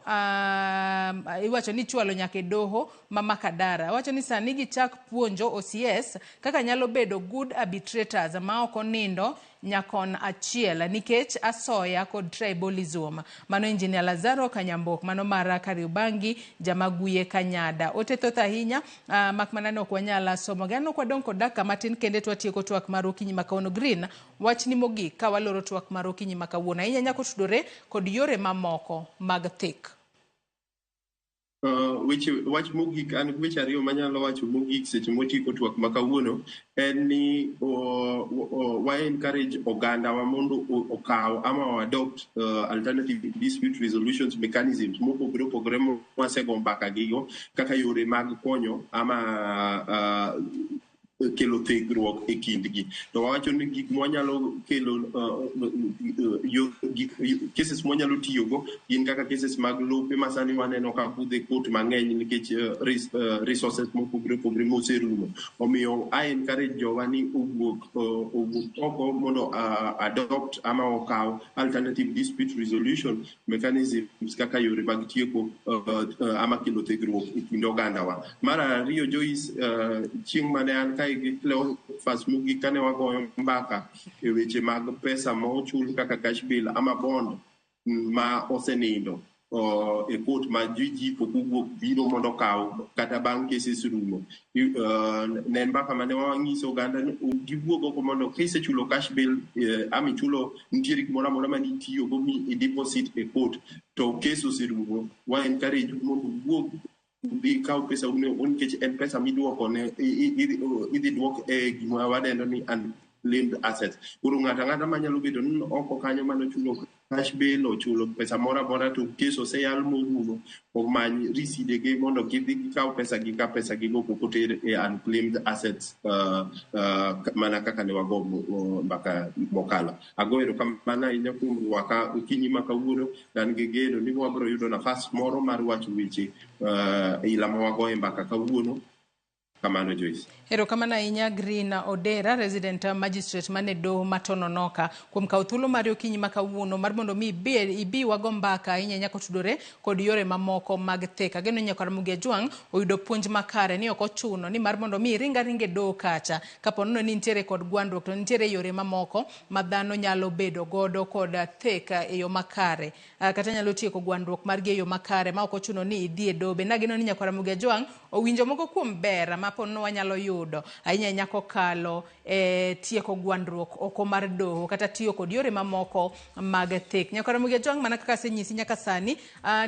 iwacho ni chwalo nyaka e doho ma Makadara. Wacho ni sani gichak puonjo OCS kaka nyalo bedo good arbitrators ma ok onindo nyakon achiel nikech asoya kod tribalism. Mano Engineer Lazaro Kanyambok, mano mar Kariobangi, Jamaguye Kanyada. Ote thoth ahinya, mak mana ni ok wanyal somo. Aneno kwadong' kod dakika matin kende to watieko twak mar okinyi ma kawuono. Green, wachni mogik ka waloro twak mar okinyi ma kawuono. Ahinya nyako tudore kod yore mamoko mag thik. Weche wach mogik an weche ariyo manyalo wacho mogik seche motieko twak ma kawuono en ni wa encourage ogandawa mondo okaw ama o adopt alternative dispute resolutions mechanisms mopogore opogore mwasego mbaka gigo kaka yore mag konyo ama kelo thegruok e kindgi. To wawacho ni gik mwanyalo kelo cases mwanyalo tiyogo gin kaka cases mag lope ma sani waneno ka budho e court mang'eny nikech resources mopogore opogore moserumo. Omiyo I encourage jowa ni owuok oko mondo adopt ama okaw alternative dispute resolution mechanisms kaka yore mag tieko ama kelo thegruok e kind ogandawa. Mar ariyo, Joyce, chieng' mane an kae gi Cleophas mogik kane wagoyo mbaka e weche mag pesa ma ochul kaka cash bail ama bond ma osenindo e court ma ji pok owuok biro mondo okaw kata bang' cases rumo. Ne en mbaka mane wanyiso oganda ni giwuog oko mondo kisechulo cash bail ama ichulo nitiere gimoro amora mane itiyogo mi i deposit e court to case oserumo, wa encourage mondo uwuog udhi kaw pesa uno nikech en pesa miduoko ne idhi duok e gima wadendo ni unclaimed assets. Koro ng'ato ang'ata manyalo bedo ni oko kanyo manochulo cash bail, ochulo pesa moro amora to case oseyal morumo, omany riside ge mondo gidhi gikaw pesa gi ka pesa gigo pok oter e unclaimed assets mana kaka ne wago mbaka mokalo. Ago erokamano ahinya kuom rwaka okinyi ma kawuono. An gi geno ni wabiro yudo nafas moro mar wacho weche ila ma wagoye mbaka kawuono. Kamano, Joyce. Erokamano ahinya Green Odera, resident magistrate mane doho ma Tononoka, kuom kawo thuolo mari okinyi ma kawuono mar mondo mi ibi wago mbaka ahinya ahinya kotudore kod yore mamoko mag thek. Ageno ni nyakwar Ramogi Ajwang' oyudo puonj makare ni ok ochuno ni mar mondo mi iring aringa e doho kacha kapo nono ni nitiere kod gwandruok to nitiere yore mamoko ma dhano nyalo bedo godo kod thek e yo makare, kata nyalo tieko gwandruok margi e yo makare ma ok ochuno ni idhi e doho. Bende ageno ni nyakwar Ramogi Ajwang' owinjo moko kuom ber ma ponono wanyalo yudo ahinya ahinya kokalo e tieko gwandruok oko mar doho kata tiyo kod yore mamoko mag thek. Nyakwar Ramogi Ajwang', mana kaka asenyisi nyaka sani,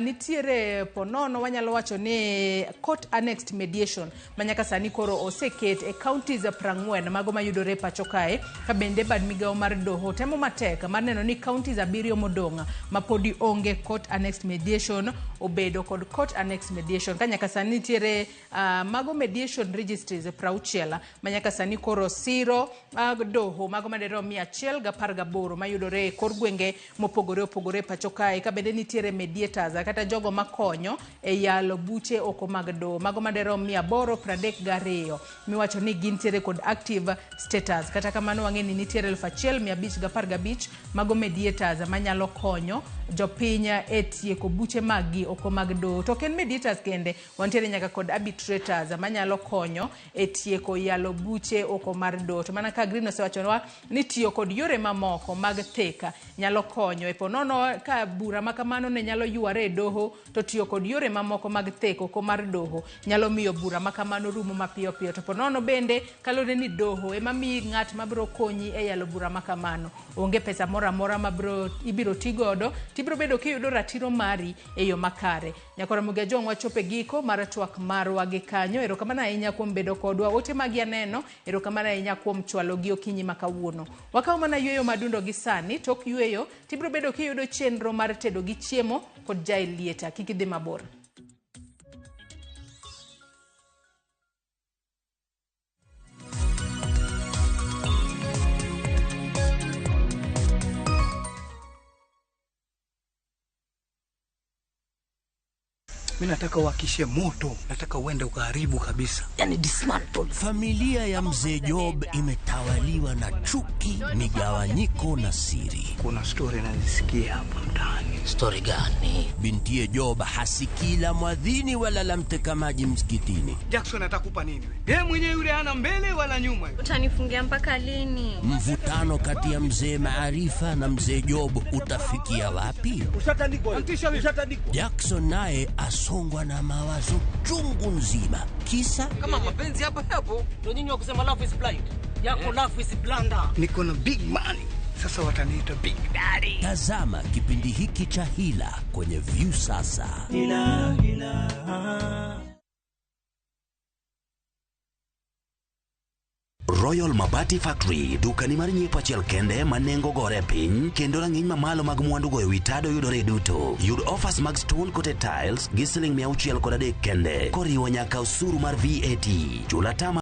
nitiere ponono wanyalo wacho ni court annexed mediation ma nyaka sani koro oseket e counties 40 mago mayudore e pacho kae, ka bende bad migawo mar doho temo matek mar neno ni counties 7 modong' ma podi onge court annexed mediation obedo kod court annexed mediation, ka nyaka sani nitiere mago mediation registries 60 ma nyaka sani koro siro doho mago madirom 118 mayudore e kor gwenge mopogore opogore e pacho kae, ka bende nitiere mediators kata jogo makonyo e yalo buche oko mag doho mago madirom 832 miwacho ni gintiere kod active status. Kata kamano wang'e ni nitiere 1515 mago mediators manyalo konyo jopiny e tieko buche maggi oko mag doho. To ok en mediators kende, wantiere nyaka kod arbitrators manyalo konyo e tieko yalo buche oko mar doho. To mana ka Green osewachonwa ni tiyo kod yore mamoko mag theka nyalo konyo e ponono ka bura ma kamano ne nyalo yware e doho, to tiyo kod yore mamoko mag thek oko mar doho nyalo miyo bura ma kamano rumo mapiyo piyo. To ponono bende kaluwore ni doho ema miyi ng'at mabiro konyi e yalo bura ma kamano, onge pesa moro amora mabiro ibiro ti godo, tibiro bedo kiyudo ratiro mari e yo makare. Nyakwar Ramogi Ajwang', wachopo e giko mar twak marwa gi kanyo. Erokamano ahinya kuom bedo kodwa. Ote magi aneno, erokamano ahinya kuom chwalo gi okinyi ma kawuono. Wakawo mana yweyo madundo gi sani, tok yweyo tibiro bedo kiyudo chenro mar tedo gi chiemo kod jaelieta. Kik idhi mabor. Mimi nataka uhakishe moto, nataka uende ukaharibu kabisa. Yani dismantle. Familia ya mzee Job imetawaliwa na chuki, migawanyiko na siri. Kuna story nazisikia hapa mtaani. Story gani? Bintiye Job hasikii la mwadhini wala la mteka maji msikitini. Jackson atakupa nini wewe? Yeye mwenyewe yule hana mbele wala nyuma. Utanifungia mpaka lini? Mvutano kati ya mzee Maarifa na mzee Job utafikia wapi? Ushatandikwa. Ushatandikwa. Jackson naye asongwa na mawazo chungu nzima. Kisa kama mapenzi hapa hapo ndio nyinyi wa kusema love is blind. Yako love is blunder. Niko na big money. Sasa wataniita Big Daddy. Tazama kipindi hiki cha Hila kwenye Viusasa. Hila, hila. Royal Mabati Factory, dukani mar nyiepo achiel kende ma nengo gore piny kendo rang'iny mamalo mag mwandu goyo wi tado yudore duto. Yud offers mag stone coated tiles gi siling 603 kende koriwo nyaka osuru mar VAT. Chul atama